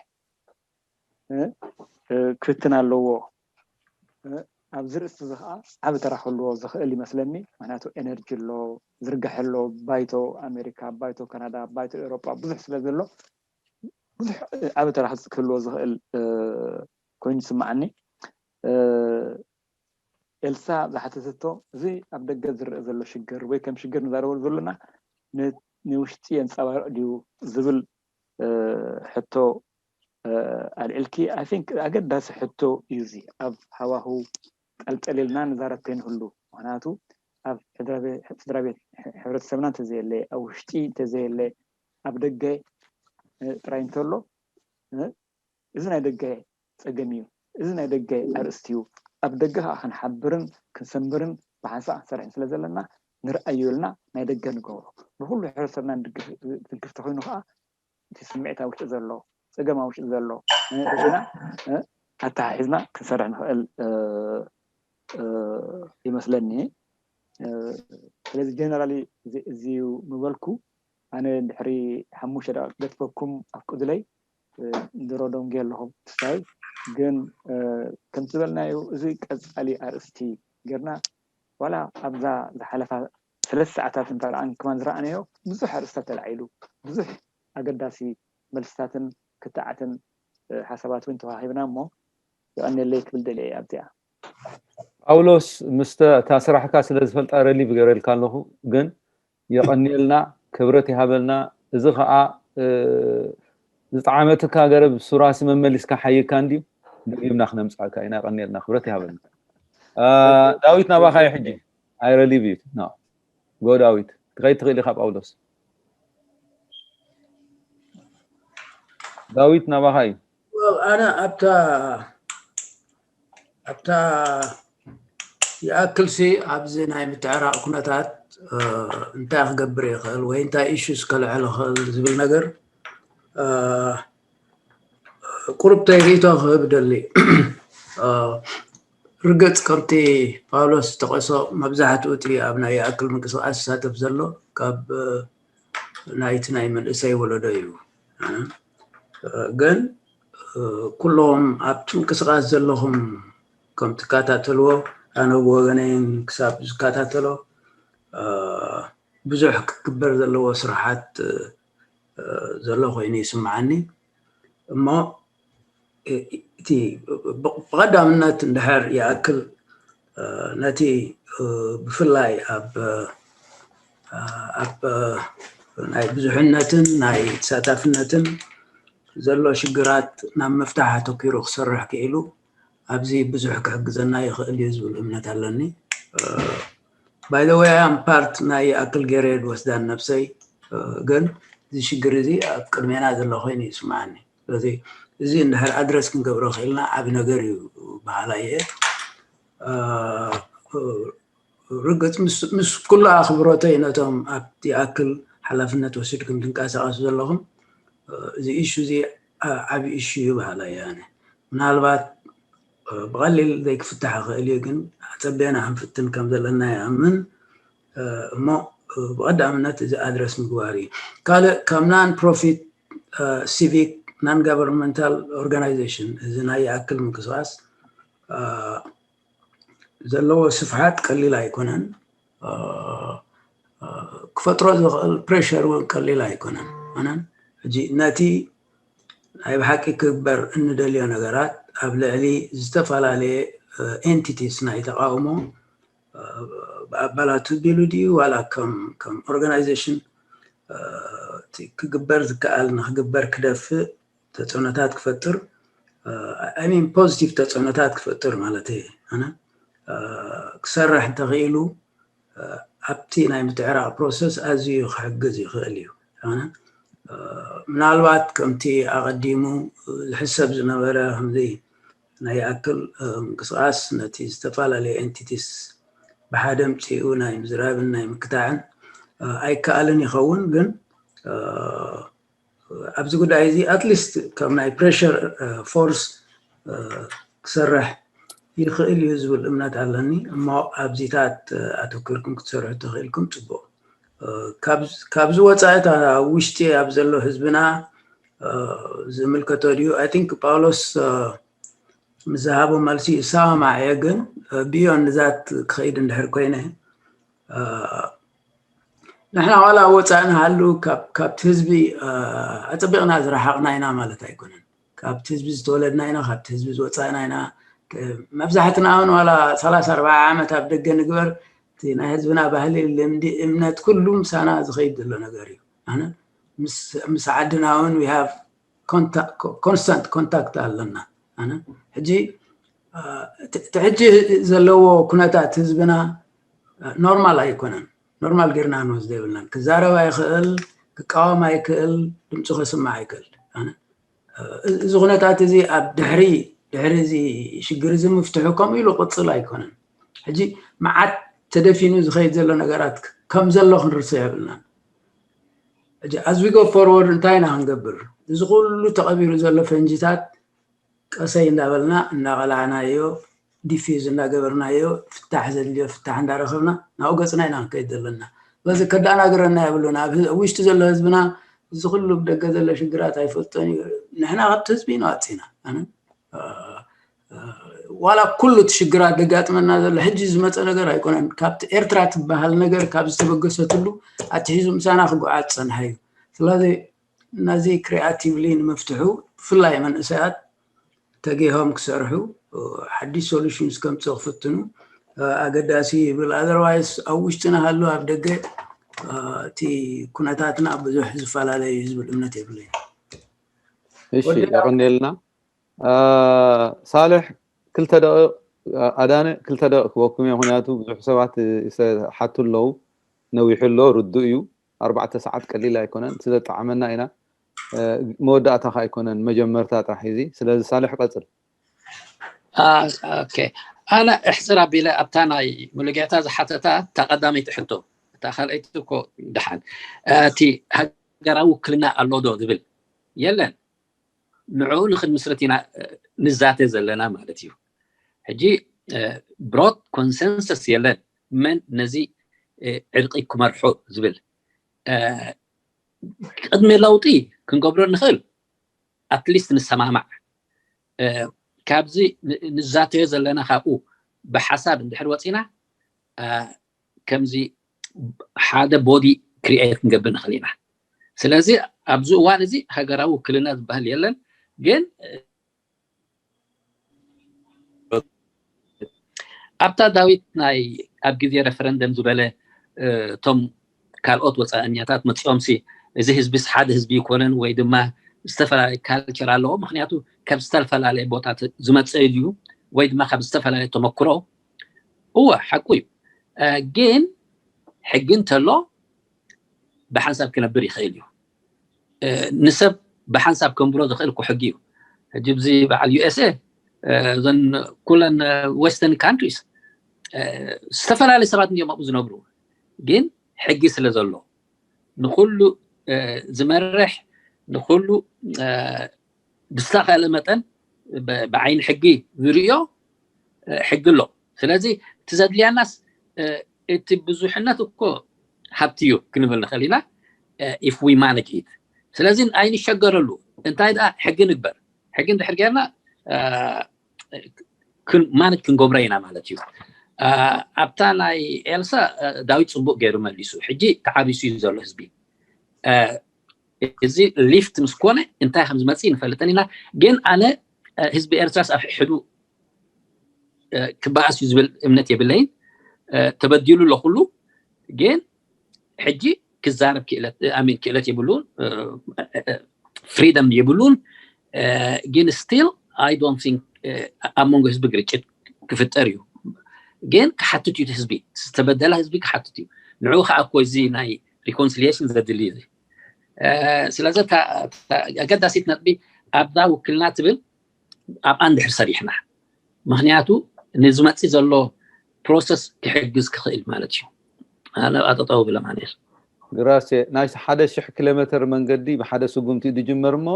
ክፍትን ኣለዎ ኣብዚ ርእስቲ እዚ ከዓ ዓብ ተራ ክህልዎ ዝኽእል ይመስለኒ ምክንያቱ energy ኣሎ ዝርጋሐ ኣሎ ባይቶ ኣሜሪካ ባይቶ ካናዳ ባይቶ ኤውሮጳ ብዙሕ ስለ ዘሎ ብዙሕ ዓብ ተራ ክህልዎ ዝኽእል ኮይኑ ይስምዓኒ ኤልሳ ዝሓተተቶ እዚ ኣብ ደገ ዝረአ ዘሎ ሽግር ወይ ከም ሽግር ንዛረበሉ ዘለና ንውሽጢ የንፀባርቕ ድዩ ዝብል ሕቶ ኣልዒልኪ I think ኣገዳሲ ሕቶ እዩ እዚ ኣብ ሃዋህው ጠልጠል ኢልና ንዛረብ ከይንህሉ ምክንያቱ ኣብ ስድራ ቤት ሕብረተሰብና እንተዘየለ ኣብ ውሽጢ እንተዘየለ ኣብ ደገ ጥራይ እንተሎ እዚ ናይ ደገ ፀገም እዩ እዚ ናይ ደገ ኣርእስቲ እዩ ኣብ ደገ ከዓ ክንሓብርን ክንሰምርን ብሓንሳእ ክንሰርሕን ስለ ዘለና ንርኣዮ ኢልና ናይ ደገ ንገብሮ ንኩሉ ሕብረተሰብና ዝድግፍ ተኮይኑ ከዓ እቲ ስምዒት ኣብ ውሽጢ ዘሎ ፀገም ኣብ ውሽጢ ዘሎ ርኢና ኣተሓሒዝና ክንሰርሕ ንኽእል ይመስለኒ ስለዚ generally እዚ እዩ ምበልኩ ኣነ ድሕሪ ሓሙሽተ ደቂቕ ክገድፈኩም ኣፍቅዱለይ። ድሮ ደንጉየ ኣለኹ ክስታይ። ግን ከምቲ ዝበልናዮ፣ እዚ ቀጻሊ ኣርእስቲ ጌርና፣ ዋላ ኣብዛ ዝሓለፋ ሰለስተ ሰዓታት እንተረኣን ከማን ዝረኣናዮ ብዙሕ ኣርእስታት ተላዒሉ፣ ብዙሕ ኣገዳሲ መልስታትን ክትዓትን ሓሳባት እውን ተዋሂብና። እሞ የቐንየለይ ክብል ደልየ ኣብዚኣ። ጳውሎስ፣ ምስተ እታ ስራሕካ ስለ ዝፈልጣ ረሊቭ ገረልካ ኣለኹ። ግን የቐንየልና፣ ክብረት ይሃበልና። እዚ ከዓ ዝጠዓመትካ ገረብ ሱራሲ መመሊስካ ሓይካ እንድዩ፣ ደጊምና ክነምፃእካ ኢና። የቐንየልና፣ ክብረት ይሃበልና። ዳዊት፣ ናባኻ እዩ ሕጂ። I relieve you. No. ጎ ዳዊት፣ ክትኸይድ ትኽእል ኢኻ። ጳውሎስ፣ ዳዊት፣ ናባኻ እዩ። ኣነ ኣብታ ኣብታ ይኣክልሲ ኣብዚ ናይ ምትዕራቕ ኩነታት እንታይ ክገብር ይኽእል ወይ እንታይ ኢሹስ ከልዕል ይኽእል ዝብል ነገር ቁርብተይ ርእቶ ክህብ ደሊ። ርግጽ፣ ከምቲ ጳውሎስ ዝጠቐሶ፣ መብዛሕትኡ እቲ ኣብ ናይ ይኣክል ምንቅስቃስ ዝሳተፍ ዘሎ ካብ ናይቲ ናይ መንእሰይ ወለዶ እዩ። ግን ኩሎም ኣብቲ ምንቅስቃስ ዘለኹም ከም ትከታተልዎ፣ ኣነ ብወገነይን ክሳብ ዝከታተሎ ብዙሕ ክግበር ዘለዎ ስራሓት ዘሎ ኮይኑ ይስምዓኒ። እሞ እቲ ብቐዳምነት እንድሕር ይኣክል ነቲ ብፍላይ ኣብ ኣብ ናይ ብዙሕነትን ናይ ተሳታፍነትን ዘሎ ሽግራት ናብ ምፍታሕ ኣተኪሩ ክሰርሕ ክኢሉ ኣብዚ ብዙሕ ክሕግዘና ይኽእል እዩ ዝብል እምነት ኣለኒ። By the way, I am part ናይ ይኣክል ገይረ ድወስዳን ነብሰይ፣ ግን እዚ ሽግር እዚ ኣብ ቅድሜና ዘሎ ኮይኑ ይስምዓኒ። ስለዚ እዚ እንድሕር ኣድረስ ክንገብሮ ክኢልና ዓቢ ነገር እዩ በሃላይ እየ። ርግጽ፣ ምስ ኩሉ ኣኽብሮተይ ነቶም ኣብቲ ይኣክል ሓላፍነት ወሲድኩም ትንቀሳቐሱ ዘለኹም፣ እዚ ኢሹ እዚ ዓቢ ኢሹ እዩ በሃላይ እየ ኣነ። ምናልባት ብቐሊል ዘይክፍታሕ ይኽእል እዩ፣ ግን ኣጸቢቕና ክንፍትን ከም ዘለና ይኣምን። እሞ ብቐዳምነት እዚ ኣድረስ ምግባር እዩ። ካልእ፣ ከም non profit civic non governmental organization፣ እዚ ናይ ይኣክል ምንቅስቃስ ዘለዎ ስፍሓት ቀሊል ኣይኮነን። ክፈጥሮ ዝኽእል ፕሬሸር እውን ቀሊል ኣይኮነን። ሕጂ ነቲ ናይ ብሓቂ ክግበር እንደልዮ ነገራት ኣብ ልዕሊ ዝተፈላለየ ኤንቲቲስ ናይ ተቃውሞ፣ ብኣባላቱ ቢሉ ድዩ ዋላ ከም ኦርጋናይዜሽን ክግበር ዝከኣል፣ ንክግበር ክደፍእ ተፅዕኖታት ክፈጥር፣ I mean positive ተፅዕኖታት ክፈጥር ማለት እየ። ኣነ ክሰርሕ እንተኽኢሉ ኣብቲ ናይ ምትዕራቕ ፕሮሰስ ኣዝዩ ክሕግዝ ይኽእል እዩ። ኣነ ምናልባት ከምቲ ኣቐዲሙ ዝሕሰብ ዝነበረ፣ ከምዚ ናይ ይኣክል ምንቅስቃስ ነቲ ዝተፈላለየ ኤንቲቲስ ብሓደ ምፅኡ ናይ ምዝራብን ናይ ምክታዕን ኣይከኣልን ይኸውን። ግን ኣብዚ ጉዳይ እዚ ኣትሊስት ከም ናይ ፕሬሸር ፎርስ ክሰርሕ ይኽእል እዩ ዝብል እምነት ኣለኒ። እሞ ኣብዚታት ኣተኩርኩም ክትሰርሑ ተኽኢልኩም ፅቡቕ። ካብዚ ወፃኢ፣ እታ ውሽጢ ኣብ ዘሎ ህዝብና ዝምልከቶ ድዩ? I think ጳውሎስ ምስ ዝሃቦ መልሲ ይሰማማዕ እየ፣ ግን ብዮንድ ዛት ክኸይድ እንድሕር ኮይነ፣ ንሕና ዋላ ወፃኢ ንሃሉ ካብቲ ህዝቢ ኣፀቢቕና ዝረሓቕና ኢና ማለት ኣይኮነን። ካብቲ ህዝቢ ዝተወለድና ኢና፣ ካብቲ ህዝቢ ዝወፃእና ኢና። መብዛሕትና እውን ዋላ ሰላሳ ኣርባዓ ዓመት ኣብ ደገ ንግበር፣ እቲ ናይ ህዝብና ባህሊ፣ ልምዲ፣ እምነት፣ ኩሉ ምሳና ዝኸይድ ዘሎ ነገር እዩ። ኣነ ምስ ዓድና እውን we have constant contact ኣለና። ኣነ ሕጂ እቲ ሕጂ ዘለዎ ኩነታት ህዝብና ኖርማል ኣይኮነን። ኖርማል ጌርና ክንወስዶ የብልናን። ክዛረብ ኣይኽእል፣ ክቃወም ኣይክእል፣ ድምፁ ከስማዕ ኣይክእል። ኣነ እዚ ኩነታት እዚ ኣብ ድሕሪ ድሕሪ እዚ ሽግር እዚ ምፍትሑ ከምኡ ኢሉ ቅፅል ኣይኮነን። ሕጂ መዓት ተደፊኑ ዝኸይድ ዘሎ ነገራት ከም ዘሎ ክንርስዕ የብልናን። ሕጂ as we go forward እንታይ ኢና ክንገብር? እዚ ኩሉ ተቐቢሩ ዘሎ ፈንጂታት ቀሰይ እንዳበልና እናቐላዕናዮ፣ ዲፊዝ እንዳገበርናዮ፣ ፍታሕ ዘድልዮ ፍታሕ እንዳረኸብና ናብኡ ገፅና ኢና ክንከይድ ዘለና። ስለዚ ከዳናግረና የብሉን። ኣብ ውሽጢ ዘሎ ህዝብና እዚ ኩሉ ብደገ ዘሎ ሽግራት ኣይፈልጦን እዩ። ንሕና ካብቲ ህዝቢ ኢና ወፂና። ኣነ ዋላ ኩሉ እቲ ሽግራት ደጋጥመና ዘሎ ሕጂ ዝመፀ ነገር ኣይኮነን። ካብቲ ኤርትራ ትበሃል ነገር ካብ ዝተበገሰትሉ ኣትሒዙ ምሳና ክጓዓዝ ዝፀንሐ እዩ። ስለዚ ነዚ ክሪኣቲቭሊ ንምፍትሑ ብፍላይ መንእሰያት ተጊሆም ክሰርሑ ሓድሽ ሶሉሽንስ ከምፅኡ ክፍትኑ ኣገዳሲ ይብል። ኣዘርዋይስ ኣብ ውሽጥና ሃሉ ኣብ ደገ እቲ ኩነታትና ብዙሕ ዝፈላለ እዩ ዝብል እምነት የብለይ። እሺ የቐንየልና። ሳልሕ ክልተ ደቂቕ፣ ኣዳነ ክልተ ደቂቕ ክበኩም እየ፣ ምክንያቱ ብዙሕ ሰባት ሓቱ ኣለዉ። ነዊሑ ኣሎ፣ ርዱእ እዩ። ኣርባዕተ ሰዓት ቀሊል ኣይኮነን፣ ስለጣዕመና ኢና። መወዳእታኻ ኣይኮነን፣ መጀመርታ ጥራሕ እዚ። ስለዚ ሳልሕ ቀፅል። ኦኬ፣ ኣነ እሕፅር ኣቢለ ኣብታ ናይ ሙሉጌታ ዝሓተታ እታ ቀዳመይቲ ሕቶ፣ እታ ካልኣይቲ እኮ ደሓን፣ እቲ ሃገራዊ ውክልና ኣሎ ዶ ዝብል የለን። ንዕኡ ንክንምስርት ኢና ንዛተ ዘለና ማለት እዩ። ሕጂ ብሮድ ኮንሰንሰስ የለን መን ነዚ ዕርቂ ክመርሖ ዝብል። ቅድሚ ለውጢ ክንገብሮ ንኽእል፣ ኣትሊስት ንሰማማዕ። ካብዚ ንዛተዮ ዘለና ካብኡ ብሓሳብ እንድሕር ወፂና ከምዚ ሓደ ቦዲ ክሪኤት ክንገብር ንኽእል ኢና። ስለዚ ኣብዚ እዋን እዚ ሃገራዊ ውክልና ዝበሃል የለን። ግን ኣብታ ዳዊት ናይ ኣብ ግዜ ሬፈረንደም ዝበለ እቶም ካልኦት ወፃእኛታት መፂኦም ሲ እዚ ህዝቢስ ሓደ ህዝቢ ይኮነን ወይ ድማ ዝተፈላለየ ካልቸር ኣለዎ፣ ምክንያቱ ካብ ዝተፈላለየ ቦታ ዝመፀ እዩ ወይ ድማ ካብ ዝተፈላለየ ተመክሮ። እወ ሓቁ እዩ። ግን ሕጊ እንተሎ ብሓንሳብ ክነብር ይኽእል እዩ። ንሰብ ብሓንሳብ ከንብሮ ዝኽእል እኮ ሕጊ እዩ። ሕጂ ብዚ በዓል ዩ ኤስ ኤ እዘን ኩለን ዌስተርን ካንትሪስ ዝተፈላለዩ ሰባት እንዲዮም ኣብኡ ዝነብሩ፣ ግን ሕጊ ስለ ዘሎ ንኩሉ ዝመርሕ ንኩሉ ብዝተኻእለ መጠን ብዓይኒ ሕጊ ዝርእዮ ሕጊ ኣሎ። ስለዚ እቲ ዘድልያናስ እቲ ብዙሕነት እኮ ሃብቲ እዩ ክንብል ንኽእል ኢና if we manage it። ስለዚ ኣይንሸገረሉ። እንታይ ደኣ ሕጊ ንግበር። ሕጊ እንድሕር ጌርና ማነጅ ክንገብሮ ኢና ማለት እዩ። ኣብታ ናይ ኤልሳ ዳዊት ፅቡቅ ገይሩ መሊሱ። ሕጂ ተዓቢሱ እዩ ዘሎ ህዝቢ። እዚ ሊፍት ምስ ኮነ እንታይ ከም ዝመፅእ ንፈልጥን ኢና። ግን ኣነ ህዝቢ ኤርትራስ ኣብ ሕሕዱ ክበኣስ እዩ ዝብል እምነት የብለይን። ተበዲሉ ኣሎ ኩሉ፣ ግን ሕጂ ክዛረብ ክእለት ኣሚን ክእለት የብሉን፣ ፍሪደም የብሉን። ግን still I don't think ኣብ መንጎ ህዝቢ ግርጭት ክፍጠር እዩ። ግን ክሓትት እዩ ህዝቢ፣ ዝተበደለ ህዝቢ ክሓትት እዩ። ንዕኡ ከዓ እኮ እዚ ናይ ሪኮንሲሊየሽን ዘድሊ እዚ። ስለዚ ኣገዳሲት ነጥቢ ኣብዛ ውክልና ትብል ኣብኣ እንድሕር ሰሪሕና፣ ምክንያቱ ንዝመፅእ ዘሎ ፕሮሰስ ክሕግዝ ክኽእል ማለት እዩ። ኣነ ኣጠጠው ብለ ማለት ግራሴ ናይ ሓደ ሽሕ ኪሎ ሜትር መንገዲ ብሓደ ስጉምቲ ዝጅመር እሞ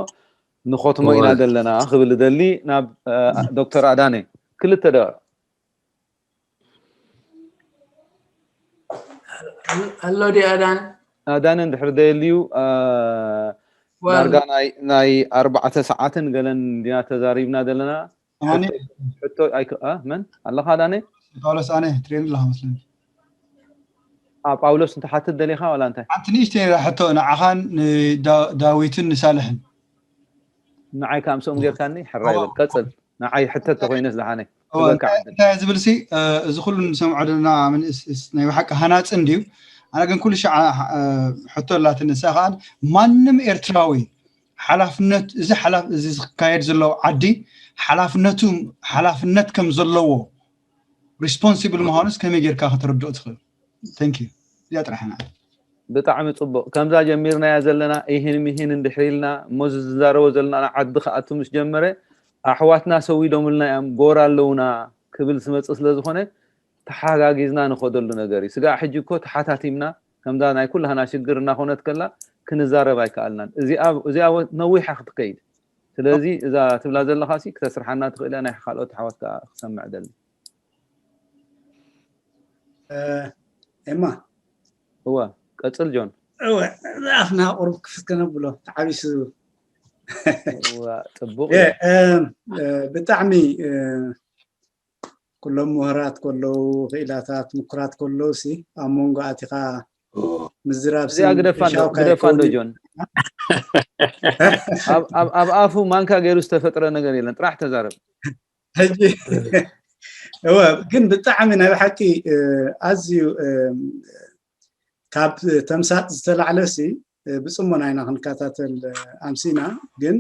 ንኸትሞ ኢና ዘለና ክብል ደሊ ናብ ዶክተር ኣዳነ ክልተ ደቂቕ ኣሎ ዲ ኣዳነ ኣዳነ እንድሕር ደየልዩ ዳርጋ ናይ ኣርባዕተ ሰዓትን ገለን እንዲና ተዛሪብና ዘለና። ሕቶ መን ኣለኻ ኣዳነ? ጳውሎስ ኣነ ትሬን ኣለኻ መስለኒ። ጳውሎስ እንተሓትት ደሊኻ ዋላ እንታይ? ሓንቲ ንእሽተይ ነራ ሕቶ ንዓኻን ንዳዊትን ንሳልሕን። ንዓይ ከምስኦም ጌርካኒ ሕራይ በል ቀጽል። ንዓይ ሕተት ተኮይነስ ዝሓነ እንታይ ዝብል ሲ እዚ ኩሉ ንሰምዖ ዘለና ምንእስ ናይ ብሓቂ ሃናፅን ድዩ? ኣነ ግን ኩሉ ሻዕ ሕቶ ኣላትኒ ንሳ ከዓ ማንም ኤርትራዊ ሓላፍነት እዚ ሓላፍ እዚ ዝካየድ ዘሎ ዓዲ ሓላፍነቱ ሓላፍነት ከም ዘለዎ ሪስፖንሲብል ምዃኑስ ከመይ ጌርካ ከተረድኦ ትኽእል? Thank you። እዚኣ ጥራሕ ኢና ብጣዕሚ ፅቡቅ ከምዛ ጀሚርናያ ዘለና ይህን ምሂን እንድሕር ኢልና እሞ እዚ ዝዛረቦ ዘለና ዓዲ ክኣቱ ምስ ጀመረ ኣሕዋትና ሰዊዶምልና እዮም ጎር ኣለውና ክብል ዝመፅእ ስለ ዝኾነ ተሓጋጊዝና ንኸደሉ ነገር እዩ ስጋዕ ሕጂ እኮ ተሓታቲምና ከምዛ ናይ ኩላህና ሽግር እናኾነት ከላ ክንዛረብ ኣይከኣልናን እዚኣ ነዊሓ ክትከይድ ስለዚ እዛ ትብላ ዘለኻ ሲ ክተስርሓና ትኽእል እያ ናይ ካልኦት ኣሕዋት ከዓ ክሰምዕ ደሊ ኤማ እወ ቀጽል ጆን። እወ፣ ኣፍና ቁሩብ ክፍት ከነብሎ ተዓቢሱ። እዋ፣ ጽቡቕ የ- እዩ። እም፣ እ፣ ብጣዕሚ እ፣ ኩሎም ምሁራት ከለዉ፣ ክኢላታት ምኩራት ከለዉ ሲ ኣብ መንጎ ኣቲኻ ምዝራብ እዚኣ ግደፋ እንዶ ሻውካ ግደፋ እንዶ ይከውን እዩ። ጆን። ኣብ ኣብ ኣብ ኣፉ ማንካ ገይሩ ዝተፈጥረ ነገር የለን። ጥራሕ ተዛረብ። ሕጂ እወ፣ ግን ብጣዕሚ ናይ ብሓቂ እ፣ ኣዝዩ እ፣ ካብ ተምሳጥ ዝተላዕለ ሲ እ፣ ብጽሞና ኢና ክንከታተል እ፣ ኣምሲና። ግን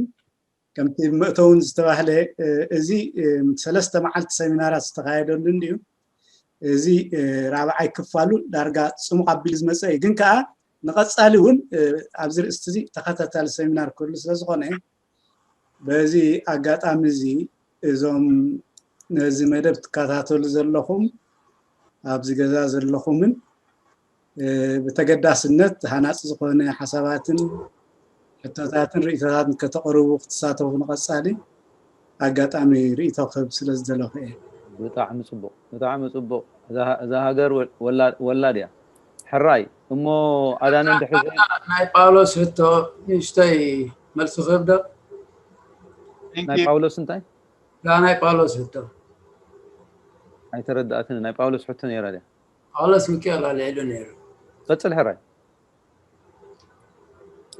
ከምቲ መእተውን ዝተባህለ እ፣ እዚ እ፣ ሰለስተ መዓልቲ ሰሚናራት ዝተኻየደሉ እንድዩ። እዚ እ፣ ራብዓይ ክፋሉ ዳርጋ ጽሙቕ ኣቢሉ ዝመጸ እዩ። ግን ከኣ ንቐጻሊ እውን እ፣ ኣብዚ ርእስቲ እዚ ተኸታታሊ ሰሚናር ክህሉ ስለ ዝኾነ በዚ ኣጋጣሚ እዚ እዞም ነዚ መደብ ትከታተሉ ዘለኹም ኣብዚ ገዛ ዘለኹምን እ፣ ብተገዳስነት ሃናፂ ዝኾነ ሓሳባትን ሕቶታትን ርእይቶታትን ከተቕርቡ ክትሳተፉ ንቐፃሊ ኣጋጣሚ ርእይቶ ክህብ ስለ ዝደለኹ እየ። ብጣዕሚ ጽቡቕ ብጣዕሚ ጽቡቕ። እዛ እዛ ሃገር ወላ- ወላ- ወላድ እያ። ሕራይ እሞ ኣዳነ እንድሕር ዘይ- ናይ ጳውሎስ ሕቶ ንእሽተይ መልሲ ክህብ ዶ? ናይ ጳውሎስ እንታይ እዛ ናይ ጳውሎስ ሕቶ ኣይተረዳእትን። ናይ ጳውሎስ ሕቶ ነይራ ድያ? ጳውሎስ ሚካኤል ኣልዒሉ ነይሩ። ቀጽል ሕራይ።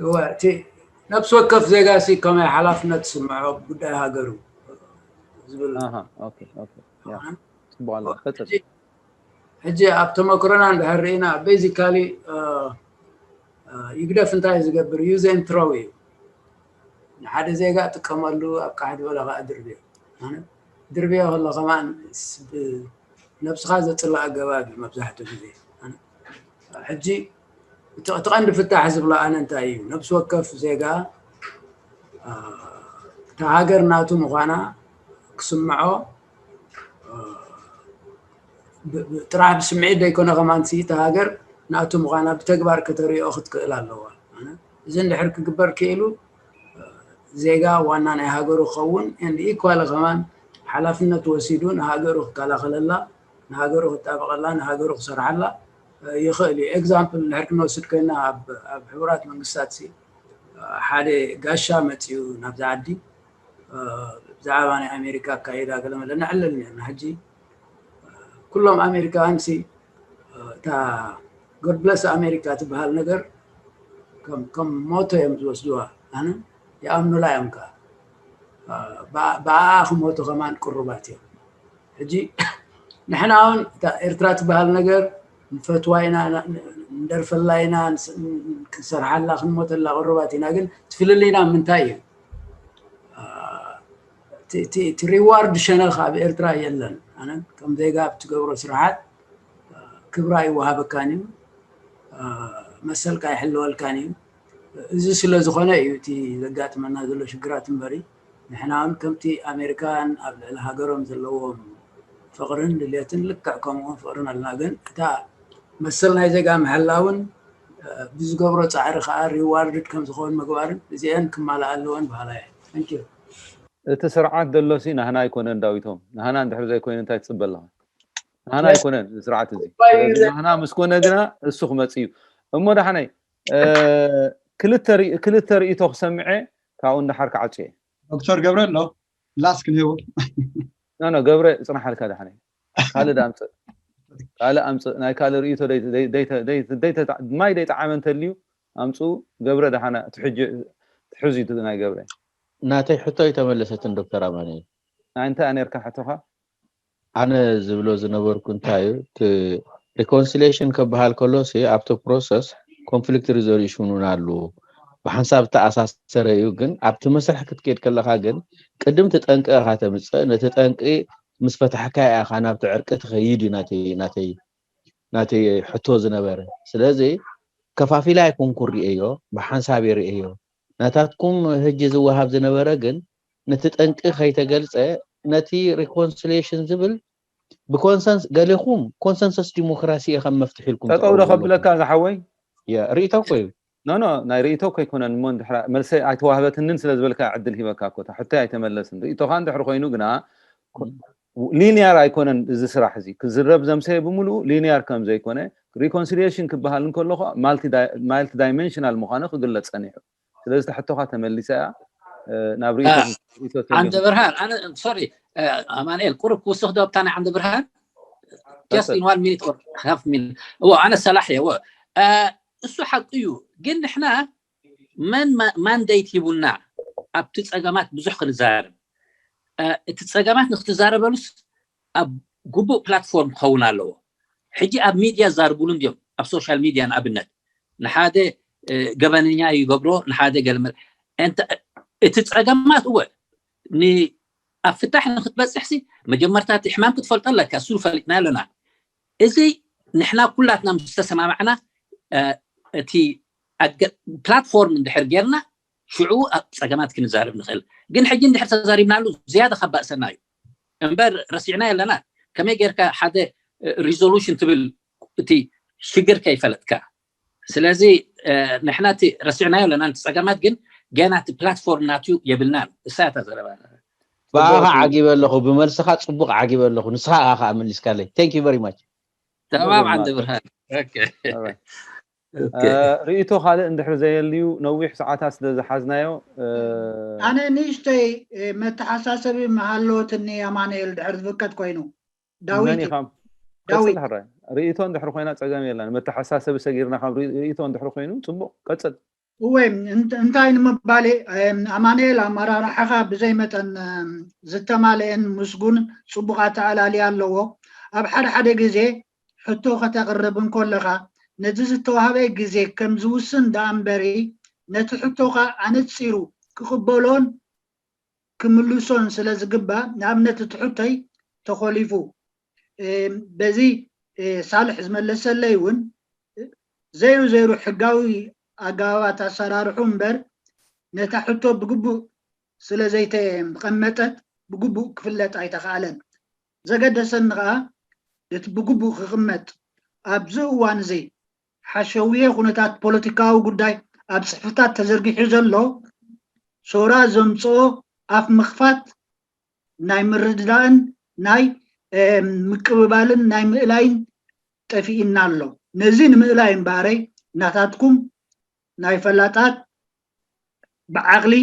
እወ፣ እቲ ነብሲ ወከፍ ዜጋ ሲ ከመይ ሓላፍነት ዝስምዖ ጉዳይ ሃገሩ ዝብል ኣሃ ኦኬ ኦኬ ያ ጽቡቕ ኣሎ። ቀጽል። ሕጂ ኣብ ተመክሮና እንድሕር ርኢና ቤዚካሊ ይግደፍ እንታይ ዝገብር ዩ ዘንትረው እዩ። ንሓደ ዜጋ ጥቀመሉ ኣብ ካሕዲ በለ ከዓ ድርብዮ ድርብዮ ከሎ ከማን ነብስኻ ዘፅልእ ኣገባብ እዩ መብዛሕትኡ ግዜ። ሕጂ እቲ እቲ ቀንዲ ፍታሕ ዝብሎ ኣነ እንታይ እዩ ነብሲ ወከፍ ዜጋ እታ ሃገር ናቱ ምዃና ክስምዖ ጥራሕ ብስምዒት ዘይኮነ ከማን እታ ሃገር ናቱ ምዃና ብተግባር ከተሪኦ ክትክእል ኣለዋ። እዚ እንድሕር ክግበር ክኢሉ ዜጋ ዋና ናይ ሃገሩ ክኸውን and equally ከማን ሓላፍነት ወሲዱ ንሃገሩ ክከላኸለላ ንሃገሩ ክጣበቐላ ንሃገሩ ክሰርሓላ ይኽእል እዩ። ኤግዛምፕል እንድሕር ክንወስድ ኮይና ኣብ ሕቡራት መንግስታት ሓደ ጋሻ መፅዩ ናብዚ ዓዲ ብዛዕባ ናይ ኣሜሪካ ኣካይዳ ገለመለ ነዕልል ነርና። ሕጂ ኩሎም ኣሜሪካውያን ሲ እታ God bless ኣሜሪካ ትበሃል ነገር ከም ሞቶ እዮም ዝወስድዋ። ኣነ ይኣምኑላ እዮም ከዓ ብኣኣ ክሞቱ ከማን ቅሩባት እዮም። ሕጂ ንሕና እውን እታ ኤርትራ ትበሃል ነገር ንፈትዋ ኢና ንደርፈላ ኢና ክንሰርሓላ ክንሞተላ ቅሩባት ኢና። ግን ትፍልልይና ምንታይ እዩ? እቲ ሪዋርድ ሸነኽ ኣብ ኤርትራ የለን። ኣነ ከም ዜጋ ብትገብሮ ስርሓት ክብራ ይወሃበካን እዩ፣ መሰልካ ይሕለወልካን እዩ። እዚ ስለ ዝኾነ እዩ እቲ ዘጋጥመና ዘሎ ሽግራት እምበሪ ንሕና እውን ከምቲ ኣሜሪካውያን ኣብ ልዕሊ ሃገሮም ዘለዎም ፍቕርን ድልየትን ልክዕ ከምኡውን ፍቕርን ኣለና። ግን እታ መሰል ናይ ዜጋ ምሕላውን ብዝገብሮ ፃዕሪ ከዓ ሪዋርድድ ከም ዝኸውን ምግባርን እዚአን ክማልኣ ኣለወን በሃላይ እየ። Thank you። እቲ ስርዓት ዘሎ ሲ ናህና ኣይኮነን ዳዊቶም። ናህና እንድሕር ዘይኮይኑ እንታይ ትፅበ ኣለኻ? ናህና ኣይኮነን እዚ ስርዓት እዚ። ስለዚ ናህና ምስ ኮነ ግና እሱ ክመፅእ እዩ። እሞ ዳሕነይ ክልተ ርእይቶ ክሰምዐ ካብኡ እንዳሓር ክዓፅየ። ዶክተር ገብረ ኣሎ ላስ ክንህቦ ኖ ኖ ገብረ ፅናሓልካ ዳሕነይ ካልእ ዳምፅእ ካልእ ኣምፅእ ናይ ካልእ ርእይቶ ማይ ደይጠዓመ እንተልዩ ኣምፅኡ። ገብረ ዳሓና ትሕዚ ናይ ገብረ ናተይ ሕቶ ኣይተመለሰትን ዶክተር ኣማኑኤል። ናይ እንታይ ነርካ ሕቶኻ? ኣነ ዝብሎ ዝነበርኩ እንታይ እዩ እቲ ሪኮንሲሌሽን ከበሃል ከሎ ሲ ኣብቲ ፕሮሰስ ኮንፍሊክት ሪዞሉሽን እውን ኣሉ ብሓንሳብ ተኣሳሰረ እዩ። ግን ኣብቲ መስርሕ ክትከይድ ከለካ ግን ቅድም ትጠንቂ ኢካ ተምፅእ። ነቲ ጠንቂ ምስ ፈታሕካ ኢካ ናብቲ ዕርቂ ትኸይድ እዩ ናተይ ናተይ ናተይ ሕቶ ዝነበረ። ስለዚ ከፋፊላ ኣይኮንኩ ርእዮ ብሓንሳብ ርእዮ ናታትኩም ህጂ ዝወሃብ ዝነበረ ግን ነቲ ጠንቂ ከይተገልፀ ነቲ ሪኮንሲሌሽን ዝብል ብኮንሰንስ ገሌኹም ኮንሰንሰስ ዲሞክራሲ ኢኸም መፍትሒ ኢልኩም ጠጠው ዶ ከብለካ ዝሓወይ ርእይቶ እኮ እዩ። ኖ ኖ ናይ ርእይቶ እኮ ኣይኮነን እሞ እንድሕራ መልሰይ ኣይተዋህበትንን ስለ ዝበልካ ዕድል ሂበካ እኮ እታ ሕቶይ ኣይተመለስን። ርእይቶኻ እንድሕሪ ኮይኑ ግና ሊኒያር ኣይኮነን። እዚ ስራሕ እዚ ክዝረብ ዘምሰየ ብምሉኡ ሊኒያር ከም ዘይኮነ፣ ሪኮንሲሊየሽን ክበሃል እንከሎ ኸዓ ማልቲ ዳይሜንሽናል ምዃኑ ክግለጽ ጸኒሑ። ስለዚ ተሕቶኻ ተመሊሳ እያ ናብ ርእቶ። ዓንደ ብርሃን ኣነ ሶሪ ኣማንኤል ቁሩብ ክውስኽ ዶ ኣብታ ናይ ዓንደ ብርሃን just in one minute or half minute እዎ ኣነ ሰላሕ እየ እዎ እሱ ሓቂ እዩ። ግን ንሕና መን ማንዴት ሂቡና ኣብቲ ጸገማት ብዙሕ ክንዛረብ እቲ ጸገማት ንክትዛረበሉስ ኣብ ግቡእ ፕላትፎርም ክኸውን ኣለዎ። ሕጂ ኣብ ሚድያ ዛርቡሉ እንዲዮም ኣብ ሶሻል ሚድያ ንኣብነት ንሓደ ገበነኛ ይገብሮ ንሓደ ገልመል እቲ ጸገማት እወ ኣብ ፍታሕ ንክትበፅሕሲ መጀመርታ እቲ ሕማም ክትፈልጦ ኣለካ። እሱ ፈሊጥና ኣለና። እዚ ንሕና ኩላትና ምስ ተሰማማዕና እቲ ፕላትፎርም እንድሕር ጌርና ሽዑ ኣብ ፀገማት ክንዛረብ ንኽእል። ግን ሕጂ እንድሕር ተዛሪብናሉ ዝያዳ ካብ ባእሰና እዩ እምበር ረሲዕና ኣለና። ከመይ ጌርካ ሓደ ሪዞሉሽን ትብል እቲ ሽግር ከይፈለጥካ ስለዚ ንሕና እቲ ረሲዕናዮ ኣለና እቲ ፀገማት ግን ገና እቲ ፕላትፎርም ናትዩ የብልናን። እሳ እታ ዘረባ ብኣኻ ዓጊበ ኣለኹ ብመልስኻ ፅቡቅ ዓጊበ ኣለኹ ንስኻ ኣኻ ኣመሊስካለይ thank you very much ተማም ዓንደ ብርሃን ርእቶ ካልእ እንድሕር ዘየልዩ ነዊሕ ሰዓታት ስለ ዝሓዝናዮ ኣነ ንእሽተይ መተሓሳሰቢ መሃለወትኒ ኣማንኤል ድሕር ዝፍቀድ ኮይኑ ዳዊት ዳዊት ሕራይ ርእቶ እንድሕር ኮይና ፀገም የለን መተሓሳሰቢ ሰጊርና ካብ ርእቶ እንድሕር ኮይኑ ፅቡቅ ቀፅል እወ እንታይ ንምባል ኣማንኤል ኣመራርሓኻ ብዘይ መጠን ዝተማልአን ምስጉን ፅቡቅ ኣተኣላልያ ኣለዎ ኣብ ሓደ ሓደ ግዜ ሕቶ ከተቕርብ እንኮለኻ ነቲ ዝተዋህበ ግዜ ከም ዝውስን ደኣ እምበሪ ነቲ ሕቶኻ ኣነፂሩ ክቕበሎን ክምልሶን ስለ ዝግባእ ንኣብነት እቲ ሕቶይ ተኾሊፉ በዚ ሳልሕ ዝመለሰለይ እውን ዘይሩ ዘይሩ ሕጋዊ ኣገባባት ኣሰራርሑ እምበር ነታ ሕቶ ብግቡእ ስለ ዘይተቐመጠት ብግቡእ ክፍለጥ ኣይተኽኣለን። ዘገደሰኒ ከዓ እቲ ብግቡእ ክቕመጥ ኣብዚ እዋን እዚ ሓሸውየ ኩነታት ፖለቲካዊ ጉዳይ ኣብ ፅሕፍታት ተዘርጊሑ ዘሎ ሶራ ዘምፅኦ ኣፍ ምኽፋት ናይ ምርድዳእን ናይ ምቅብባልን ናይ ምእላይን ጠፊእና ኣሎ። ነዚ ንምእላይ እምበኣረይ ናታትኩም ናይ ፈላጣት ብዓቕሊ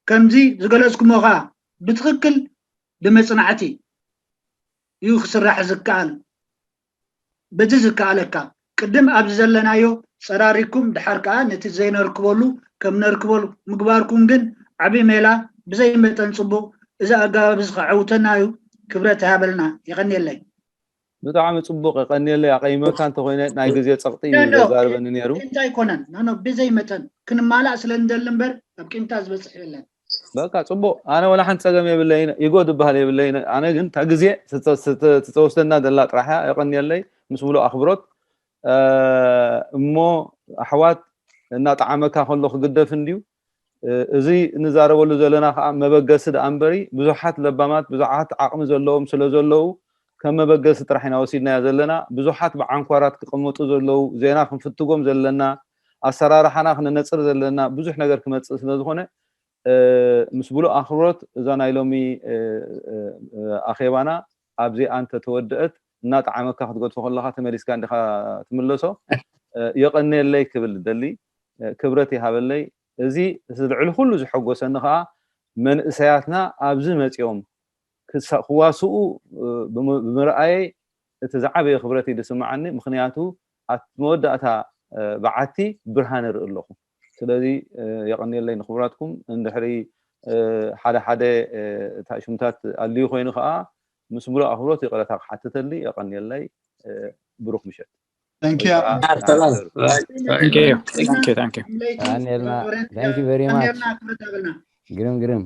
ከምዚ ዝገለጽኩሞ ከዓ ብትኽክል ብመፅናዕቲ እዩ ክስራሕ ዝከኣል። በዚ ዝከኣለካ ቅድም ኣብዚ ዘለናዮ ፀራሪኩም ድሓር ከዓ ነቲ ዘይነርክበሉ ከም ነርክበሉ ምግባርኩም ግን ዓብዪ ሜላ ብዘይ መጠን ፅቡቕ። እዚ ኣገባብ እዚ ከዐውተና እዩ። ክብረት ይሃበልና። የቐንየለይ። ብጣዕሚ ፅቡቅ የቀንየለይ። ኣቀይመካ እንተኮይነ ናይ ግዜ ፀቅጢ እዩ ዘዛርበኒ ነይሩ። እንታይ ኣይኮነን ኖኖ ብዘይ መጠን ክንማላእ ስለ ንደሊ እምበር ኣብ ቂምታ ዝበፅሕ የለን። በቃ ፅቡቅ ኣነ ወላ ሓንቲ ፀገም የብለይን ኢጎ ዝበሃል የብለይን ኣነ ግን እታ ግዜ ትፀወስደና ዘላ ጥራሕ እያ የቀንየለይ ምስ ሙሉእ ኣክብሮት እሞ ኣሕዋት እናጠዓመካ ከሎ ክግደፍ እንድዩ እዚ እንዛረበሉ ዘለና ከዓ መበገሲ ደኣ እምበሪ ብዙሓት ለባማት ብዙሓት ዓቕሚ ዘለዎም ስለ ዘለዉ ከም መበገሲ ጥራሕ ኢና ወሲድናዮ ዘለና ብዙሓት ብዓንኳራት ክቕምጡ ዘለዉ ዜና ክንፍትጎም ዘለና ኣሰራርሓና ክነነፅር ዘለና ብዙሕ ነገር ክመፅእ ስለ ዝኾነ ምስ ብሉእ ኣኽብሮት እዛ ናይ ሎሚ ኣኼባና ኣብዚኣ እንተተወደአት እናጠዓመካ ክትገድፎ ከለኻ ተመሊስካ እንዲኻ ትምለሶ የቐንየለይ ክብል ደሊ ክብረት ይሃበለይ እዚ ልዕሊ ኩሉ ዝሐጎሰኒ ከዓ መንእሰያትና ኣብዚ መፂኦም ክዋስኡ ብምርኣየይ እቲ ዝዓበየ ክብረት እዩ ዝስምዓኒ ምክንያቱ ኣብቲ መወዳእታ በዓቲ ብርሃን እርኢ ኣለኹ ስለዚ የቐንየለይ ንክብራትኩም እንድሕሪ ሓደ ሓደ ሽምታት ኣልዩ ኮይኑ ከዓ ምስ ሙሉእ ኣክብሮት ይቅረታ ክሓትተልይ የቀንየለይ ብሩክ ምሸት Thank you. Thank you. Thank you. Thank you. Danielna, thank you very much. ግርም ግርም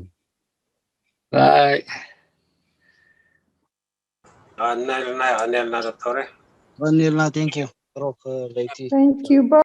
ኣነልና ኣነልና ዶክተር ኣነልና thank you ብሩክ ለይቲ Thank you.